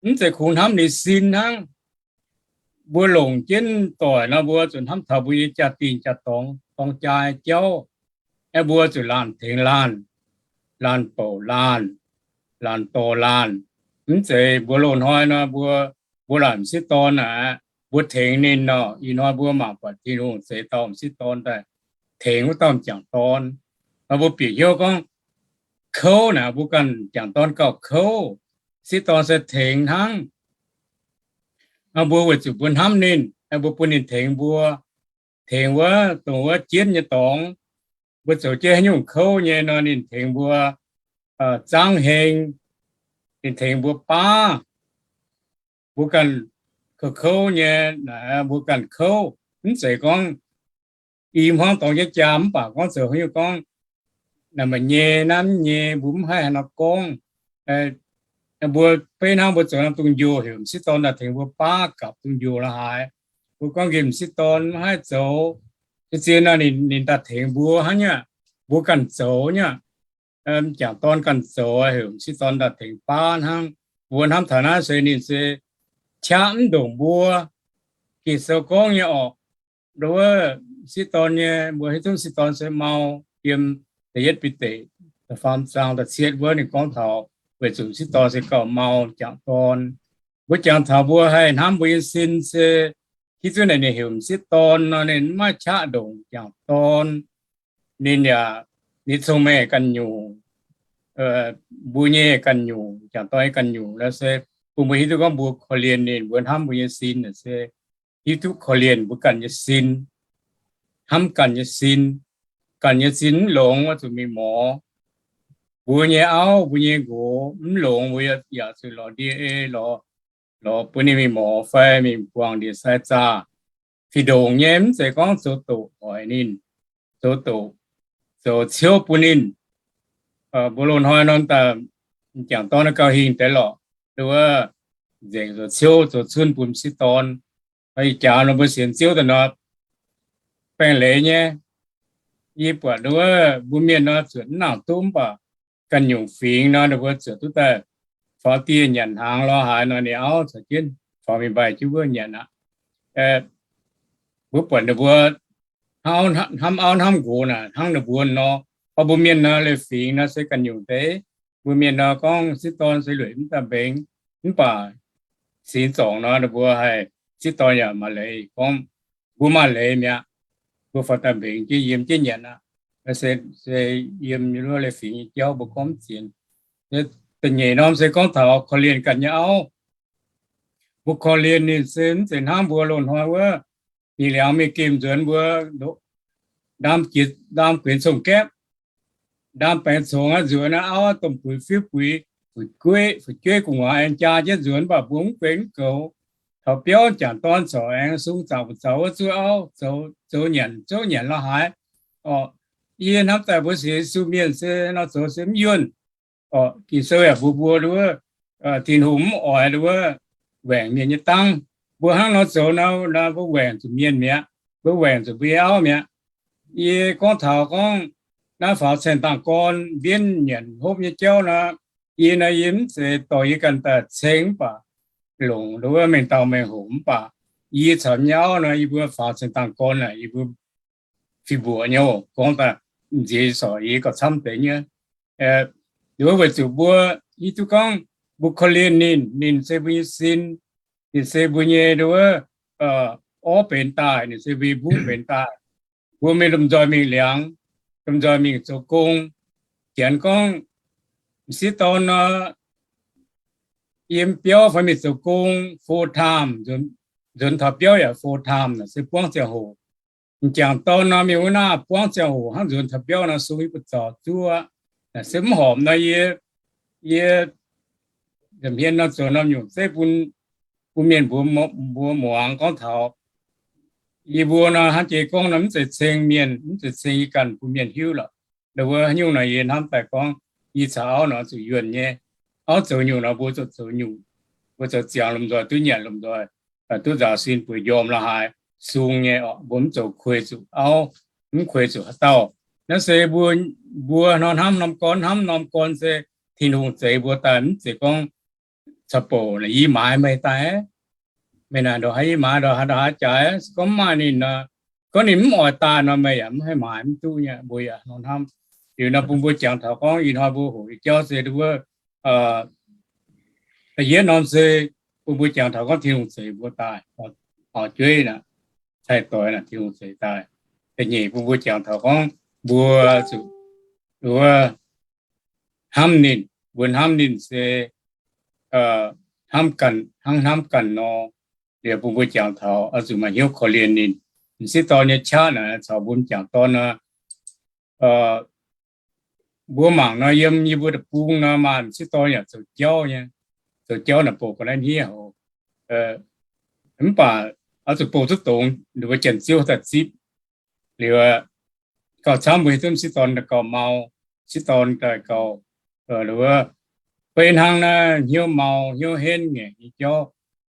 mv zeiz kungx hnamv ninh sin hnangv. Mbuo longc jienv doic nor, mbuo zuqc hnamv taux mbuo nyei jaa-dingh jaa-dorngx, dorng jaa jauv. Aeqv, mbuo zuqc laanh tengx laanh, laanh bouc laanh, laanh dorh laanh. Mv zeiz mbuo loz-hnoi nor, mbuo, mbuo laanh m'sieqv dorn aqv, mbuo tengx ninh nor. Ih hnoi mbuo mangc buatc Tin-Hungh zeix dauh m'sieqv dorn daaih tengx wuov dauh m'jangc dorn. Nor mbuo bieqc hnyouv gorngv kouv naaic, mbuo ganh m'jangc dorn gauh kouv, m'sieqv dorn se tengx hnangv. Mbuo weic zuqc mbuo hnamv ninh, mbuo bun ninh tengx mbuo, tengx wuov dongh wuov jienv nyei dorngx. Mbuo zoux jienv haaix nyungc kouv nyei nor, ninh tengx mbuo zaangv heng, ninh tengx mbuo baav. Mbuo ganh kouv kouv nyei, mbuo ganh kouv. Mv zeiz gorngv i hmuangv dorngx jienv jaa mv baac gorngv zoux haaix nyungc gorngv naaic maaih nyei naaiv mv nyei, mbuo mv haih haaix nor gorngv. Mbuo beiv hnangv mbuo zoux norm dungz-njoh heuc m'sieqv dorn daaih tengx mbuo baav gapv dungz-njoh la'haaix. Mbuo gorngv nqemh m'sieqv dorn mv haih zoux, se zien nor ninh daaih tengx mbuo hnangv nyei. Mbuo ganh zoux nyei, m'jangc dorn ganh zoux heuc m'sieqv dorn daaih tengx baav hnangv. Mbuo hnamv taux naaiv se ninh se qaqv mv ndongc mbuo Ging-Sou gorngv nyei orqc. Wuov m'sieqv dorn nyei, mbuo hiuv duqv m'sieqv dorn se mau, yiem da'yietv Bide da'faam zaang da'cietv wuov ninh gorngv taux weic zuqc m'sieqv dorn se gauh mau m'jangc dorn. Mbuo jangx taux mbuo haih hnamv mbuo nyei sin se hiuv duqv naaic ninh heuc m'sieqv dorn nor, ninh mv maaih qaqv ndongc m'jangc dorn. Ninh yaac, ninh cong-mengh ganh nyungc, mbuo nyei ganh nyungc, m'jangc dorn nyei ganh nyungc nor se bun mbuo hiuv duqv gorngv mbuo korv-lienh ninh, mbuo hnamv mbuo nyei sin se hiuv duqv korv-lienh mbuo ganh nyei sin, hnamv ganh nyei sin. Ganh nyei sin mv longx oix zuqc mingh morz. Mbuo nyei auv, mbuo nyei nqox mv longx, mbuo yaac zuqc lorz D N A, lorz, lorz bun ninh mingh morz fai mingh buangh ndie-sai zaah. Fih ndongc nyei mv zeiz gorngv zoux doqc oix ninh, zoux doqc, zoux ciouv bun ninh. Mbuo loz-hnoi norm daaih m'jangc dorn gauh hingh deix lorqc, nduov nzengc zoux ciouv zoux cunv bun m'sieqv dorn. Ih jaax nor mbuo sienx Ziouv daaih nor, baengh leiz nyei. Yie buatc nduov mbuo mienh nor zuotc mv nangc duqv mv baac ganh nyungc fingx nor ninh mbuo zuotc duqv daaih faaux dieh nyanc hnaangx lorz haaix nor ninh auv caux jienv faaux mingh mbaih jienv wuov nyanc aqv. Mbuo buatc ninh mbuo hnamv auv hnamv nqox naaic hnangv ninh mbuo nor, mbuo mienh nor leiz fingx nor se ganh nyungc deix. Mbuo mienh nor gorngv m'sieqv dorn se lueic mv daaih mbengx, mv baac sin zorngc nor ninh mbuo haih, m'sieqv dorn yaac maaih leiz gorngv, mbuo maaih leiz mi'aqv. Mbuo faaux daaih mbengx jienv yiem jienv nyanc aqv. Se, se yiem leiz fingx nyei jauv mbuo gorngv mv zien. Da'nyeic norm se gorngv taux korv-lienh ganh nyei auv. Mbuo korv-lienh ninh se mv zeiz hnangv mbuo loz-hnoi wuov, mingh liangx mingh gemh nzuonx mbuo ndaam guenx cong-gaeqv, ndaam baengx congx aqv, nzuonx aqv, auv domh buix fiuv buix, fu'jueiv, fu'jueiv gu'nguaaz aengx jaa jienv nzuonx, mv baac mbuo mv guei mv goux. Taux biauv m'jangc dorn corc aengx sung zaangc buoz zaux wuov zuov auv, zoux nyanc zouv nyanc lorz haaix. Orqc, yie hnamv daaih mbuo sienx Yesu mienh se nor zoux se mv yuonh. Orqc, Ging-Sou yaac mbuox mbuo nduov, Tin-Hungh mv oix nduov waengc mienh nyei dangv. Mbuo hnangv nor zoux nor, mbuo waengc zuqc mienh mi'aqv. Mbuo waengc zuqc mbuo nyei auv mi'aqv. Yie gorngv taux gorngv naaiv faaux caengx dangh gorn mbienv nyanc hopv nyei jauv nor, yie nor yie mv zeiz dorh yie ganh daaih ceng mv baac longc nduov mengh dauh mengh hoc mv baac yie caux nyei auv nor yie mbuo faaux caengx dangh gorn naaic yie mbuo fih mbuoqc nyei oc. Gorngv daaih nziex sorc yie gauh camv deix nyei. Nduov weic zuqc mbuo hiuv duqv gorngv mbuo korv-lienh ninh, ninh se mbuo nyei sin, ninh se mbuo nyei nduov orv benx daaih, ninh se mbuo nyei mbuov benx daaih. Mbuo mingh lomh nzoih mingh liangx, lomh nzoih mingh zoux gong. Janx gorngv m'sieqv dorn nor, yiem biauv fai mingh zoux gong full time, nzuonx taux biauv yaac full time naaic se buangv ziangh hoc. M'jangc dorn nor mingh wuov naaiv buangv ziangh hoc hnangv nzuonx taux biauv nor sung yie buoz zaux zuov. Naaic se mv horpc nor yie, yie nza'hmien nor zoux norm nyungc zeiv bun, bun mienh mbuo, mbuo muangx gorngv taux yie mbuo nor hnangv jiex gorngv nor mv zeiz ceng mienh, mv zeiz ceng yie ganh bun mienh hiuv lorqc. Nduov haaix nyungc nor yie hnamv daaih gorngv yie caux auv nor zuqc yuonh nyei. Auv zoux nyungc nor mbuo zuqc zoux nyungc. Mbuo zoux ziangx lomh nzoih duqv nyanc lomh nzoih, duqv nzaaux sin bueix njormh lorz haaix sung nyei orqc. Mbuo mv zoux kuei zuqc auv, mv kuei zuqc haaix dauh. Naaiv se mbuo, mbuo nor hnamv norm gorn, hnamv norm gorn se Tin-Hungh zeix mbuo daaih, mv zeiz gorngv caux bouc naaic yie maaiz meih daaih, meih naaic ndongc haaix yie maaiz ndongc haaix ndongc haaix jaaix, se gorngv mv maaih ninh nor, gorngv ninh mv oix daaih nor meih yaac mv haih maaiz mv duqv nyei. Mbuo yaac nor hnamv. Liuz nor bun mbuo jangx taux gorngv ih hnoi mbuo hoqc nyei jauv se wuov, da'yietv norm se bun mbuo jangx taux gorngv Tin-Hungh zeix mbuo daaih, oix jueiv naaic, cai-doix naaic Tin-Hungh zeix daaih. Da'nyeic bun mbuo jangx taux gorngv mbuo zuqc wuov hnamv ninh, mbuo hnamv ninh se hnamv ganh, hnangv hnamv ganh nor. Liuz bun mbuo jangx taux oix zuqc maaih hnyouv korv-lienh ninh. M'sieqv dorn nyei qaqv naaic caux mbuo m'jangc dorn nor, mbuo mangc nor yiem yie mbuo deic-bung nor maaih m'sieqv dorn yaac zoux jauv nyei, zoux jauv naaic bouc ga'naaiv hniev hoc. Mv baac oix zuqc bouc duqv dongz, ninh mbuo Janx-Ziouv daaih zipv liuz, gauh camv mbuo hiuv duqv m'sieqv dorn daaih gauh mau, m'sieqv dorn daaih gauh, beiv hnangv naaiv hnyouv mau hnyouv henv ngaengc nyei jauv.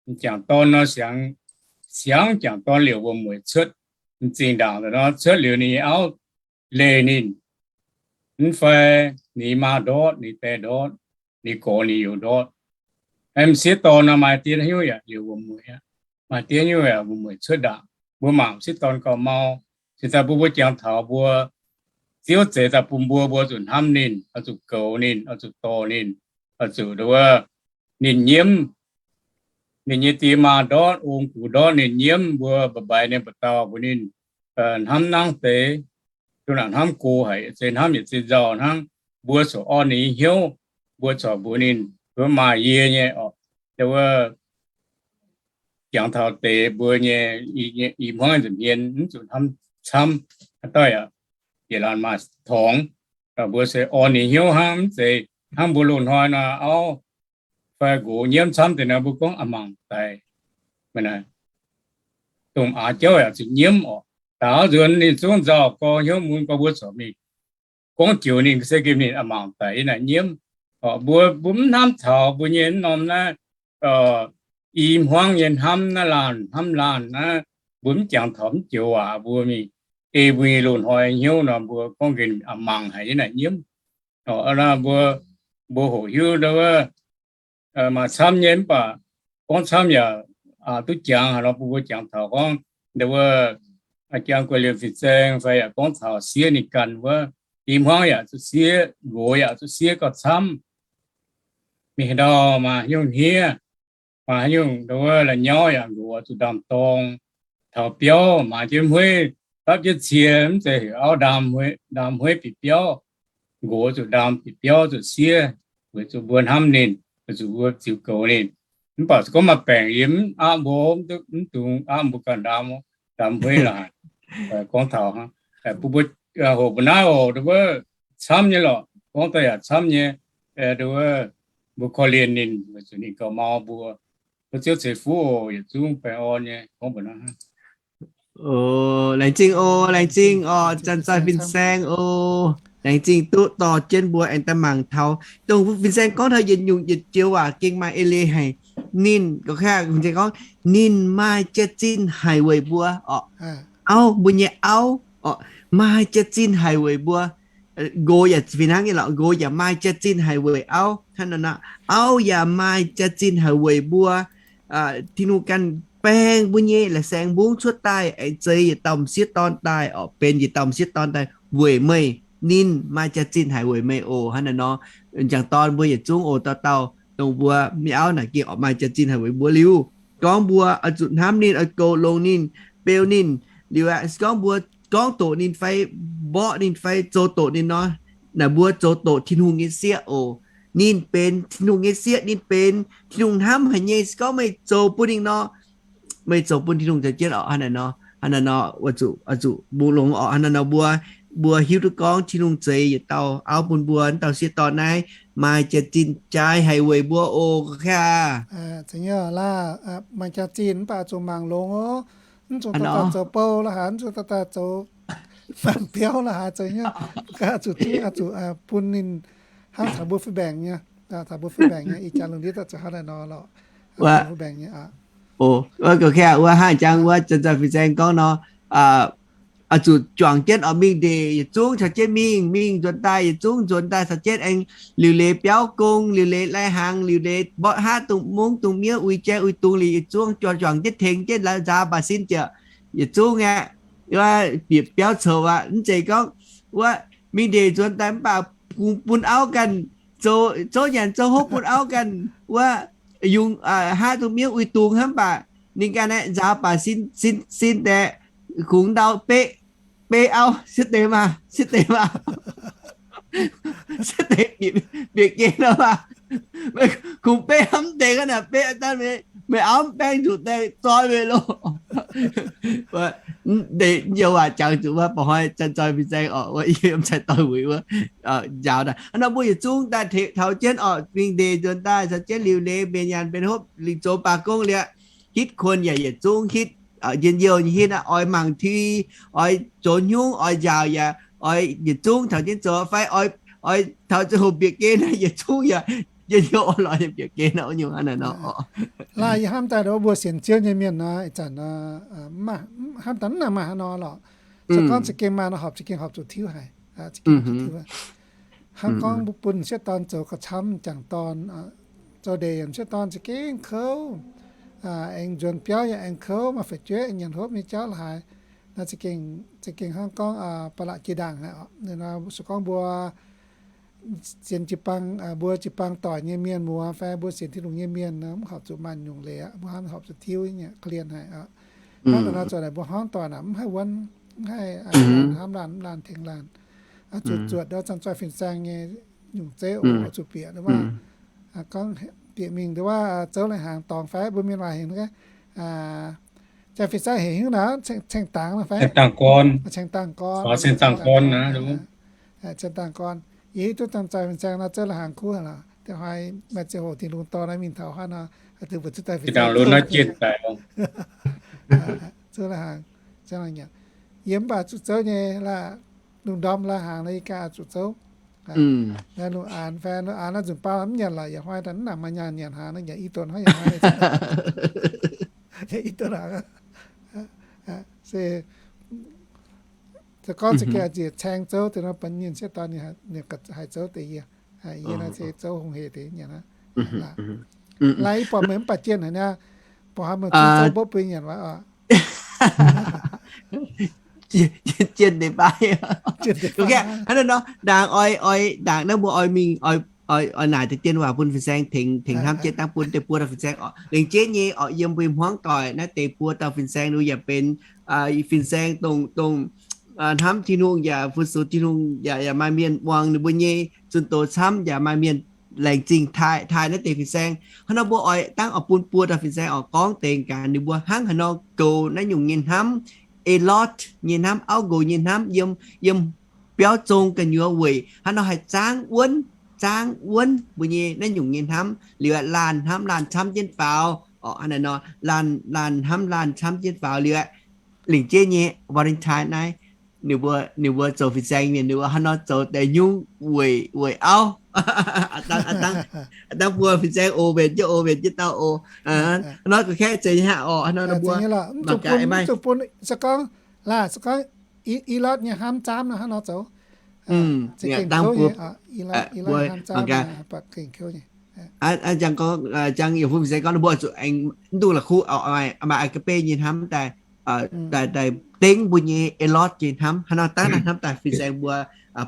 M'jangc dorn nor siangx, siangx m'jangc dorn liouc wuom-mueic cuotv, m'zing ndaangc nor cuotv liuz ninh nyei auv leih ninh, mv fai ninh maa ndortv, ninh die ndortv, ninh gorx ninh youz ndortv. M'sieqv dorn nor maaih diev hnyouv yaac liouc wuom-mueic aqv, maaih diev hnyouv yaac wuom-mueic cuotv ndaangc. Mbuo mangc m'sieqv dorn gauh mau. Cingx daaih bun mbuo jangx taux mbuo, Ziouv zeix daaih bun mbuo, mbuo zuqc hnamv ninh, oix zuqc goux ninh, oix zuqc dorh ninh, oix zuqc nduov ninh nyiemv. Ninh nyei die maa ndortv, ong gux ndortv ninh nyiemv, mbuo mba'mbaiz ninh mba'dauh mbuox ninh, hnamv nangv deix, duqv nangc hnamv go haic, se hnamv yietc zinh nzauh hnangv. Mbuo corc orn ninh nyei hnyouv, mbuo corc mbuox ninh, mbuo maaih yie nyei orqc. wuov jangx taux deix mbuo nyei i hmuangv nza'hmien mv zuqc hnamv camv. Haaix dauh yaac yietc laanh maaih torngx, mbuo se orn ninh hnyouv hnangv, mv zeiz hnangv mbuo loz-hnoi nor auv fai nqox nyiemv camv deix nor mbuo gorngv a'mangc daic. Dongh aax jauv yaac zuqc nyiemv oc. Daaux nzuonx ninh zungv nzauh gorx hnyouv mun gorx mbuo corc mingh gorngv joux ninh se gengh ninh a'mangc daic yiem naaic nyiemv. Mbuo, mbuo mv hnamv taux mbuo nyei norm naaiv i hmuangv nyei hnamv naaiv laanh hnamv laanh naaiv, mbuo mv jangx taux mv joux waac mbuo mingh ei mbuo nyei loz-hnoi hnyouv nor mbuo gorngv gengh a'mangc haic yiem naaic nyiemv. Mbuo, mbuo hoqc hiuv ndau wuov maaih camv nyei mv baac gorngv camv yaac duqv jangx haic nor bun mbuo jangx taux gorngv ndau wuov jangx guei liemh fin-saeng fai yaac gorngv taux siev ninh ganh wuov, i hmuangv yaac zuqc siev, nqox yaac zuqc siev gauh camv. Mingh haaix ndau maaih haaix nyungc hniev, maaih haaix nyungc ndau wuov la'nyauv yaac nqox zuqc ndaam-dorng. Taux biauv maaiz jienv hueiv dapv jienv cie mv zeiz heuc auv ndaam hueiv bieqc biauv, nqox zuqc ndaam bieqc biauv zuqc siev, weic zuqc mbuo hnamv ninh, weic zuqc mbuo ziux goux ninh. Mv baac se gorngv maaih baengc yie mv aqv mbuo, mv dungx aqv mbuo ganh ndaam, ndaam hueiv lorqc. Gorngv taux bun mbuo hoqc mbuo naaiv oc, ndau wuov camv nyei lorqc, gorngv daaih yaac camv nyei. Ndau wuov mbuo korv-lienh ninh weic zuqc ninh gauh mau mbuo. Mbuo Ziouv ceix fuqv oc, yietc zungv baengh orn nyei gorngv mbuo naaiv. Laengz zingh oc, laengz zingh oc, Janx-Zoih Fin-Saeng oc. Laengz zingh duqv dorh jienv mbuo aengx daaih mangc taux dongh Fin-Saeng gorngv taux yietc nyungc yietc joux waac gengh maaih eix leiz haic. Ninh gorngv, ninh maaih jaax-zinh haic weic mbuo oc. Auv, mbuo nyei auv oc, maaih jaax-zinh haic weic mbuo. Nqox yaac fih hnangv nyei lorqc, nqox yaac maaih jaax-zinh haic weic auv. Hnangv naaiv nor, auv yaac maaih jaax-zinh haic weic mbuo. Tin-Hungh ganh baeng mbuo nyei la'saeng mbungv cuotv daaih, aengx zeix yietc dauh m'sieqv dorn daaih oc, benx yietc dauh m'sieqv dorn daaih weic meih. Ninh maaih jaax-zinh haic weic meih oc. Hnangv naaiv nor, m'jangc dorn mbuo yietc zungv oc, dauh dauh dongh mbuo mv auv naaic gengh oix maaih jaax-zinh haic weic mbuo liuz, gorngv mbuo oix zuqc hnamv ninh, oix goux longx ninh, beu ninh. Liuz aeqv, se gorngv mbuo gorngv doqc ninh fai mborqv ninh fai zoux doqc ninh nor, naaic mbuo zoux doqc Tin-Hungh nyei sieqv oc. Ninh benx Tin-Hungh nyei sieqv, ninh benx Tin-Hungh hnamv haic nyei. Se gorngv meih zoux bun ninh nor, meih zoux bun Tin-Hungh zoux jienv oc. Hnangv naaiv nor, hnangv naaiv nor oix zuqc, oix zuqc mbungh longx oc. Hnangv naaiv nor mbuo, mbuo hiuv duqv gorngv Tin-Hungh zeix yietc dauh auv bun mbuo, wuov dauh sieqv dorn naaiv maaih jaax-zinh jaaix haic weic mbuo oc. Ga'naaiv maaih jaax-zinh mv baac zuqc mangc longx oc. Mv zuqc daaih zoux bou la'haaix, mv zuqc daaih zoux mangc biauv la'haaix, zoux nyei, zuqc bun ninh hnangv taux mbuo fih mbaengc nyei, taux mbuo fih mbaengc nyei ih jaax lungh ndiev daaih zoux hnangv naaiv nor lorqc. Mbuo fih mbaengc nyei. Wuov, wuov hnangv jangx wuov Janx-Zoih Fin-Saeng gorngv nor, oix zuqc juangc jienv oix mingh ndeic yietc zungv caux jienv mingh, mingh nzuonx daaih yietc zungv nzuonx daaih caux jienv aengx liuc leiz biauv gong, liuc leiz lai-hnaangx, liuc leiz mborqv haav dungz mungv dungz miev uix jai uix dungz liuz yietc zungv juangc jienv tengx jienv nzaaux baac sin ziouc yietc zungv aqv. Wuov bieqc biauv coux aqv. Mv zeiz gorngv wuov mingh ndeic nzuonx daaih mv baac kungx bun auv ganh zoux, zoux nyanc zoux hopv bun auv ganh wuov yungz haav dungz miev uix dungz hnangv baac ninh ganh aeqv, nzaaux baac sin, sin, sin deix kungx ndau beqv, beqv auv sieqv deix maah, sieqv deix maah, sieqv deix bieqc, bieqc gen nor maah. Kungx beqv hnamv deix ga'naaiv beqv daaih meih, meih auv mv baeng zuqc daaih zoi meih loh. Ndeic youz waac jangx zuqc wuov ba'hnoi Janx-Zoih Fin-Saeng oc, wuov yie yiem cai dorn wuic wuov njaaux daaih. Hnangv nor mbuo yietc zungv daaih taux jienv oc, mingh ndeic nzuonx daaih caux jienv liuc leiz mbenc nyanc mbenc hopv, lingc zoux baac gong liuz, hitv kuon yaac yietc zungv hitv, njien-youh nyei hitv aqv. Oix mangc ti, oix zoux hnyungv, oix njaaux yaac oix yietc zungv taux jienv zoux fai oix taux ziangh hoc bieqc gen yietc zungv yaac njien-youh orn-lorqc nyei bieqc gen wuov nyungc hnangv naaiv nor. Laaih yie hnamv daaih mbuo sienx Ziouv nyei mienh nor, ih zanc hnamv daaih mv nangc maaih haaix nor lorqc. Se gorngv za'gengh maaih nor horpc za'gengh horpc zuqc tiuv haic. Hnangv gorngv mbuo bun m'sieqv dorn zoux gauh camv, m'jangc dorn zoux ndeic, m'sieqv dorn za'gengh kouv, aengx nzuonx biauv yaac aengx kouv, maaih fu'jueiv aengx nyanc hopv nyei jauv la'haaix. Naaiv za'gengh hnangv gorngv ba'laqc jiex ndaangc haic oc. Se gorngv mbuo sienx jiu-baang, mbuo jiu-baang doic nyei mienh muoz fai mbuo sienx Tin-Hungh nyei mienh mv horpc zuqc maaih nyungc leiz aqv. Mbuo hnamv horpc zuqc tiuv nyei, korv-lienh haic oc. Hnangv naaiv nor zoux naaic mbuo hnamv doic naaic mv haih wuonv, mv haih hnamv laanh mv laanh tengx laanh. Zuqc zuotc ndau Janx-Zoih Fin-Saeng nyei nyungc zeiv oc, zuqc bieqc wuov gorngv bieqc mingh nduov wuov zouv lai-hnaangx dorngx fai mbuo mienh waac heuc, jaa-fin-saeng heuc haaix nyungc naaic, ceng-dangx fai? Ceng-dangx gorn. Ceng-dangx gorn. Ceng-dangx gorn. Yie hiuv duqv dangh zaux fin-saeng nor zouv lai-hnaangx kuv lorqc. Da'haaix maaih ziangh hoc Tin-Hungh dorh naaiv mingh taux haaix nor, mbuo zuqc daaih fin-saeng zouv lai-hnaangx. Yie mv baac zuqc zouv nyei laac, lungh ndorm lai-hnaangx nor yie ganh zuqc zouv. Naaiv lungh aanx fai lungh aanx naaiv nzunc baav mv nyanc lorqc, yaac hnoi daaih mv nangc maaih nyaanh nyanc hnaangx, nyanc i donx hnangv, yaac hnoi i donx hnaangx. Se gorngv za'gengh njiec caeng zouv deix nor, bun ninh sieqv dorn ninh haih zouv deix yie. Yie naaiv se zouv hungh hec deix nyanc aqv. Laaix i buatc meih mv baac jienh haic niaa, buatc haaix meih zungv zouv mbopv bun nyanc waac oc. Jienh deix baav. Hnangv naaiv nor, ndaangc oix, oix ndaangc naaiv mbuo oix mingh, oix naaic deix dien waac bun fin-saeng tengx, tengx hnamv jienv dangv bun deix buo dauh fin-saeng oc. Lengc jeiv nyei oc, yiem mbuo hmuangv doic naaiv deix buo dauh fin-saeng nu yaac benx fin-saeng dongh, dongh hnamv Tin-Hungh yaac fu-sux Tin-Hungh yaac, yaac maaih mienh muangx ninh mbuo nyei zunh doz camv, yaac maaih mienh laengz zingh taaih, taaih naaiv deix fin-saeng. Hnangv nor mbuo oix dangv oix bun buo dauh fin-saeng oix gorngv deix gaax ninh mbuo hnangv haaix nor goux naaiv nyungc nyei hnamv, Elot nyei hnamv, auv nqox nyei hnamv, yiem, yiem biauv zong gu'nyuoz weic haaix nor haih zaangv wuonv, zaangv wuonv mbuo nyei naaiv nyungc nyei hnamv liuz, laanh hnamv laanh camv jienv faaux, laanh, laanh hnamv laanh camv jienv faaux liuz, lengc jeiv nyei Valentine naaiv, ninh mbuo, ninh mbuo zoux fin-saeng mienh ninh mbuo haaix nor zoux deix nyungc weic, weic auv. Dangh mbuo fin-saeng oc, mbenc jienv oc, mbenc jienv dauh oc. Nor ga'kaeqv zeiz nyei hnangv oc, nor mbuo mangc gaax maiv se gorngv, laaix se gorngv Elot nyei hnamv camv nor hnangv nor zoux. Dangh mbuo jangx gorngv, jangx yiem fin-saeng gorngv mbuo zuqc aengx mv duqv la'kuqv, maaih agape nyei hnamv daaih, daaih dengv mbuo nyei Elot nyei hnamv. Hnangv nor dangh naaiv hnamv daaih fin-saeng mbuo,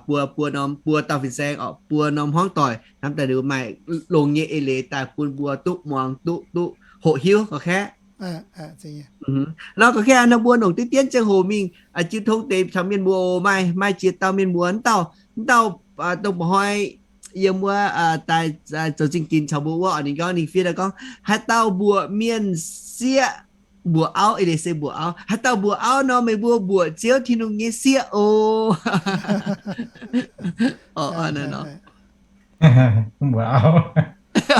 buo, buo norm, buo dauh fin-saeng oc, buo norm hmuangv doic hnamv daaih maaih longx nyei eix leiz daaih bun mbuo duqv muangx, duqv, duqv hoqc hiuv ga'kaeqv. Nor ga'kaeqv nor mbuo longc diqv dien ziangh hoc mingh jiu tong deix caux mienh muoz oc. Maaih, maaih ziex dauh mienh muoz, mv dauh, mv dauh dongh mba'hnoi yiem wuov daaih zoux zingh ginx caux mbuo wuov oc, ninh gorngv, ninh fiev daaih gorngv, haaix dauh mbuoqc mienh sieqv mbuoqc auv, eix leiz se mbuoqc auv, haaix dauh mbuoqc auv nor meih mbuo mbuoqc Ziouv Tin-Hungh nyei sieqv oc. Mbuoqc auv,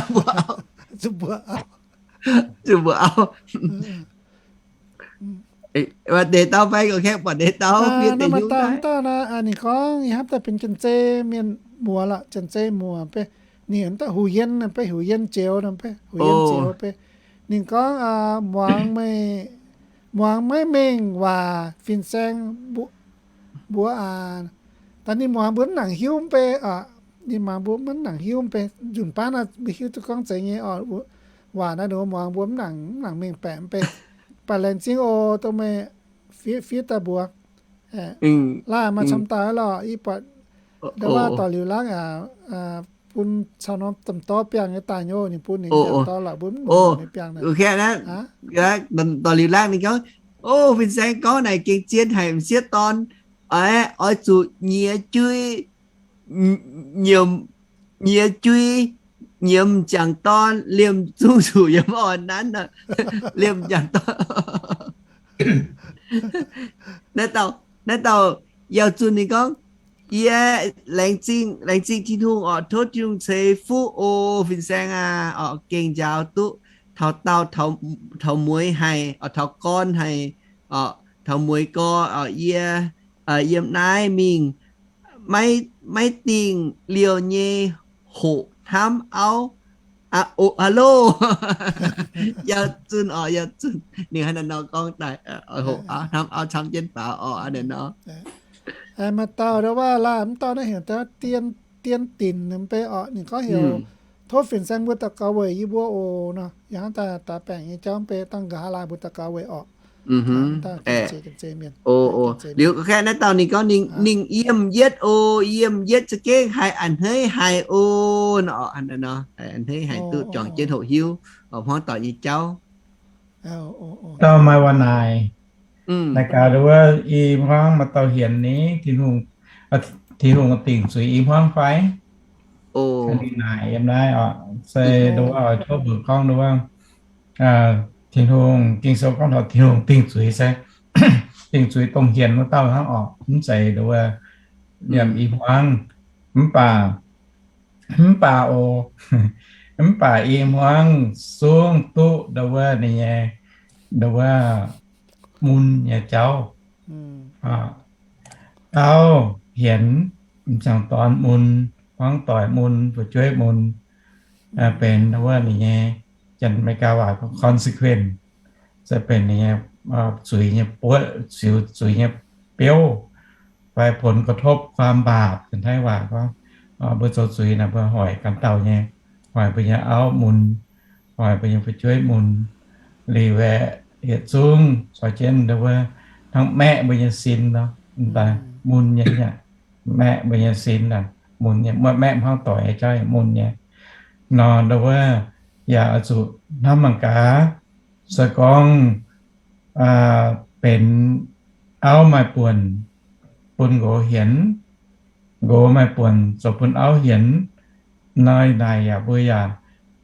mbuoqc auv, zuqc mbuoqc auv. Buatc deix dauh fai, ga'kaeqv buatc deix dauh fiev deix hiuv daaih. Ninh gorngv ninh hnamv daaih benx janx-zei mienh muoz lorqc, janx-zei muoz beiv, ninh mv dauh Hux Yien, beiv Hux Yien Zioux, Hux Yien Zioux beiv. Ninh gorngv, muangx meih, muangx maiv mengh waac fin-saeng mbuo, aa, daaih ninh muangx mbuo mv nangc hiuv mv bei oc. Ninh muangx mbuo mv nangc hiuv mv bei. Nzunc baav naaiv mbuo hiuv duqv gorngv zeiz nyei oc. Waac naaiv ninh muangx mbuo mv nangc, mv nangc mengh baeqc mv bei. Baac laengz zingh oc, dongh meih fiev, fiev daaih mbuox. Laaih maaih camv dauh lorqc, yie buatc ndau wuov dorh liuz laangv aqv, bun caux norm domh dorv biangh nyei daaih nyei, ninh bun ninh biangh dorv lorqc, mbuo mv nongc ninh biangh naaic. Dorh liuz laangv ninh gorngv, o, fin-saeng gorngv naaic gengh zien haic m'sieqv dorn, oix zuqc nyiex jui, nyiemc, nyiex jui, nyiemc m'jangc dorn, liemh zungv zuqc yiem orn nanv, liemh m'jangc dorn. Naaiv dauh, naaiv dauh yaac zunh ninh gorngv, yie laengz zingh, laengz zingh Tin-Hungh oc, tov Tin-Hungh ceix fuqv oc, fin-saeng aac, oc, gengh njaaux duqv taux dauh, taux mueiz haic, oc, taux gorn haic, oc, taux mueiz gorn, oc, yie yiem naaiv mingh maiv, maiv dingh liouh nyei hoqc hnamv auv. Hello. Yaac zunh oc, yaac zunh. Ninh hnangv naaiv nor gorngv daaih, hoqc hnamv auv camv jienv faaux oc, hnangv naaiv nor. Maaih dauh ndau wuov laaih mv dauh naaiv heuc dien, dien dinc mv bei oc, ninh gorngv heuc tov fin-saeng mbuo daux gaux weic yie mbuo oc nor. Yaac hnangv daaih daaih baengc nyei jauv mv bei dangh nqa'haav laaih mbuo daux gaux weic oc. Liuz ga'kaeqv naaiv dauh ninh gorngv ninh, ninh yiem yietv oc, yiem yietv za'gengh haiz a'hneiv haic oc. A'hneiv haic duqv juangc jienv hoqc hiuv hmuangv doic nyei jauv. Dauh maaih waac naaic, naaic gaax wuov i hmuangv maaih dauh hienx ni, Tin-Hungh, Tin-Hungh dingc zuiz i hmuangv fai? Ninh naaic yiem naaiv oc, se nduov oix tov mbuox gorngv nduov, Tin-Hungh, Ging-Sou gorngv taux Tin-Hungh dingh zuiz se, dingh zuiz dongh hienx wuov dauh hnangv oc, mv zeiz nduov yiem i hmuangv. Mv baac, mv baac oc, mv baac i hmuangv zungv duqv nduov ninh nyei, nduov mun nyei jauv. Auv hienx, m'jangc dorn mun, hmuangv doic mun, fu'jueiv mun, benx nduov ninh nyei, Janx-Meigaa waac consequence, se benx ninh nyei zuiz nyei buotv, ziux zuiz nyei biouv, fai ผลกระทบ ความบาป Janx-Taiv waac gorngv, mbuo zoux zuiz naaic mbuo hoic ganh dauh nyei, hoic mbuo nyei auv mun, hoic mbuo nyei fu'jueiv mun, liuz aeqv, yietc zungv caux jienv nduov hnangv maeqv mbuo nyei sin nor, daaih mun nyei aqv. Maeqv mbuo nyei sin naaic mun nyei, maeqv hmuangv doic nyei jauv yaac mun nyei. Nor nduov yaac oix zuqc hnamv mangc gaax, se gorngv benx auv maaih buonc bun nqox hienx, nqox maaih buonc zoux bun auv hienx, nor naaic yaac mbuo yaac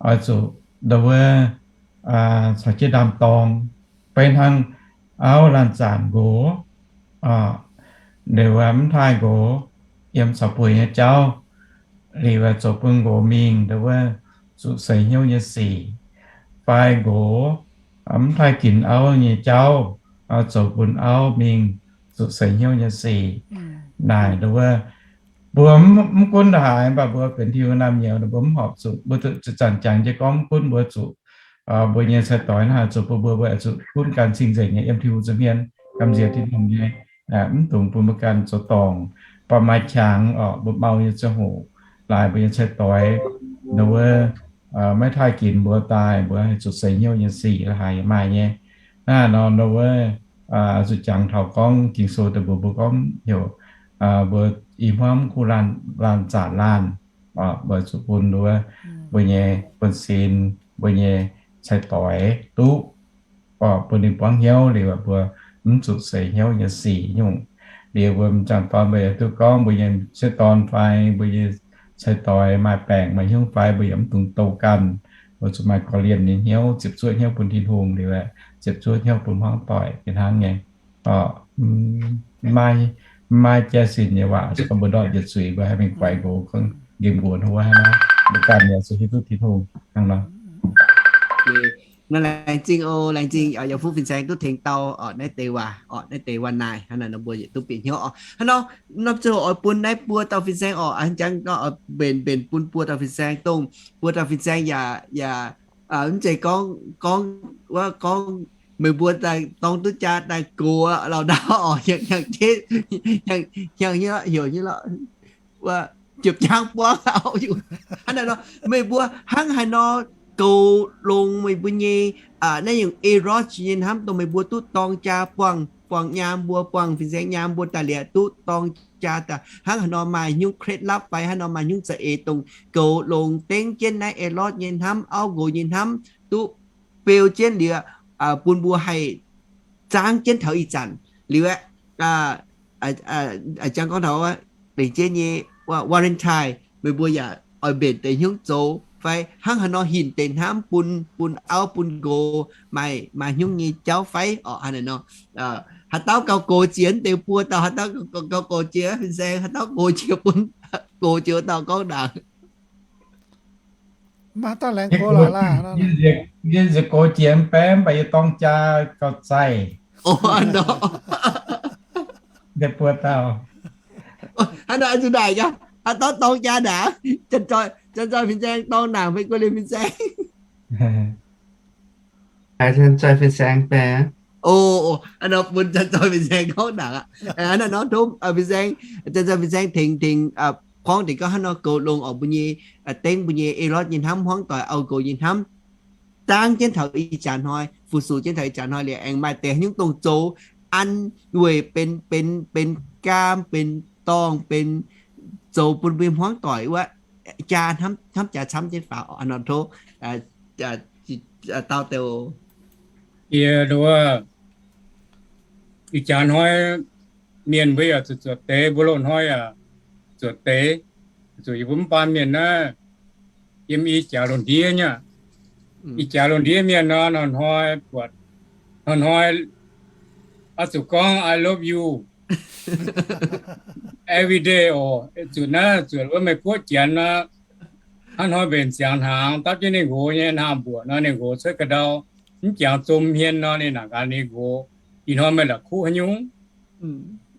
oix zuqc nduov caux jienv ndaam-dorng. Beiv hnangv auv laanh zaanc nqox, liuz mv taaih nqox yiem caux bueix nyei jauv, liuz zoux bun nqox mingh nduov zuqc seix hnyouv nyei sic, fai nqox mv taaih ginx auv nyei jauv, zoux bun auv mingh zuqc seix hnyouv nyei sic. Naaic nduov mbuo mv gunv ndongc haaix, mv baac mbuo benx Tin-Hungh naamh nyouz, mbuo mv horpc zuqc, mbuo zanc-zanc jangx jienv gorngv mv gunv mbuo zuqc, mbuo nyei sai-doix hnangv haaix zoux bun mbuo, mbuo oix zuqc gunv gan cing-nzengc nyei yiem Tin-Hungh nza'hmien, gamh nziex Tin-Hungh nyei, mv dungx bun mbuo ganh zoux dorngc. Mv baac maaih qangx orqc, mbuo mau nyei ziangh hoc, laaix mbuo nyei sai-doix nduov maiv taaih ginx mbuo daaih, mbuo haih zuqc seix hnyouv nyei sic la'haaix yaac maaih nyei. Hnangv naaic nor nduov zuqc jangx taux gorngv Ging-Sou daaih mbuox mbuo gorngv heuc mbuo i hmuangv kuv laanh zaanc laanh, mbuo zuqc bun nduov mbuo nyei buonv-sin, mbuo nyei sai-doix duqv, bun ninh buangv hnyouv liuz mbuo mv zuqc seix hnyouv nyei sic nyungc. Liuz mbuo m'jangc dorn mbuo yaac duqv gorngv mbuo nyei sai-dorn fai mbuo nyei sai-doix maaih baengc maaih hnyouv fai mbuo yaac mv dungx douh ganh. Mbuo zuqc maaih korv-lienh nyei hnyouv, ziepc zuoqv hnyouv bun Tin-Hungh liuz, ziepc zuoqv hnyouv bun hmuangv doic fih hnangv nyei. Maaih, maaih jai sin nyei waac se gorngv mbuo ndortv yietc zuiz mbuo haih mingh guaix nqox gorngv nqemh nqox wuov hnangv nor, mbuo ganh yaac zuqc hiuv duqv Tin-Hungh hnangv nor. Nor laengz zingh oc, laengz zingh yaac fuqv fin-saeng duqv tengx dau orqc naaiv deix waac, orqc naaiv deix waac naaic, hnangv naaic nor mbuo yietc duqv bieqc hnyouv orqc. Hnangv nor, nor ziouc oix bun naaiv buo dauh fin-saeng orqc, jangx mbenc bun buo dauh fin-saeng dongh, buo dauh fin-saeng yaac, yaac mv zeiz gorngv, gorngv, wuov gorngv meih mbuo daaih dorng duqv jaa daaih gox lauh ndau orqc, hnyangx-jeiv, hnyangx-jeiv heuc nyei lorqc, jiepc jaang buangv auv. Hnangv naaic nor, meih mbuo hnangv haaix nor goux longx meih mbuo nyei, naaiv nyungc Eroz nyei hnamv dongh meih mbuo duqv dorng jaa buangh, buangh nyaam mbuo, buangh fin-saeng nyaam mbuo daaih liuz duqv dorng jaa daaih, hnangv haaix nor maaih nyungc เคล็ดลับ fai hnangv nor maaih nyungc za'eix dongh goux longx dengv jienv naaiv Eroz nyei hnamv, auv nqox nyei hnamv duqv beu jienv liuz, bun mbuo haih zaangv jienv taux ih zanc liuz aeqv, jangx gorngv taux lengc jeiv nyei Valentine, meih mbuo yaac oix mbenc deix hnyouv zoux fai hnangv haaix nor hinc deix hnamv bun, bun auv bun nqox maaih, maaih hnyouv nyei jauv fai orqc. Hnangv naaic nor, haaix dauh gauh gox jiex deix buo dauh, haaix dauh gauh gox jiex fin-saeng, haaix dauh gox jiex bun, gox jiex dauh gorngv ndaangc. Maaih dauh laengz gox laaix laah, yie nziex gox jiex mv baeqv, mv baac yie dorng jaa gauh zaih. Deix buo dauh. Hnangv nor zuqc naaic gaax, haaix dauh dorng jaa ndaangc? Janx-Zoih fin-saeng dorng ndaangc fai Guoqv Liuz fin-saeng? Janx-Zoih fin-saeng baeqc. O, hnangv nor bun Janx-Zoih fin-saeng gorngv ndaangc aqv. Hnangv nor tov fin-saeng, Janx-Zoih fin-saeng tengx, tengx gorngv deix gorngv hnangv nor goux longx orqc mbuo nyei, dengv mbuo nyei Eroz nyei hnamv, hmuangv doic, auv nqox nyei hnamv, zaangv jienv taux ih jaax hnoi, fu-sux jienv taux ih jaax hnoi liuz aengx maaih deix nyungc dongh zoux an weic benx, benx, benx gaam, benx dorngh, benx zoux bun mbuo hmuangv doic wuov jaa hnamv, hnamv jaax camv jienv faaux. Hnangv nor tov dau deix. Yie nduov, ih jaax hnoi mienh mbuo yaac zuqc zuoqc deix, mbuo loz-hnoi yaac zuoqc deix. Zuqc yie mbuo mv baan mienh naaiv, yiem ih jaax lungh ndiev nyei. Ih jaax lungh ndiev mienh nor, hnoi-hnoi buatc, hnoi-hnoi oix zuqc gorngv I love you every day oc. Zuqc naaiv zuqc wuov Meiv Guoqv Janx nor, hnoi-hnoi mbenc ziangx hnaangx dapv jienv ninh nqox nyei hnaangx-mbuoqc nor, ninh nqox cuotv ga'ndau mv jangx zom hmien nor, ninh nangc gaax ninh nqox, ih hnoi meih la'kuqv haaix nyungc?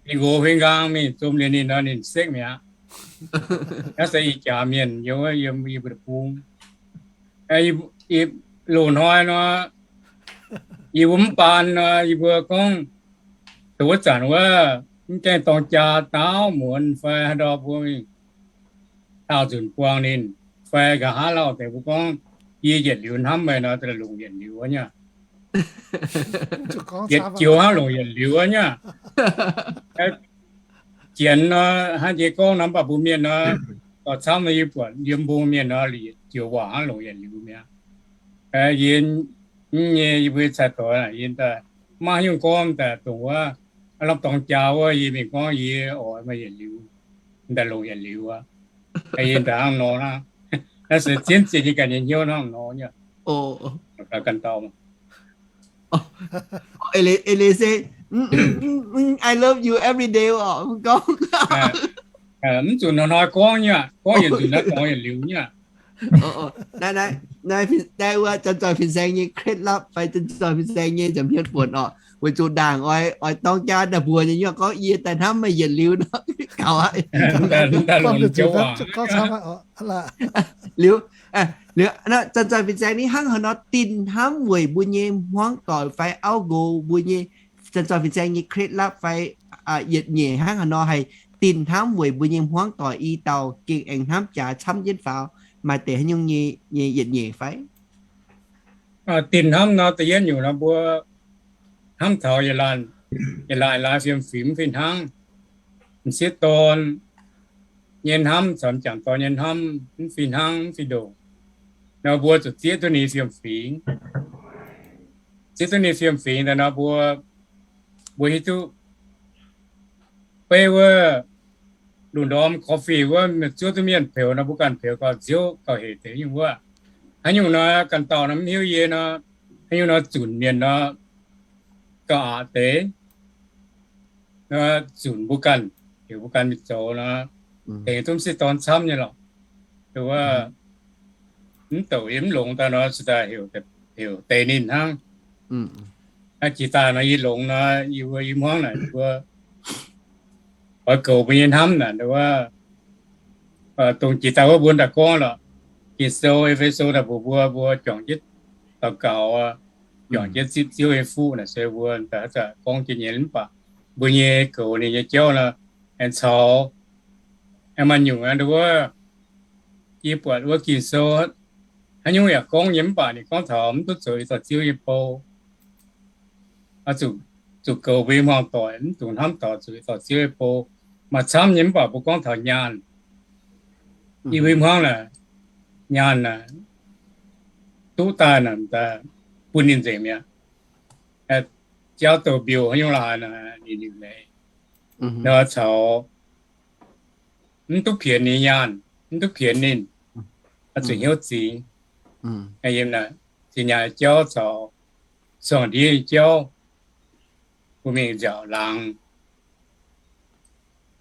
Ninh nqox huing nqaang mingh zom liuz ninh nor, ninh sekv mi'aqv. Naaiv se ih jaax mienh yiem, yiem, yiem mbuo deic-bung. Loz-hnoi nor, yie mbuo mv baan nor, yie mbuo gorngv dongh wuov zanc wuov, mv gaengh dorng jaa daauv muonz fai haaix ndau mbuo mingh daauh nzunc buangh ninh, fai nqa'haav lauh deix mbuo gorngv, yie yietc liuz hnamv meih nor, longc yietc liuz wuov nyei. Yietc joux hnangv longc yietc liuz wuov nyei. Janx nor, hnangv jiex gorngv nor, mv baac mbuo mienh nor, dorh camv nor yie buatc yiem mbuo mienh nor, yietc joux waac hnangv longc yietc liuz mi'aqv. Yie nyei, yie mbuo cai doix yie daaih maiv nyungc gorngv daaih dongh wuov, lamh dorng jaa wuov, yie mingh gorngv yie oix meih yietc liuz, daaih longc yietc liuz aqv. Yie daaih hnangv nor hnangv. Naaiv se zien zienh nyei ganh nyei hnyouv hnangv nor nyei. Ganh dauh. Ei leiz se, I love you every day oc, mv gorngv. Mv zuqc hnoi-hnoi gorngv nyei, gorngv yietc nzunc naaiv dorngx yietc liuz nyei. Naaiv, naaiv, naaiv wuov Janx-Zoih Fin-Saeng nyei เคล็ดลับ fai Janx-Zoih Fin-Saeng nyei nza'hmien buonc oc, weic zuqc ndaangc oix, oix dorng jaa daaih mbuox nyei, gorngv yie daaih hnamv meih yietc liuz nor, gaux aqv. Liuz, liuz, Janx-Zoih Fin-Saeng ninh hnangv haaix nor tinh hnamv weic mbuo nyei hmuangv doic fai auv nqox mbuo nyei, Janx-Zoih Fin-Saeng nyei เคล็ดลับ fai yietc nyeic hnangv haaix nor haih tinh hnamv weic mbuo nyei hmuangv doic i dauh gengh aengx hnamv jaax camv jienv faaux, maaih deix haaix nyungc nyei, nyei yietc nyeic fai? Tinh hnamv nor, da'yietv nyungc nor mbuo hnamv taux yietc laaix laaix fiem-fingx mv fih hnangv. M'sieqv dorn nyei hnamv caux m'jangc dorn nyei hnamv mv fih hnangv, mv fih ndongc. Nor mbuo zuqc zieqv duqv ninh fiem-fingx. Zieqv duqv ninh fiem-fingx daaih nor mbuo, mbuo hiuv duqv beiv wuov, lungh ndorm coffee wuov, zuov duqv mienh peux nor mbuo ganh peux gauh nziouv gauh hec deix nyungc wuov. Haaix nyungc nor ganh dauh nor mv hiuv yie nor, haaix nyungc nor zunc mienh nor gauh aqc deix nor, zunc mbuo ganh, heuc mbuo ganh mingh zoux nor, tengx duqv m'sieqv dorn camv nyei lorqc. Wuov, mv douc yie mv longx daaih nor, se daaih heuc deix ninh hnangv. Jiex daaih nor yie longx nor, yie mbuo i hmuangv naaic mbuo oix goux mbuo nyei hnamv naaic, wuov, dongh jiex daaih wuov mbuo daaih gorngv lorqc, Ging-Sou, E^fe^so daaih mbuox mbuo, mbuo juangc jienv daux gaux, juangc jienv zipv Ziouv nyei fuqv naaic se mbuo daaih gorngv jienv nyei. Mv baac mbuo nyei goux ninh nyei jauv nor, aengx caux, aengx maaih nyungc wuov, yie buatc wuov Ging-Sou haaix nyungc yaac gorngv nyei, mv baac ninh gorngv taux mv duqv zoux i dauh Ziouv nyei bou. Zuqc goux mbuo nyei hmuangv doic, mv dungx hnamv taux zuqc i dauh Ziouv nyei bou. Maaih camv nyei, mv baac mbuo gorngv taux nyaanh. Yie mbuo hmuangv naaic, nyaanh naaic, duqv daaih naaic, bun ninh nzengc mi'aqv. Jauv douc mbiouh haaix nyungc la'haaix naaic, ninh liuc leiz nor caux mv duqv pienx ninh nyaanh, mv duqv pienx ninh, oix zuqc hnyouv zingx. Yiem naaic zinh nyaanh jauv caux cuangx ndiev nyei jauv, mbuo mingh nziaauc laangz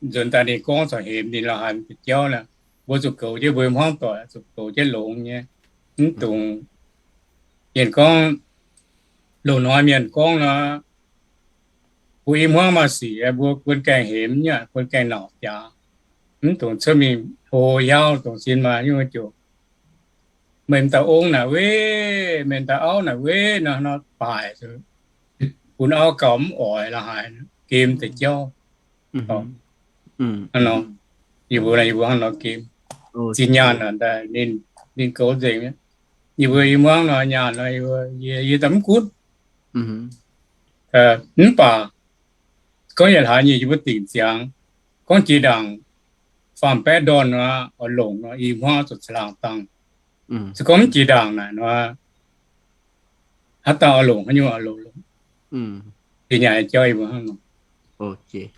nzuonx daaih ninh gorngv corc hemx ninh la'haaix deix jauv naaic, mbuo zuqc goux jienv mbuo hmuangv doic, zuqc goux jienv longx nyei. Mv dungx, mienh gorngv, loz-hnoi mienh gorngv nor, mbuo i hmuangv maaih sic, mbuo guon gaengh hemx nyei, guon gaengh nauc jaax. Mv dungx cuotv mingh hlo hiauv dongh sin maaih nyungc joux, meih m'daaih ong naaic wei, meih m'daaih auv naaic wei nor, nor baaic, bun auv gauh mv oix la'haaix, gem deix jauv. Hnangv nor, yie mbuo, yie mbuo hnangv nor gem. Zinh nyaanh naaic, ninh goux nzengc. Yie mbuo i hmuangv nor nyaanh nor, yie daaih mv gunv. Mv baac gorngv yietc hlaax nyei yie mbuo dingc ziangx, gorngv jiex ndaangc faam-baeqv ndorn nor, oix longc nor, i hmuangv zuqc caangh laangh dangh. Se gorngv mv jiex ndaangc naaic nor, haaix dauh oix longc haaix nyungc oix longc. Zinh nyaanh jauv yie mbuo hnangv nor. Ok,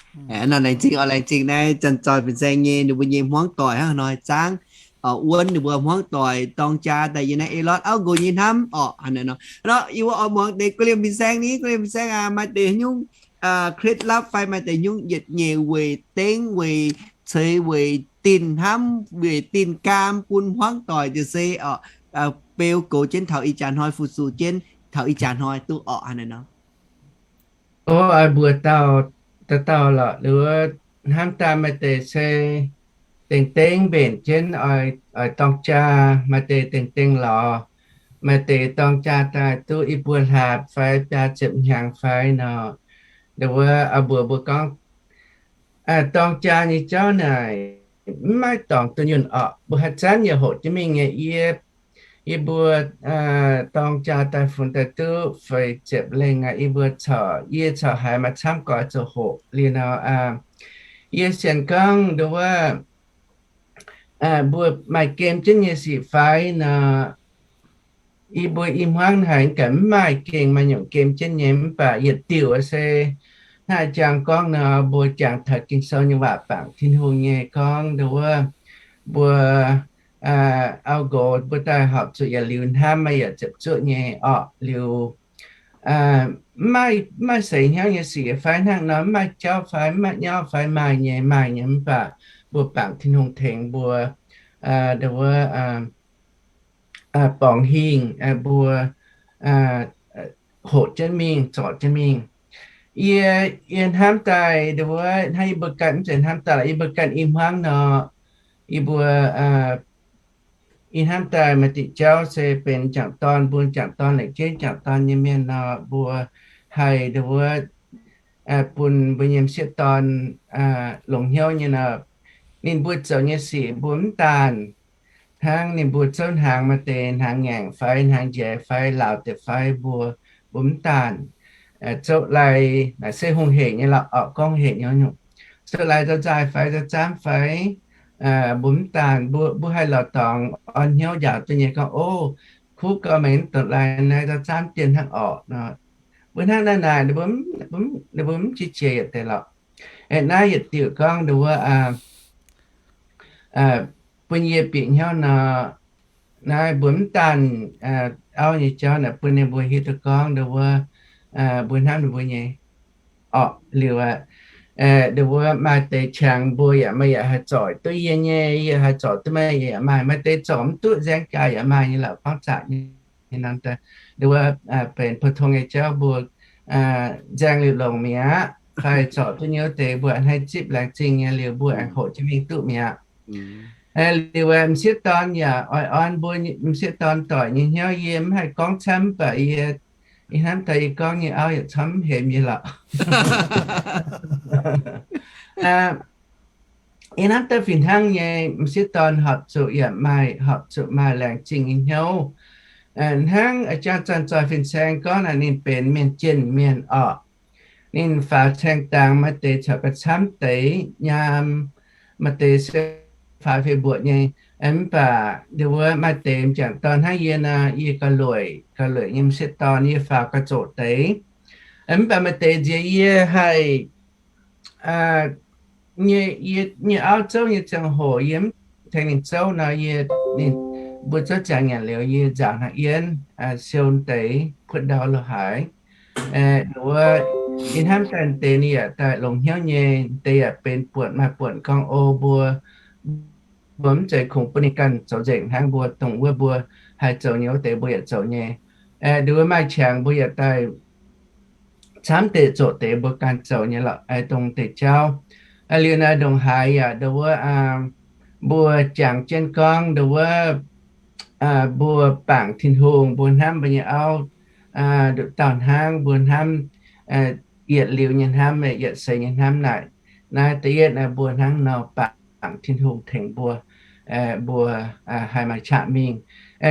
nor laengz zingh oc, laengz zingh naaiv Janx-Zoih Fin-Saeng nyei ninh mbuo nyei hmuangv doic hnangv nor haih zaangv, wuonv ninh mbuo hmuangv doic dorng jaa daaih yiem naaiv Elot auv nqox nyei hnamv orqc. Hnangv naaiv nor, nor yie mbuo oix muangx deix gu'liemh fin-saeng ni, gu'liemh fin-saeng aac, maaih deix nyungc เคล็ดลับ fai maaih deix nyungc yietc nyeic weic dengv weic ceix weic dinc hnamv weic dinc gaam bun hmuangv doic jiez se orqc, beu goux jienv taux ih jaax hnoi, fu-sux jienv taux ih jaax hnoi duqv orqc. Hnangv naaiv nor. O, mbuo dauh dauh lorqc, wuov hnamv daaih maaih deix se dengh dengv mbenc jienv oix dorng jaa, maaih deix dengh dengh lorz, maaih deix dorng jaa daaih duqv i buo hlaax fai biaa ziepc hnyangx fai nor. Wuov mbuo mbuo gorngv dorng jaa nyei jauv naaic mv maaih dorngc dunh yunh orqc. Mbuo haih zanv yaac hoqc jienv mingh nyei. Yie, yie mbuo dorng jaa daaih funx daaih duqv feix ziepc lengh aqv. Yie mbuo corc, yie corc haiz maaih camv gorx zoux hoqc liuz nor, yie sienx gorngv nduov wuov, mbuo maaih gem jienv nyei sic fai nor, yie mbuo i hmuangv haiz gaax mv maaih gengh maaih nyungc gem jienv nyei. Mv baac yietc diuc se hnangv jangx gorngv nor, mbuo jangx taux Ging-Sou nyei waac bangc Tin-Hungh nyei gorngv nduov wuov, mbuo auv nqox mbuo daaih horpc zuqc yietc liuz hnamv, maaih yietc ziepc zuoqv nyei orqc. Liuz mv maaih seix hnyouv nyei sic fai hnangv nor, mv maaih jauv fai mv maaih nyauv fai, maaih nyei, maaih nyei. Mv baac mbuo bangc Tin-Hungh tengx mbuo nduov wuov borngz hingh, mbuo hoqc jienv mingh, zorc jienv mingh. Yie, yie hnamv daaih nduov wuov, hnangv yie mbuo ganh mv zeiz hnamv daaih lorqc, yie mbuo ganh i hmuangv nor, yie mbuo i hnamv daaih maaih diuc jauv se benx m'jangc dorn, mbuo m'jangc dorn lengc jeiv m'jangc dorn nyei mienh nor, mbuo haih nduov wuov bun mbuo nyei m'sieqv dorn longx hnyouv nyei nor, ninh mbuo zoux nyei sic mbuo mv daanh hnangv ninh mbuo zouv hnaangx, maaih deix hnaangx ngaengc fai hnaangx njaix fai laauc deix fai mbuo, mbuo mv daanh. Zouv lai naaic se hungh hec nyei lorqc, orqc gorngv hec nyei nyungc. Zouv lai za'nzaaih fai za'zamv fai mbuo mv daanh, mbuo, mbuo haih lorz dorngx orn hnyouv njaaux duqv nyei gorngv, O, kuv gau meih mv dongh lai naaiv za'zamv dien hnangv orqc nor. Mbuo hnangv naaiv naaic, ninh mbuo mv qiex jiez yietc deix lorqc. Aeqv, naaiv yietc diuc gorngv nduov wuov bun yie bieqc hnyouv nor, naaiv mbuo mv daanh auv nyei jauv naaic bun ninh mbuo hiuv duqv gorngv nduov wuov mbuo hnamv ninh mbuo nyei orqc. Liuz aqv, nduov wuov maaih deix qangx mbuo yaac meih yaac haih zorc duqv yie nyei, yie haih zorc duqv meih yaac maaih, maaih deix zorc mv duqv nzaeng jaax yaac maaih nyei lorqc, gorngv zaqc nyei nor. Nduov wuov benx pou-tong nyei jauv mbuo nzaeng liuz longc mi'aqv, fai zorc duqv nyei wuov deix mbuo a'hneiv zipv laengz zingh nyei liuz mbuo aengx hoqc jienv mingh duqv mi'aqv. Liuz m'sieqv dorn yaac oix orn mbuo m'sieqv dorn doic nyei hnyouv. Yie mv haih gorngv camv, mv baac yie, yie hnamv daaih yie gorngv nyei auv yietc camv mv hemx nyei lorqc. Yie hnamv daaih fih hnangv nyei, m'sieqv dorn horpc zuqc yaac maaih, horpc zuqc maaih laengz zingh nyei hnyouv. Hnangv a'jang zanc zoih fin-saeng gorngv naaic, ninh benx mienh jienh mienh orqc. Ninh faaux caeng dangx, maaih deix corc gauh camv deix nyaam, maaih deix se faaux fih mbuoqc nyei. Mv baac nduov wuov maaih deix m'jangc dorn hnangv yie nor, yie gauh lueic, gauh lueic nyei m'sieqv dorn, yie faaux gauh zoqc deix. Mv baac maaih deix nziex yie haih nyei, yie nyei auv zouv nyei ziangh hoc yie mv tengx ninh zouv nor, yie, ninh, mbuo zouv ziangx nyanc liuz yie nzaaux hnangv yie siou deix puoqv ndau lo haaix. Nduov wuov, yie hnamv daaih deix ninh yaac daaih longx hnyouv nyei, deix yaac benx buonc maaih buonc gorngv, O, mbuo, mbuo mv zeiz kungx bun ninh ganh zoux nzengc hnangv, mbuo dongh wuov mbuo haih zoux nyei wuov deix mbuo yaac zoux nyei. Nduov wuov maaih qangx mbuo yaac daaih camv deix zoqc deix mbuo ganh zoux nyei lorqc, dongh deix jauv. Liuz naaiv ndongc haaix yaac nduov wuov, mbuo jangx jienv gorngv nduov wuov, mbuo bangc Tin-Hungh, mbuo hnamv mbuo nyei auv nduqc dauh hnangv, mbuo hnamv yietc liuz nyei hnamv, yietc seix nyei hnamv naaic. Naaiv da'yietv naaiv mbuo hnangv nor bangc Tin-Hungh tengx mbuo, mbuo haih maaih qaqv mingh.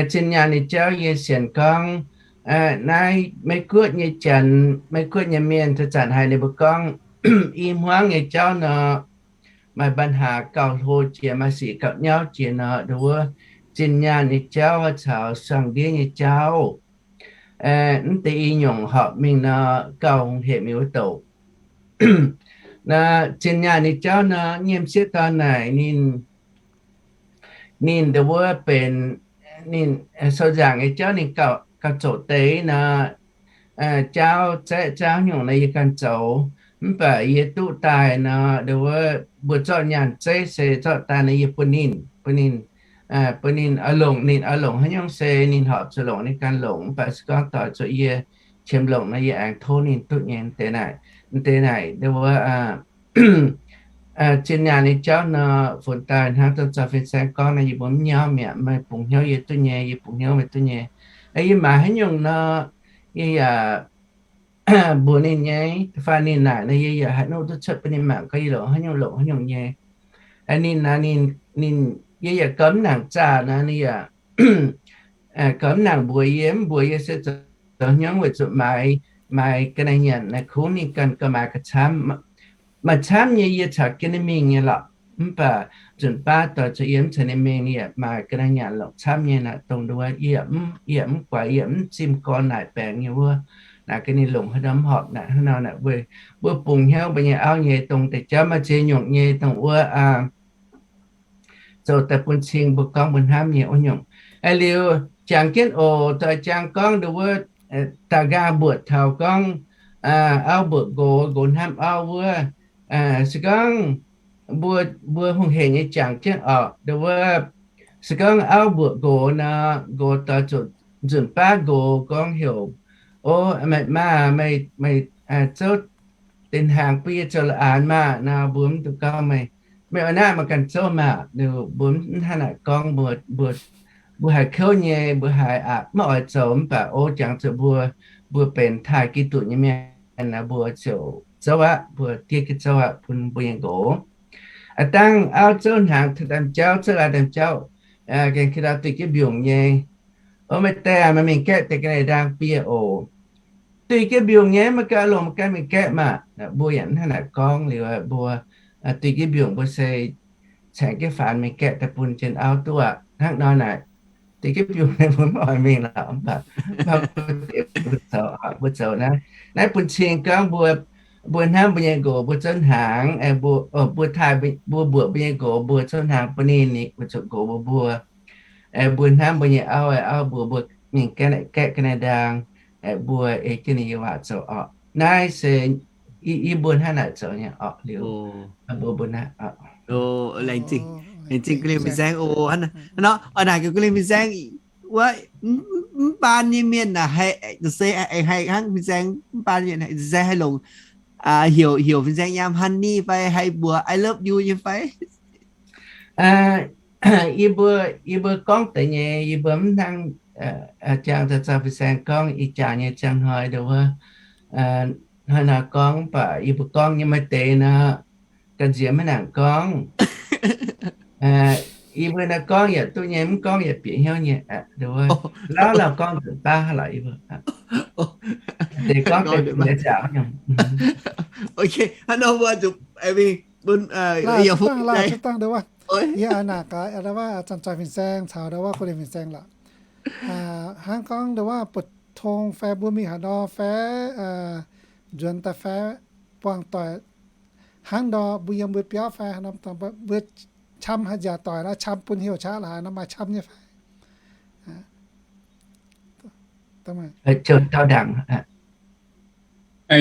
Zinh nyaanh nyei jauv yie sienx gorngv, naaiv Meiv-Guoqv nyei Janx, Meiv-Guoqv nyei mienh, zanc-zanc haiz ninh mbuo gorngv i hmuangv nyei jauv nor, maaih ปัญหา gauh hlo jiex, maaih sic gauh nyauv jiex nor, nduov wuov zinh nyaanh nyei jauv caux suangx ndiev nyei jauv, mv deix i nyungc horpc mingh nor, gauh hungh hec mingh wuov douc. Naaiv zinh nyaanh nyei jauv nor, nyei m'sieqv dorn naaic ninh, ninh ndau wuov benx, ninh sou nzaangc nyei jauv ninh gauh zoqc deix nor, jaauv zaeqv zaauv nyungc nor yie ganh zoux. Mv baac yie duqv daaih nor, ndau wuov mbuo zorqv nyaanh zeiv se zorqv daaih nor yie bun ninh, bun ninh, bun ninh oix longc, ninh oix longc haaix nyungc se ninh horpc zuqc longc ninh ganh longc. Mv baac se gorngv doix zuqc yie qiemx longc nor yie aengx tov ninh duqv nyei. Deix naaic, deix naaic ndau wuov zinh nyaanh nyei jauv nor, funx daaih hnangv dongh zaux fin-saeng gorngv nor, yie mbuo mv nyauv mi'aqv. Meih bungx hnyouv yie duqv nyei, yie bungx hnyouv meih duqv nyei. Yie maaiz haaix nyungc nor, yie yaac mbuox ninh nyei. Da'faanh ninh naaic nor yie yaac haih nuqv duqv cuotv bun ninh mangc gorngv yie longc haaix nyungc, longc haaix nyungc nyei. Ninh naaic, ninh, ninh, yie yaac gauh mv nangc zaah nor, ninh yaac gauh mv nangc mbuox yie, mv mbuox yie se zoux hnyouv weic zuqc maaiz, maaiz ga'naaiv nyanc naaic kungx ninh ganh gauh maaiz gauh camv. Maaih camv nyei yie caux jienv ninh mingh nyei lorqc. Mv baac nzunc baav doix zuqc yie mv caux ninh mingh, ninh yaac maaiz ga'naaiv nyanc longc camv nyei naaic, dongh nduov yie, yie mv guaix, yie mv zimh gorn naaic baengx nyei wuov. Naaic ga'naaiv ninh longc haaix ndau mv horpc naaic, hnangv nor naaic, mbuo bungx hnyouv mbuo nyei auv nyei dongh deix jauv maaih ziex nyungc nyei dongh wuov zoux daaih bun cing mbuo gorngv mbuo hnamv nyei wuov nyungc. Liuz jangx jienv oc, doix jangx gorngv nduov wuov, daaux nqaang mbuoqc taux gorngv auv mbuoqc nqox, nqox hnamv auv wuov. Se gorngv mbuo, mbuo hungh heic nyei jangx jienv orqc, nduov wuov, se gorngv auv mbuoqc nqox nor, nqox doix zuqc nzunc baav nqox gorngv heuc, O, meih maa, meih, meih zouv deix hnaangx bun yie zoux la'anx maah nor, mbuo mv duqv gorngv meih, meih oix naaiv meih ganh zouv maah. Mbuo mv hnangv naaic gorngv, mbuo, mbuo haiz kouv nyei, mbuo haiz aqc maiv oix zoux, mv baac o jangx zuqc mbuo, mbuo benx taaih Giduc nyei mienh nor, mbuo ziouc zouv aqv, mbuo diev jienv zouv aqv bun mbuo nyei nqox. A'dangh auv zouv hnaangx taux ndaamv-jauv, zouv laaix ndaamv-jauv, gengh ka'ndau duih jienv mbiungc nyei, O, meih die aac, meih mingh gaeqv deix ga'naaiv ndaang bie oc. Duih jienv mbiungc nyei, meih ganh longc meih ganh mingh gaeqv maah. Mbuo yaac hnangv naaic gorngv liuz, mbuo duih jienv mbiungc mbuo se caengx jienv faanx mingh gaeqv daaih bun jienv auv duqv aqv. Hnangv nor naaic, duih jienv mbiungc nyei mbuo mv oix mingh lorqc, mv baac mbuo zoux, mbuo zoux naaiv, naaiv bun cing gorngv mbuo, mbuo hnamv mbuo nyei nqox, mbuo zouv hnaangx, mbuo taaih, mbuo mbuoqc mbuo nyei nqox, mbuo zouv hnaangx bun ninh, ninh weic zuqc nqox mbuo mbuo. Mbuo hnamv mbuo nyei auv, auv mbuox mbuo mingh gaeqv ga'naaiv ndaang, mbuo ei jienv ninh nyei waac zoux orqc. Naaiv se yie mbuo hnangv naaic zoux nyei orqc. Liuz mbuo mbuo naaiv, laengz zingh, laengz zingh guv lingh fin-saeng oc. Hnangv nor oix naaic guv lingh fin-saeng wuov, mv baan nyei mienh naaic haih, se haih hnangv fin-saeng, mv baan mienh fin-saeng haih longc, heuc, heuc fin-saeng yiem honey fai haih mbuox I love you nyei fai? Yie mbuo, yie mbuo gorngv deix nyei, yie mbuo mv hnangv jangx zaux fin-saeng gorngv ih jaax nyei ziangh hnoi nduov wuov, hnoi nor gorngv, mv baac yie mbuo gorngv nyei maaih deix nor, gamh nziex maiv nangc gorngv. Yie mbuo nor gorngv yaac duqv nyei, mv gorngv yaac bieqc hnyouv nyei. Nduov wuov, lauh lauh gorngv nzunc baav lorqc, yie mbuo deix gorngv deix bun nyei ziangx nyungc. Hnangv nor mbuo zuqc bun, yie a'hnangv gaax nduov wuov, zanc zaux fin-saeng caux nduov wuov guv lingh fin-saeng lorqc. Hnangv gorngv nduov wuov butv tong fai mbuo mingh haaix nor fai nzuonx daaih fai buangh doic hnangv nor, mbuo yiem mbuo biauv fai haaix norm dorngx mbuo qam haaix nziaauc doic lorqc, qam bun heuc qaqv lorqc, haaix norm maaih qam nyei fai?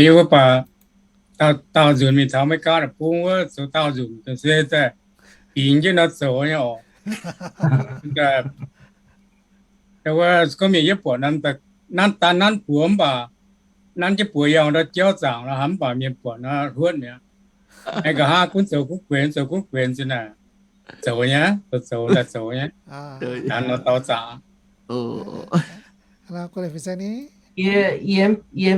Mv baac daauh nzunc mingh taux Meigaa deic-bung wuov zoux daauh nzunc se daaih bingx jienv nor zoux nyei orqc. Wuov gorngv mienh yietv buatc nanv daan nanv buoz mv baac nanv jienv buoz yangh ndau jauv zaangc nor, hnangv mv baac mienh buatc nor huotv mi'aqv. Aengx nqa'haav gunv zoux gunv guenx, zoux gunv guenx zinh naaic, zoux nyei, zoux, zoux daaih zoux nyei, nanv nor dau zaangc. Yie, yie,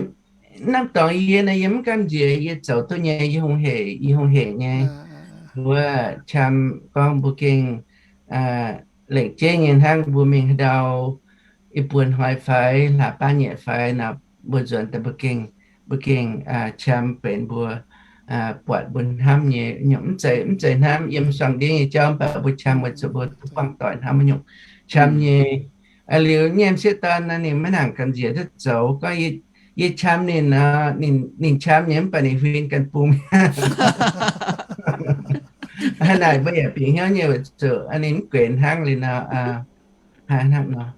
hnangv dorngx yie nor, yie mv gamh nziex, yie zoux duqv nyei, yie hungh heic, yie hungh heic nyei. Wuov qam gorngv mbuo gengh lengc jeiv nyei hnangv mbuo mingh haaix ndau, ih buonc hnoi fai hlaax baav nyei fai nor, mbuo nzuonx daaih mbuo gengh, mbuo gengh qam benx mbuo buatc mbuo hnamv nyei nyungc. Mv zeiz, mv zeiz hnamv yiem suangx ndiev nyei jauv, mv baac mbuo qam weic zuqc mbuo duqv buangh doic hnamv nyungc qam nyei. Liuz nyei m'sieqv dorn naaiv ninh maiv nangc gamh nziex duqv zoux. Gorngv yie, yie qam ninh nor, ninh qam nyei mv baac ninh huin ganh bung. Hnangv naaic mbuo yaac bieqc hnyouv nyei weic zuqc ninh mv guenx hnangv liuz nor, hnangv nor.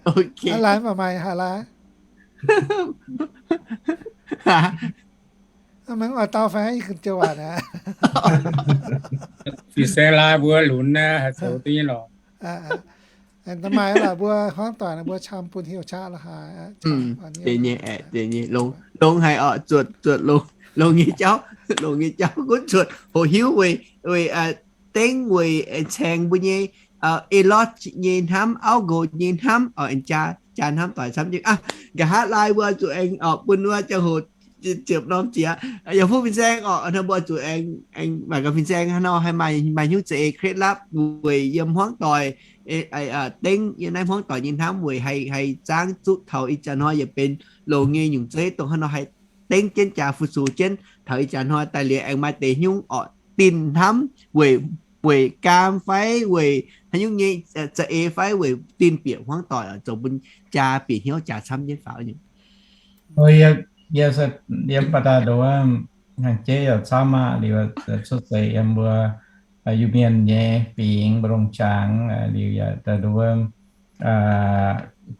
Haaix lai maaih maaih haaix lai? Mv oix dau fai ih joux waac aqv. Fin-saeng lai mbuo lunx naaiv haih zoux duqv nyei lorqc. Maaih lorqc mbuo hmuangv doic mbuo qam bun heuc qaqv la'haaix. Deix nyei, deix nyei, longx haic oc, zuotc, zuotc longx, longx nyei jauv, longx nyei jauv gunv zuotc hoqc hiuv weic, weic dengv weic caeng mbuo nyei eix lorz nyei hnamv, auv nqox nyei hnamv oc, aengx jaa, jaa hnamv doic camv jienv. Nqa'haav lai mbuo zuqc aengx oc bun wuov ziangh hoc ziepc norm jiex, yaac fuqv fin-saeng oc, hnangv mbuo zuqc aengx, aengx mangc gaax fin-saeng haaix nor haih maaih, maaih hnyouv za'eix เคล็ดลับ weic yiem hmuangv doic, dengv yiem naaiv hmuangv doic nyei hnamv weic haih, haih zaangv zuqv taux ih jaax hnoi yietc benx longx nyei nyungc zeiv dongh haaix nor haih dengv jienv jaax fu-sux jienv taux ih jaax hnoi daaih liuz aengx maaih deix hnyouv oc, dinh hnamv weic, weic gaam fai weic haaix nyungc nyei za'eix fai weic dinh bieqc hmuangv doic oc, zoux bun jaa bieqc hnyouv jaax camv jienv faaux nyei. Yie, yie mv baac daaih nduov hnyangx jeiv yaac camv aqv, liuz cuotv seix yiem mbuo Iu-Mienh nyei fingx mbu'ndongx jangx, liuz yaac daaih nduov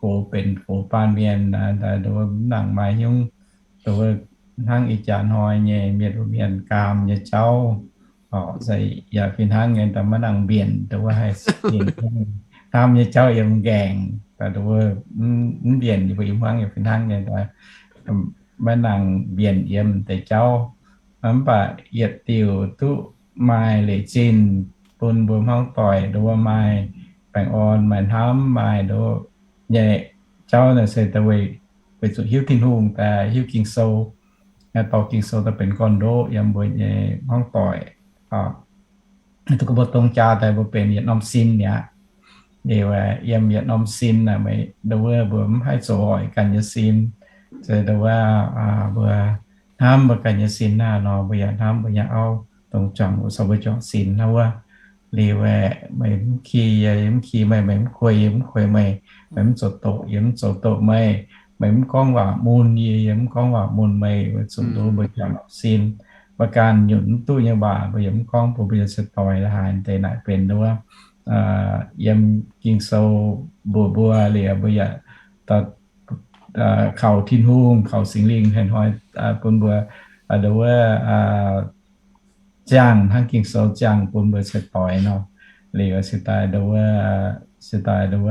gox benx gox baamh mienh, daaih nduov mv nangc maaih hnyouv, nduov hnangv ih jaax hnoi nyei mienh, mienh gaam nyei jauv. Yaac fih hnangv nyei daaih maiv nangc mbienc, nduov haih hnamv nyei jauv yiem nqaengc, daaih nduov mv mbienc, yie mbuo i hmuangv yaac fih hnangv nyei daaih maiv nangc mbienc yiem deix jauv. Mv baac yietc diuc duqv maaih leic zinh bun mbuo hmuangv doic nduov maaih baengh orn, maaih hnamv, maaih nduov nyei jauv naaic se daaih weic, weic zuqc hiuv Tin-Hungh, daaih hiuv Ging-Sou, dorh Ging-Sou daaih benx gorn-ndoqv yiem mbuo nyei hmuangv doic. Duqv mbuo dongh jaa daaih mbuo benx yietc norm sin mi'aqv. Liuz yiem yietc norm sin naaic, nduov mbuo mv haih zoux hoic ganh nyei sin. Se nduov mbuo hnamv mbuo ganh nyei sin naaic nor, mbuo yaac hnamv mbuo nyei auv dongh juangc, mbuo caux mbuo juangc sin hnangv wuov. Liuz meih mv ki yie, yie mv ki meih, meih mv kuei yie, mv kuei meih, meih mv zoux doqc yie, mv zoux doqc meih, meih mv gorngv waac mun yie, yie mv gorngv waac mun meih, weic zuqc nduov mbuo juangc norm sin. Mbuo ganh nyunc mv duqv nyei waac mbuo yaac mv gorngv bun mbuo nyei ceix doix la'haaix deix naaic benx nduov yiem Ging-Sou mbuox mbuo liuz mbuo yaac kaux Tin-Hungh, kaux Singx Lingh hnoi-hnoi bun mbuo nduov ziangh hnangv Ging-Sou ziangh bun mbuo ceix doix nor. Liuz se daaih nduov, se daaih nduov,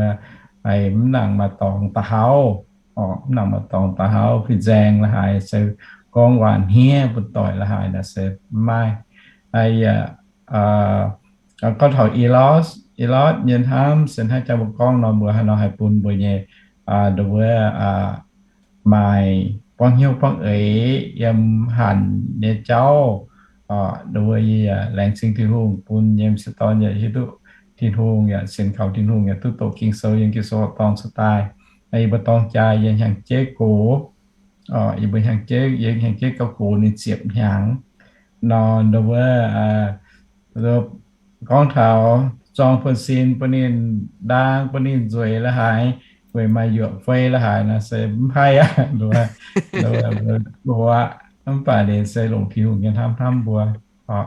mv nangc maaih dorngx da'haux, mv nangc maaih dorngx da'haux, fin-saeng la'haaix se gorngv waac hniev bun doic la'haaix naaic se mv maaih. Yaac gorngv taux Elot, Elot nyei hnamv se hnangv jang mbuo gorngv nor, mbuo haaix nor haih bun mbuo nyei nduov maaih buangv hnyouv buangv eix yiem hanc nyei jauv. Nduov yie laengz zingh Tin-Hungh bun nyei m'sieqv dorn yaac hiuv duqv Tin-Hungh, yaac sienx kaux Tin-Hungh, yaac duqv doqc Ging-Sou, yiem Ging-Sou dorngx cuotv daaih. Yie mbuo dorng jaa yiem hnyangx-jeiv gox, yie mbuo hnyangx-jeiv, yiem hnyangx-jeiv gauh gox ninh ziepc hnyangx nor, nduov gorngv taux zorng buonv-sin bun ninh ndaang, bun ninh nzueic la'haaix, weic maaih yuoqc fei la'haaix naaic se mv haih aqv. Mv baac ninh se longc Tin-Hungh nyei hnamv hnamv mbuo,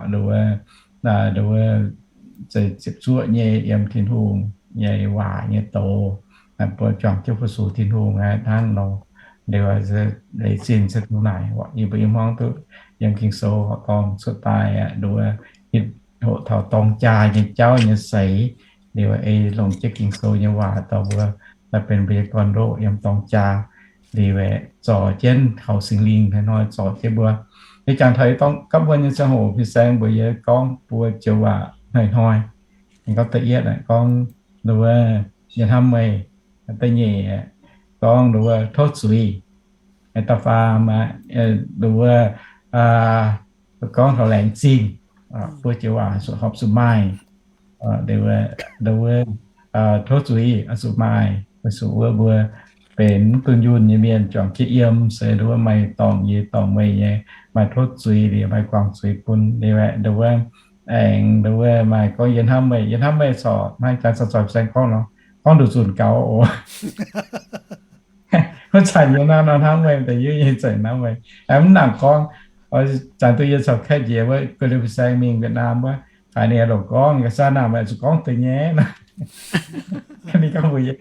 nduov, nduov ziepc zuoqv nyei yiem Tin-Hungh nyei waac nyei doz, mbuo juangc jienv fu-sux Tin-Hungh hnangv nor. Liuz leiz zinh se dongh naaic, yie mbuo i hmuangv duqv yiem Ging-Sou horqc dorngh cuotv daaih aqv, nduov hoqc taux dorng jaa nyei jauv nyei seix. Liuz ei longc jienv Ging-Sou nyei waac dorh mbuo daaih benx mbuo nyei gorn-ndoqv yiem dorng jaa. Liuz zorc jienv kaux Singx Lingh hnoi-hnoi zorc jienv mbuo. Yie jangx taux i dorngh gapv wuonh nyei ziangh hoc fin-saeng mbuox yie gorngv buo joux waac hnoi-hnoi. Gorngv da'yietv gorngv nduov, yie hnamv meih. Da'nyeic gorngv nduov tov zuiz. Da'faam nduov gorngv taux laengz zingh. Buo joux waac horpc zuqc maaih. Nduov tov zuiz oix zuqc maaih, weic zuqc wuov mbuo benx mv dunh yunh nyei mienh juangc jienv yiem, se nduov meih dorngc yie, dorngc meih nyei, maaih tov zuiz liuz maaih guangc zuiz bun liuz aeqv, nduov aengx nduov maaih gorngv yie hnamv meih, yie hnamv meih corc hnangv jangx corc zoih saeng gorngv nor, gorngv nduqc zunc gaux oc. Wuov zanc yie hnamv nor hnamv meih, deix yie nyei zanc hnamv meih. Mv nangc gorngv, zanc duqv yie caux Kaeqv njiec wuov gu'nyuoz fin-saeng mingh Vietnam wuov, haiz ninh longc gorngv, ga'saav naaic meih zuqc gorngv deix nyei. Ninh gorngv mbuox yie,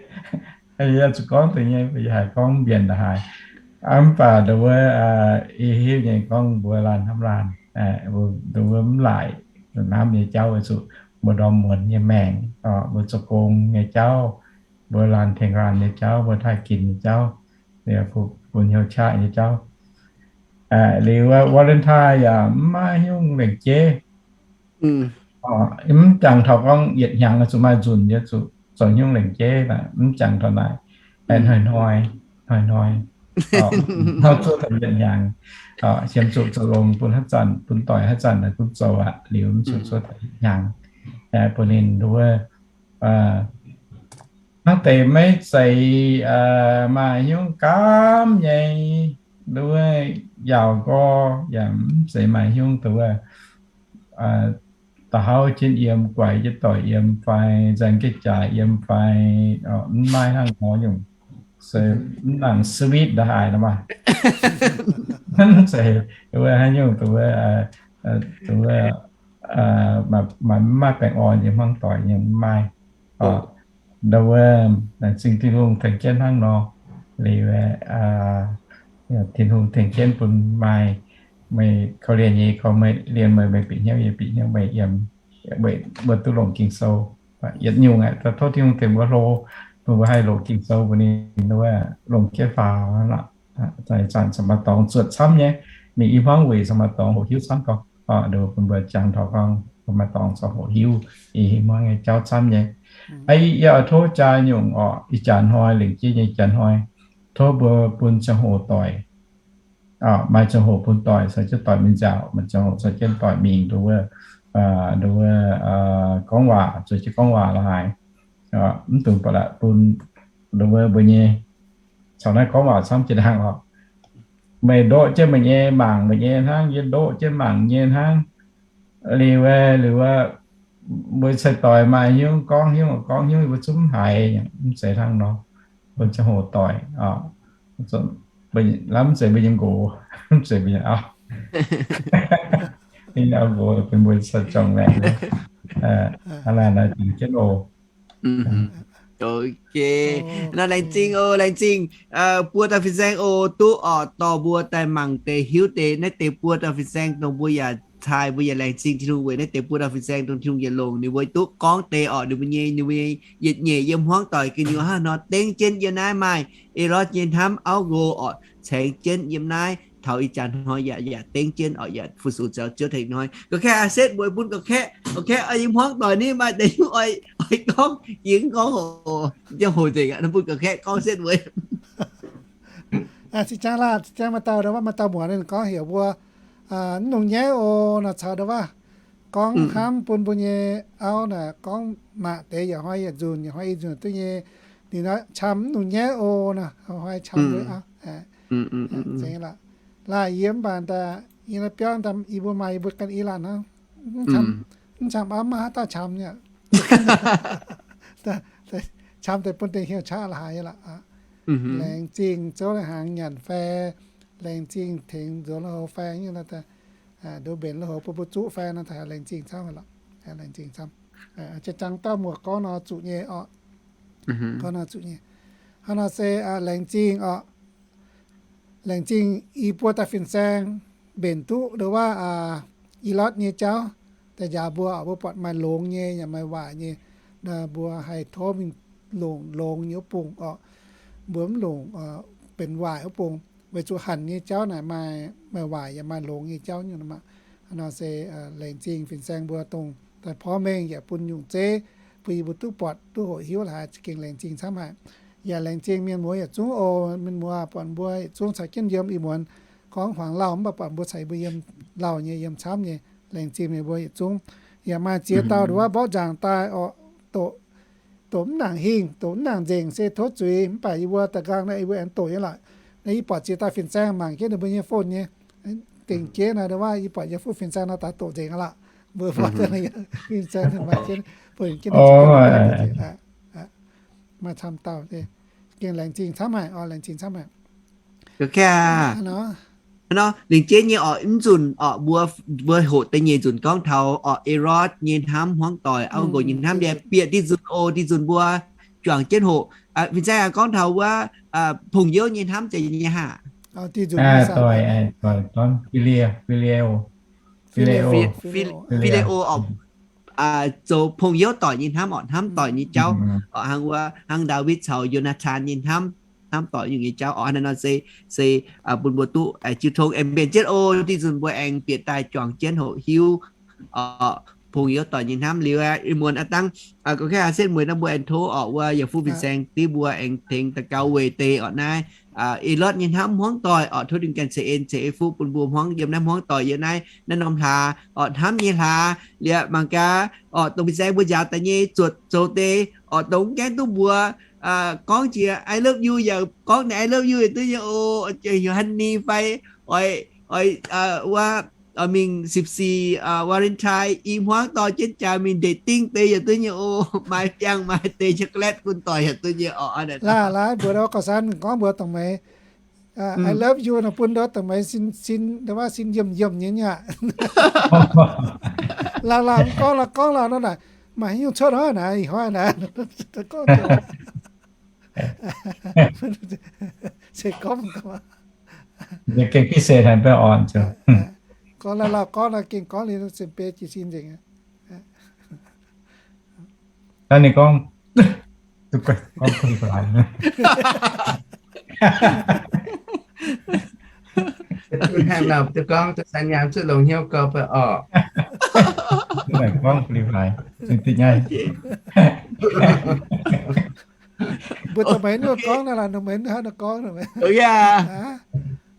yie zuqc gorngv deix nyei, mbuo yie haiz gorngv mbienc haic. Mv baac ndau wuov, yie hiuv nyei gorngv mbuo laanh hnamv laanh, ndau wuov mv laaic hnamv nyei jauv weic zuqc mbuo ndorm muonz nyei maengc, mbuo zoux gong nyei jauv, mbuo laanh tengx laanh nyei jauv, mbuo taaih ginx nyei jauv, bun hnyouv qaqv nyei jauv. Liuz Valentine yaac mv maaih haaix nyungc lengc jeiv. Mv jangx taux gorngv yietc hnyangx zuqc maaih nzunc yaac zuqc zoux hnyouv lengc jeiv, mv jangx taux naaic. Hnoi-hnoi, hnoi-hnoi, hnangv zuov taux yietc hnyangx, qiemx zuqc zoux longx bun haaix zanc, bun doic haaix zanc naaic duqv zoux aqv, liuz mv zuqc zuov taux yietc hnyangx. Bun ninh nduov hnangv deix maiv zeiz maaih haaix nyungc gaamv nyei, nduov yaauc nqoi yaac mv zeiz maaih haaix nyungc, nduov da'hauv jienv yiem, guaix jienv doic yiem fai nzaeng jienv jaax yiem fai, mv maaih hnangv nor nyungc. Se mv nangc sweet nda'haaix nor maah. Mv zeiz, nduov haaix nyungc, nduov, nduov maaih, mv maaih baengh orn nyei hmuangv doic nyei, mv maaih. Ndau wuov laengz zingh Tin-Hungh tengx jienv hnangv nor. Liuz Tin-Hungh tengx jienv bun maaih, meih korv-lienh nyei korv, meih lienh meih, meih bieqc hnyouv yie bieqc hnyouv meih yiem, mbuo duqv longc Ging-Sou. Yietc nyungc aeqv, tov Tin-Hungh tengx mbuo hlo, bun mbuo haih longc Ging-Sou mbuo ninh wuov longc jienv faaux lorqc. Zanc-zanc maaih dorngx zuotc camv nyei, mingh i hmuangv weic zanc maaih dorngx hoqc hiuv camv gorngv, bun mbuo jangx taux gorngv maaih dorngx corc hoqc hiuv i hmuangv nyei jauv camv nyei. Yie oix tov jaa nyungc orqc, ih jaax hnoi lengc jeiv nyei jaax hnoi, tov mbuo bun ziangh hoc doic, maaih ziangh hoc bun doic caux jienv doic mingh nziaauc, maaih ziangh hoc caux jienv doic mingh nduov, nduov gorngv waac, zueiz jienv gorngv waac la'haaix. Mv dungx ba'laqc bun nduov mbuo nyei caux naaiv gorngv waac camv jiex ndaangc lorqc. Meih ndoqv jienv meih nyei mangc meih nyei hnangv, yie ndoqv jienv mangc nyei hnangv. Liuz, liuz mbuo ceix doic maaih hnyouv gorngv hnyouv, gorngv hnyouv mbuo zungv mv haiz, mv zeiz hnangv nor. Mbuo ziangh hoc doic, lamh mv zeiz mbuo nyei nqox, mv zeiz mbuo nyei auv. Ninh auv-nqox benx mbuo caux jangx laengz. Hnangv naaic naaiv jangx jienv oc. Ok. Nor laengz zingh oc, laengz zingh buo dauh fin-saeng oc, duqv orqc dorh mbuo daaih mangc deix hiuv deix naaiv deix buo dauh fin-saeng dongh mbuo yaac cai, mbuo yaac laengz zingh Tin-Hungh weic naaiv deix buo dauh fin-saeng dongh Tin-Hungh yietc longc ninh mbuo duqv gorngv deix orqc, ninh mbuo nyei, ninh mbuo nyei yietc nyeic yiem hmuangv doic ga'nyiec hnangv nor dengv jienv yiem naaiv maaih Elot nyei hnamv auv nqox orqc, cengx jienv yiem naaiv taux ih jaax hnoi yaac, yaac dengv jienv orqc, yaac fu-sux Ziouv, Ziouv tengx hnoi. Gorx-Kaeqv, aa, setv mbuox bun Gorx-Kaeqv, Gorx-Kaeqv oix yiem hmuangv doic ni maaih deix nyungc oix, oix gorngv, yie mv gorngv hoc, ziangh hoc nzengc aqv, bun Gorx-Kaeqv gorngv setv mbuox. Zinh jangv laaih, zinh jangv maaih dauh, maaih dauh muoc ninh gorngv heuc mbuo mv longc nyaiv oc nor, caux ndau wuov gorngv hnamv bun mbuo nyei auv naaic, gorngv maaih deix yaac hnoi yietc nzunc, yaac hnoi i nzunc duqv nyei. Ninh nor qam mv longc nyaiv oc nor, hnoi qam mbuo auv. Laaih yie mv baac daaih yie naaiv biauv daaih yie mbuo maaih yie mbuo ganh i laanh hnangv. Mv qam auv maiv haaix dauh qam nyei. Qam deix bun deix hnyouv qaqv la'haaix nyei lorqc. Laengz zingh zouv lai hnaangx nyanc fai laengz zingh tengx nzuonx lui-houx fai nyei, nduov mbenc lui-houx bun mbuo zuqv fai nor, laengz zingh camv lorqc. Laengz zingh camv. Jangx dauh muoc gorngv nor zuqc nyei orqc. Gorngv nor zuqc nyei. Hnangv nor se laengz zingh orqc. Laengz zingh i buo dauh fin-saeng mbenc duqv ndau wuov Elot nyei jauv daaih njaaux mbuo, mbuo buatc maaih longx nyei yaac maaih waaic nyei. Mbuo haih tov mingh longc longx nyei wuov bung orqc. Mbuo mv longc benx waaic wuov bung, weic zuqc hanc nyei jauv naaic maaih, maaih waaic yaac maaih longx nyei jauv nyungc maah. Hnangv nor se laengz zingh fin-saeng mbuo dongh daaih porv mengh yaac bun nyungc zeiv bun yie mbuo duqv buatc duqv hoqc hiuv la'haaix, za'gengh laengz zingh camv haic. Yaac laengz zingh mienh muoz yietc zungv oc. Mienh muoz buatc mbuo yietc zungv caux jienv yiem ih muonz gorngv hmuangx lauh mv baac buatc mbuo caux mbuo yiem lauh nyei, yiem camv nyei. Laengz zingh mienh mbuo yietc zungv. Yaac maaih ziex dauh ndau wuov mborqv nzaangc daaih orqc, doqc, doqc mv nangc hingh, doqc mv nangc nzengc, se tov zuiz. Mv baac yie mbuo da'nqaang naaiv yie mbuo aengx doqc nyei lorqc. Naaiv yie buatc ziex dauh fin-saeng mangc jienv ninh mbuo nyei phone nyei. Dingc jeiv naaiv ndau wuov yie buatc yie fuqv fin-saeng naaiv daaih doqc nzengc aqv lorqc. Mbuo buatc fin-saeng maaih jienv, bun jienv maaih camv dauh, gengh laengz zingh camv haic, laengz zingh camv haic. Nor, lingc jeiv nyei orqc, mv nzunc orqc, mbuo, mbuo hoqc da'nyeic nzunc gorngv taux orqc, Erod nyei hnamv hmuangv doic, auv nqox nyei hnamv, liemh bieqc dih nzunc oc, dih nzunc mbuo juangc jienv hoqc. Fin-saeng gorngv taux wuov pong youv nyei hnamv zeiz nyei haah? Phileo orqc, zoux pong youv doic nyei hnamv orqc, hnamv doic nyei jauv orqc, hnangv wuov, hnangv Ndaawitv caux Yo^naa^tan nyei hnamv, hnamv doic nyungc nyei jauv orqc. Hnangv naaiv nor se, se bun mbuo duqv jiu tong aengx mbenc jienv oc. Dih nzunc mbuo aengx bieqc daaih juangc jienv hoqc hiuv pong youv doic nyei hnamv liuz, ih muonz aav dangh gorngv setv mueiz naaiv mbuo aengx tov orqc, wuov yaac fuqv fin-saeng div mbuo aengx tengx daux gaux weic deix orqc naaiv Erod nyei hnamv hmuangv doic orqc, tov Tin-Hungh ganh ceix en ceix fuqv bun mbuo hmuangv yiem naaiv hmuangv doic yiem naaiv, naaiv norm hlaax orqc, hnamv nyei hlaax liuz mangc gaax orqc, dongh fin-saeng mbuo njaaux daaih nyei zuotc zoux deix orqc, dongh mv gaengh duqv mbuox gorngv jiex I love you yaac gorngv ninh I love you yaac duqv nyei oc, heuc honey fai oix, oix wuov mingh sipv sic Valentine i hmuangv dorh jienv jaax mingh dating deix yaac duqv nyei oc, maaih biangh maaih deix chocolate bun doic yaac duqv nyei orqc. Laaix laaix mbuox gauh san gorngv mbuox dongh meih I love you nor bun ndov dongh meih sin, sin, ndov sin yiemh yiemh nyei aqv. Lauh lauh gorngv lauh gorngv lauh nor naaic, maaih haaix nyungc cuotv hnangv naaic, ih hnoi naaic, gorngv se gorngv, gengh พิเศษ haic, mv baac orn zoux. Gorngv lauh lauh gorngv nor gengh gorngv liuz sin beiv jiez sin nzengc. Naaiv ninh gorngv, gorngv kuv laaix. Hnangv nor duqv gorngv duqv san nyaam zuqc longc hnyouv gau baac orqc. Gorngv kuv laaix, zingh duqv nyaiv. Mbuo dongh meih gorngv naaiv laaix, dongh meih hnangv nor gorngv.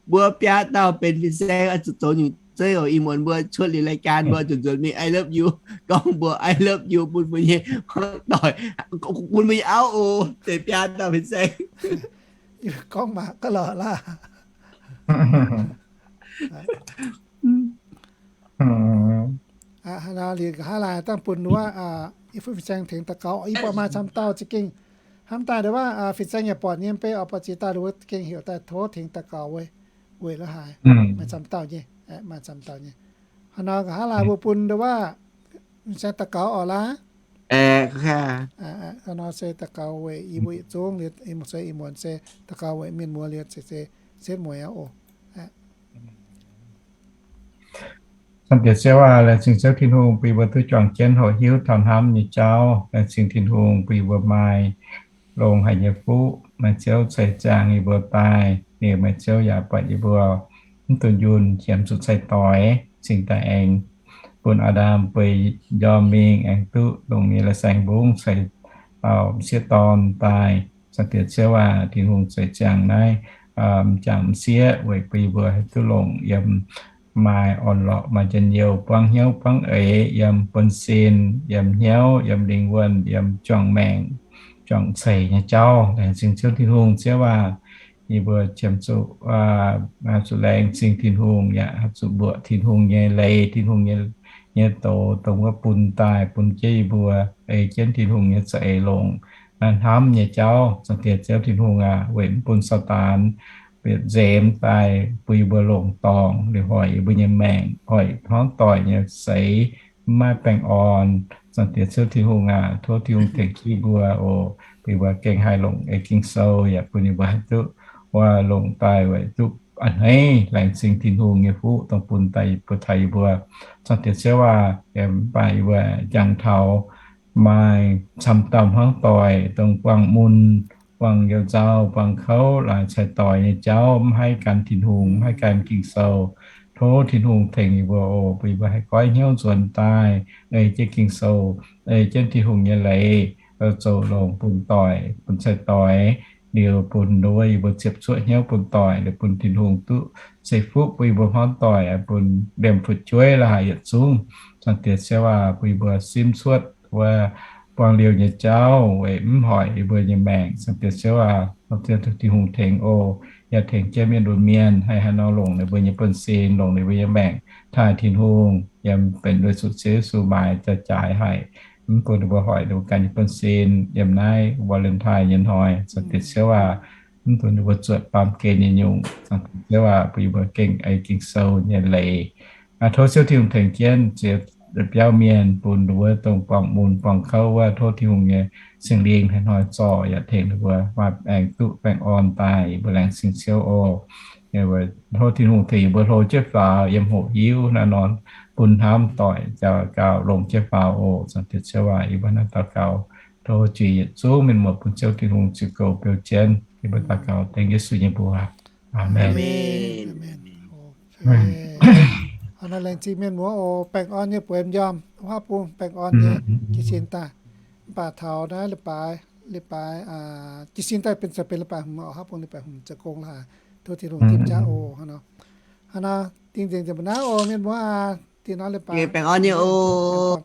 Mbuo biaa dauh benx fin-saeng oix zuqc zoux nyungc zeiv oc. Ih muonz mbuo cuotv liuz รายการ mbuo zuqc nzuonx mingh I love you, gorngv mbuox I love you bun mbuo nyei hmuangv doic, bun mbuo nyei auv oc, deix biaa dauh fin-saeng. Gorngv mangc gaax lorqc laah. Hnangv nor liuz nqa'haav laai dangh bun wuov, yie fun fin-saeng tengx daux gaux, yie buatc maaih camv dauh za'gengh hnamv daaih ndongc wuov, fin-saeng yaac buatc nyei, mv baac oix buatc ziex dauh ndongc wuov gengh heuc daaih tov tengx daux gaux weic, weic la'haaix, maaih camv dauh nyei, maaih camv dauh nyei. Hnangv nor nqa'haav laai mbuo bun ndongc wuov fin-saeng daux gaux orqc laah. Hnangv nor se daux gaux weic yie mbuo yietc zungv liuz, se ih muonz se daux gaux weic mienh muoz liuz se, se setv mueiz aqv oc. Camv diex Ziouv aac, laengz zingh Ziouv Tin-Hungh bun yie mbuo duqv juangc jienv hoqc hiuv taux hnamv nyei jauv. Laengz zingh Tin-Hungh bun yie mbuo maaih longx haic nyei fuqv, maaih Ziouv ceix zaangc yie mbuo daaih, liuz maaih Ziouv yaac buatc yie mbuo mv dunh yunh, qiemx zuqc cai-doix, cingx daaih aengx bun Aa^ndam bueix njormh mingh aengx duqv longc nyei lai-saeng mbungv ceix dauh m'sieqv dorn daaih. Camv diex Ziouv aac, Tin-Hungh ceix zaangc naaiv m'jangc m'sieqv weic bun yie mbuo haih duqv longc yiem maaih orn-lorqc, maaih njien-youh, buangv hnyouv buangv eix yiem buonv-sin, yiem hnyouv, yiem lingh wuonh, yiem juangc maengc, juangc ceix nyei jauv. Laengz zingh Ziouv Tin-Hungh. Ziouv aac, yie mbuo qiemx zuqc, zuqc laengz zingh Tin-Hungh, yaac zuqc mbuoqc Tin-Hungh nyei leiz, Tin-Hungh nyei, nyei doz, dongh wuov bun daaih bun jienv yie mbuo, ei jienv Tin-Hungh nyei za'eix longc naaiv hnamv nyei jauv. Camv diex Ziouv Tin-Hungh aac, weic mv bun Saadaan bieqc nzemx daaih bun yie mbuo longc dorngc, liuz hoic yie mbuo nyei maengc, hoic hmuangv doic nyei seix mv maaih baengh orn. Camv diex Ziouv Tin-Hungh aac, tov Tin-Hungh tengx jienv yie mbuo oc, bun yie mbuo gengh haih longc ei Ging-Sou, yaac bun yie mbuo haih duqv wuov longc daaih weic duqv a'hneiv laengz zingh Tin-Hungh nyei fuqv dongh bun daaih bun taux yie mbuo. Camv diex Ziouv aac, mv baac yie mbuo jangx taux maaih camv dauh hmuangv doic dongh buangh mun, buangh you-nzauh, buangh kouv, laaix cai-doix nyei jauv, mv haih gan Tin-Hungh, mv haih gan Ging-Sou. Tov Tin-Hungh tengx yie mbuo oc, bun yie mbuo haih goiv hnyouv nzuonx daaih ei jienv Ging-Sou, ei jienv Tin-Hungh nyei leiz, zoux longx bun doic, bun cai-doix, liuz bun nduov yie mbuo ziepc zuoqv hnyouv bun doic, liuz bun Tin-Hungh duqv ceix fuqv bun yie mbuo hmuangv doic, bun liemh fu'jueiv la'haaix yietc zungv. Camv diex Ziouv aac, bun yie mbuo simv cuotv wuov buangh liouh nyei jauv weic mv hoic yie mbuo nyei maengc. Camv diex Ziouv aac, Tin-Hungh tengx oc, yaac tengx jienv mienh lunx mienh haih haaix nor longc ninh mbuo nyei buonv-sin, longc ninh mbuo nyei maengc taaih Tin-Hungh, yiem benx weic zuqc Ziouv Yesu maaiz jaaix haic, mv bun ninh mbuo hoic ninh mbuo ganh nyei buonv-sin yiem naaiv Valentine nyei hnoi. Camv diex Ziouv aac, mv dungx ninh mbuo zuotc baamh gen nyei nyungc. Zaangc Diex Ziouv aac, bun yie mbuo gengh ei Ging-Sou nyei leiz. Tov Ziouv Tin-Hungh tengx jienv ziex biauv mienh, bun ninh mbuo dongh buangh mun buangh kouv wuov, tov Tin-Hungh nyei Singx Lingh hnoi-hnoi zorc yaac tengx ninh mbuo maaih baengh duqv baengh orn daaih. Yie mbuo laengz zingh Ziouv oc. Tov Tin-Hungh tengx yie mbuo hlo jienv faaux yiem hoqc hiuv naaiv nor, bun hnamv doic jauv gauh longx jienv faaux oc. Zaangc Diex Ziouv aac, yie mbuo naaiv daux gaux tov jiex yietc zungv mienh muoz bun Ziouv Tin-Hungh ziux goux beu jienv. Yie mbuo daux gaux dengv Yesu nyei mbuox. Aamen. Hnangv naaiv laengz zingh mienh muoz oc. Baengh orn nyei bueix m'njormh, wuov bung baengh orn nyei, jiez sin daaih. Mv baac taux naaiv leiz-baaix, leiz-baaix, jiez sin daaih benx, benx leiz-baaix hmz oc, wuov bung leiz-baaix hmz zoux gong lorqc. Tov Tin-Hungh dimv jaav oc. Hnangv naaiv, hnangv naaiv dingh nzengc ziepc mbuo naaiv oc mienh muoz aac, dingh naaiv leiz-baaix. Baengh orn nyei oc.